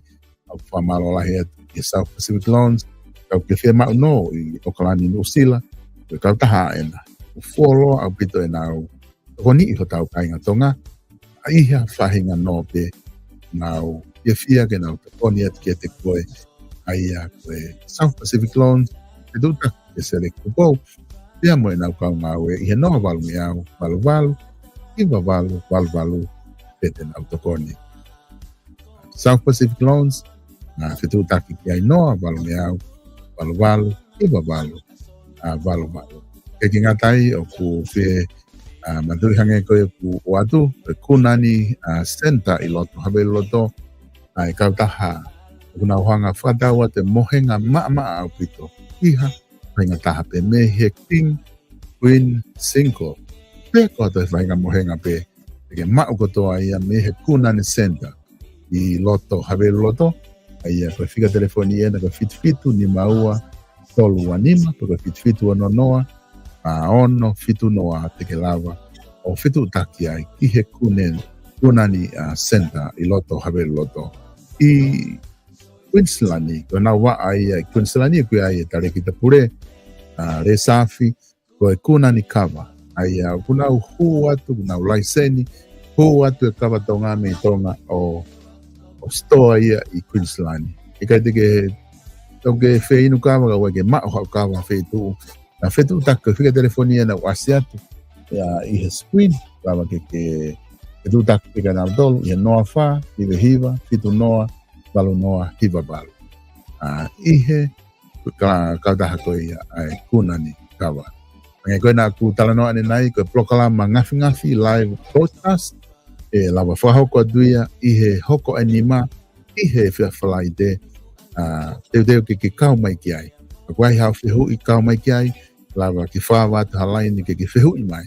ʻoku fakamālō lahi atu kia South Pacific Loans, kau ke fiemaʻu nō ʻi ʻOkalani, Nuʻusila, ko e kautaha ʻena ʻoku fuoloa ʻaupito ʻenau tokoniʻi hotau kāinga Tonga, ʻa ia ʻi ha faʻahinga nō pē ʻoku nau fiefia ke nau tokoni atu kiate koe, ʻa ia ko e South Pacific Loans, fetuʻutaki kia Sitaleki Tupou, pea mo ʻenau kau ngāue ʻi he noa valu ngeau, valu valu, hiva valu, valu valu, pea te nau tokoni. South Pacific Loans, ʻa, fetuʻutaki ki ai noa valu ngeau, valu valu, hiva valu, ʻa, valu valu. ʻIkai ke ngata ai ʻoku fie, ʻa, manatuʻi hangē ko ia kuo ʻoatu, ko e Kunani, ʻa, Center ʻi loto Haveluloto, ʻa, e kautaha ʻoku nau hanga ʻo fakatau atu e mohenga maʻamaʻa ʻaupito ʻi ha faʻahinga taha pē, mei he King, Queen, Single, pe ko ha toe faʻahinga mohenga pē, te ke maʻu kotoa ia mei he Kunani Center ʻi loto Haveluloto. ʻA ia ko e fika telefoni ʻena ko e fitu fitu nima ua tolu ua nima, pe ko e fitu fitu ono noa, ʻa, ono fitu noa, te ke lava ʻo fetuʻutaki ai ki he Kunen-, Kunani, ʻa, Center ʻi loto Haveluloto ʻi Queensland. Ko ʻenau vaʻa ia ʻi Queensland, ko ia ai e talēkita pule, ʻa, Lēsafi, ko e Kunani Kava. ʻA ia ʻoku nau hū atu, ʻoku nau laiseni, hū atu e kava Tonga mei Tonga ʻo, ʻo sitoa ia ʻi Queensland. ʻIkai te ke, te ke fie inu kava, kae ʻoua ke maʻu haʻo kava feituʻu. Naʻa fetuʻutaki, ko e fika telefoni ia naʻa ku ʻasi atu ia ʻi he screen, lava ke ke fetuʻutaki pē kia nautolu ʻi he noa fā, hiva hiva, fitu noa, valu noa, hiva valu. ʻA, ʻi he ka-, kautaha ko ia ʻa e Kunani Kava. Hangē ko ē naʻa ku talanoa ʻanenai, ko e polokalama ngafingafi, live broadcast, ʻe lava fakahoko atu ia ʻi he hoko ʻe nima ʻi he efiafi Falaite, ʻa, teuteu ke ke kau mai ki ai. Ka ʻoku ʻi ai haʻo fehuʻi, kau mai ki ai, lava ke fakaava atu ha laine ke ke fehuʻi mai.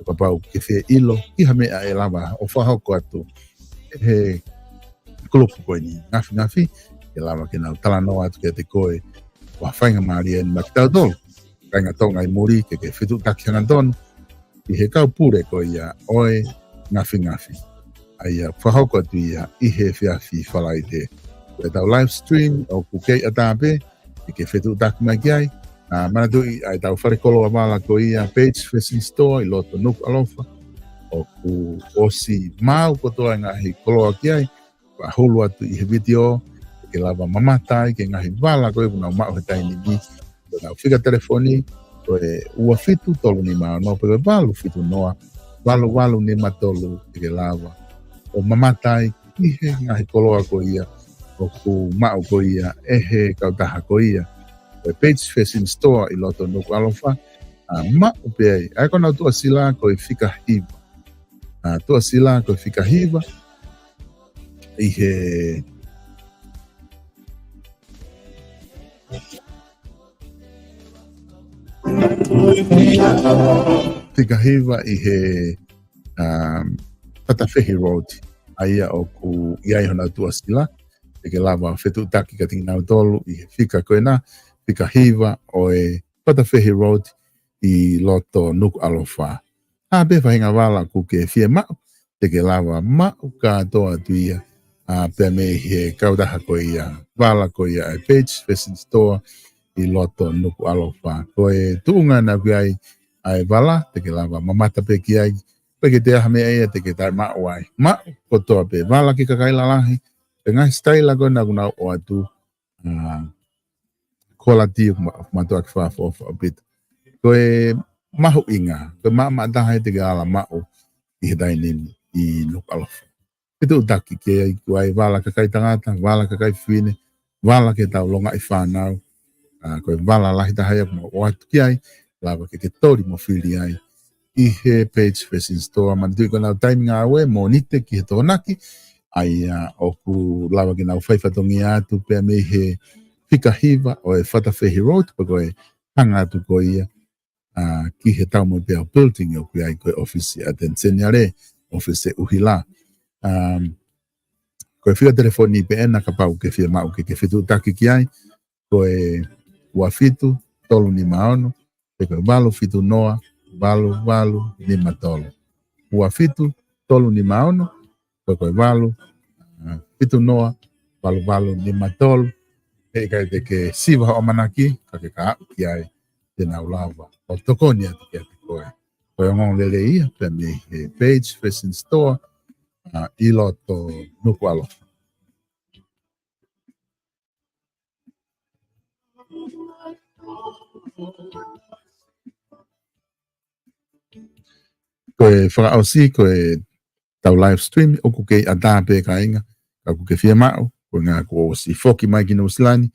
Kapau ʻoku ke fie ʻilo ki ha meʻa ʻe lava ʻo fakahoko atu ʻe he kulupu ko eni ngafingafi, ke lava ke nau talanoa atu kiate koe, ʻo ha faingamālie eni maʻa kitautolu kāinga Tonga ʻi muli, ke ke fetuʻutaki hangatonu ʻi he kau pule ko ia ʻo e ngafingafi. ʻA ia fakahoko atu ia ʻi he efiafi Falaite. Ko ʻetau live stream ʻoku kei ʻatā pē, ke ke fetuʻutaki mai ki ai. ʻA, manatuʻi ʻa ʻetau fale koloa vala ko ia, Page Fashion Store ʻi loto Nukuʻalofa, ʻoku ʻosi maʻu kotoa e ngaahi koloa ki ai, pea hulu atu ʻi he vitiō, ke lava mamata ai ki he ngaahi vala ko ē ʻoku nau maʻu he taimi ni. Ko ʻenau fika telefoni ko e ua fitu tolu nima ono, pe ko e valu fitu noa, valu valu nima tolu, ke ke lava ʻo mamata ai ki he ngaahi koloa ko ia ʻoku maʻu ko ia ʻe he kautaha ko ia, ko e Page Fashion Store ʻi loto Nukuʻalofa. ʻA, maʻu pē ai, ʻa ia ko ʻenau tuʻasila ko e fika hiva. ʻA, tuʻasila ko e fika hiva ʻi he, fika hiva ʻi he, um, Patafehi Road. ʻA ia ʻoku ʻi ai honau tuʻasila, te ke lava fetuʻutaki kiate kinautolu ʻi he fika ko ena, fika hiva ʻo e Patafehi Road ʻi loto Nukuʻalofa. ʻA, pe faʻahinga vala ʻoku ke fiemaʻu, te ke lava maʻu kātoa atu ia ʻa, pea mei he kautaha ko ia, vala ko ia ʻa e Page Fashion Store ʻi loto Nukuʻalofa. Ko e tuʻunga naʻa ʻoku ʻi ai ʻa e vala, te ke lava mamata pē ki ai, pe ko e hā ha meʻa ia te ke taʻemaʻu ai. Maʻu kotoa pē, vala ki he kakai lalahi, pea ngaahi sitaila ko ē naʻa nau ʻoatu, ʻa, kolati ʻoku ma-, mātuʻaki fakaʻofoʻofa ʻaupito. Ko e mahuʻinga, ko e maʻamaʻa taha ia te ke ala maʻu ʻi he taimi ni ʻi Nukuʻalofa. Fetuʻutaki ki ai, ʻoku ʻi ai vala kakai tangata, vala kakai fefine, vala ke tau longaʻi fānau. ʻA, ko e vala lahi taha ia ʻoku mau ʻoatu ki ai, lava ke ke toli mo fili ai ʻi he Page Fashion Store. Manatuʻi ko ʻenau taimi ngāue, Mōnite ki he Tokonaki, ʻa ia ʻoku lava ke nau fai fatongia atu pea mei he fika hiva ʻo e Fatafehi Road, pe ko e hanga atu ko ia, ʻa, ki he Taumoepeau Building ʻoku ʻi ai ko e ʻōfisi ʻa e ʻAteni Seniale, ʻōfisi ʻUhila. Um, ko e fika telefoni pē ʻena kapau ʻoku ke fiemaʻu ke ke fetuʻutaki ki ai, ko e ua fitu tolu nima ono, pe ko e valu fitu noa, valu valu nima tolu. Ua fitu tolu nima ono, pe ko e valu, ʻa, fitu noa, valu valu nima tolu. He ʻikai te ke siva hoʻo ʻamanaki, ka ke ka aʻu ki ai, te nau lava ʻo tokoni atu kiate koe. Ko e ongoongolelei ia, pea mei he Page Fashion Store, ʻa, ʻi loto Nukuʻalofa. Ko e fakaʻosi, ko e tau live stream, ʻoku kei ʻatā pē kāinga, ka ʻoku ke fiemaʻu, ko e ʻuhinga kuo ʻosi foki mai ki Nuʻusila ni,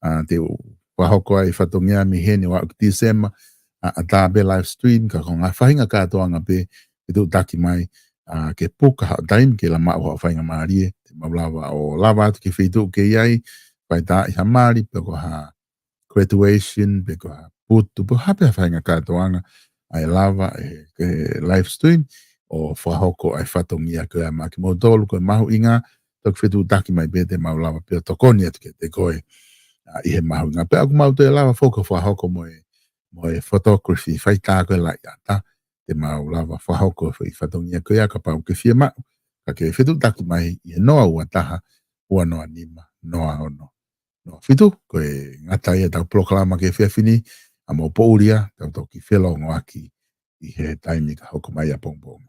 ʻa, te u fakahoko ai fatongia mei heni ʻo aʻu ki Tīsema, ʻa, ʻatā pē live stream, ka ko e ngaahi faʻahinga kātoanga pē, fetuʻutaki mai, ʻa, ke puka haʻo taimi, ke lava maʻu haʻo faingamālie, te mau lava ʻo lava atu ki he feituʻu ʻoku ke ʻi ai, fai tā ʻi ha mali, pe ko ha graduation, pe ko ha putu, pe ko ha pē ha faʻahinga kātoanga, ʻa e lava, ʻe, ke live stream, ʻo fakahoko ʻa e fatongia ko ia maʻa kimoutolu, ko e mahuʻinga, toki fetuʻutaki mai pē te mau lava pē ʻo tokoni atu kiate koe, ʻa, ʻi he mahuʻinga. Pea ʻoku mau toe lava foki ʻo fakahoko mo e, mo e photography, fai tā ko ē laʻiʻata, te mau lava fakahoko foʻi fatongia ko ia kapau ʻoku ke fiemaʻu, ka ke fetuʻutaki mai ʻi he noa ua taha, ua noa nima, noa ono, noa fitu, ko e ngata ia ʻetau polokalama ki he efiafi ni, ʻa, mou poʻuli ā, tau toki felōngoaki ʻi he taimi ka hoko mai ʻapongipongi.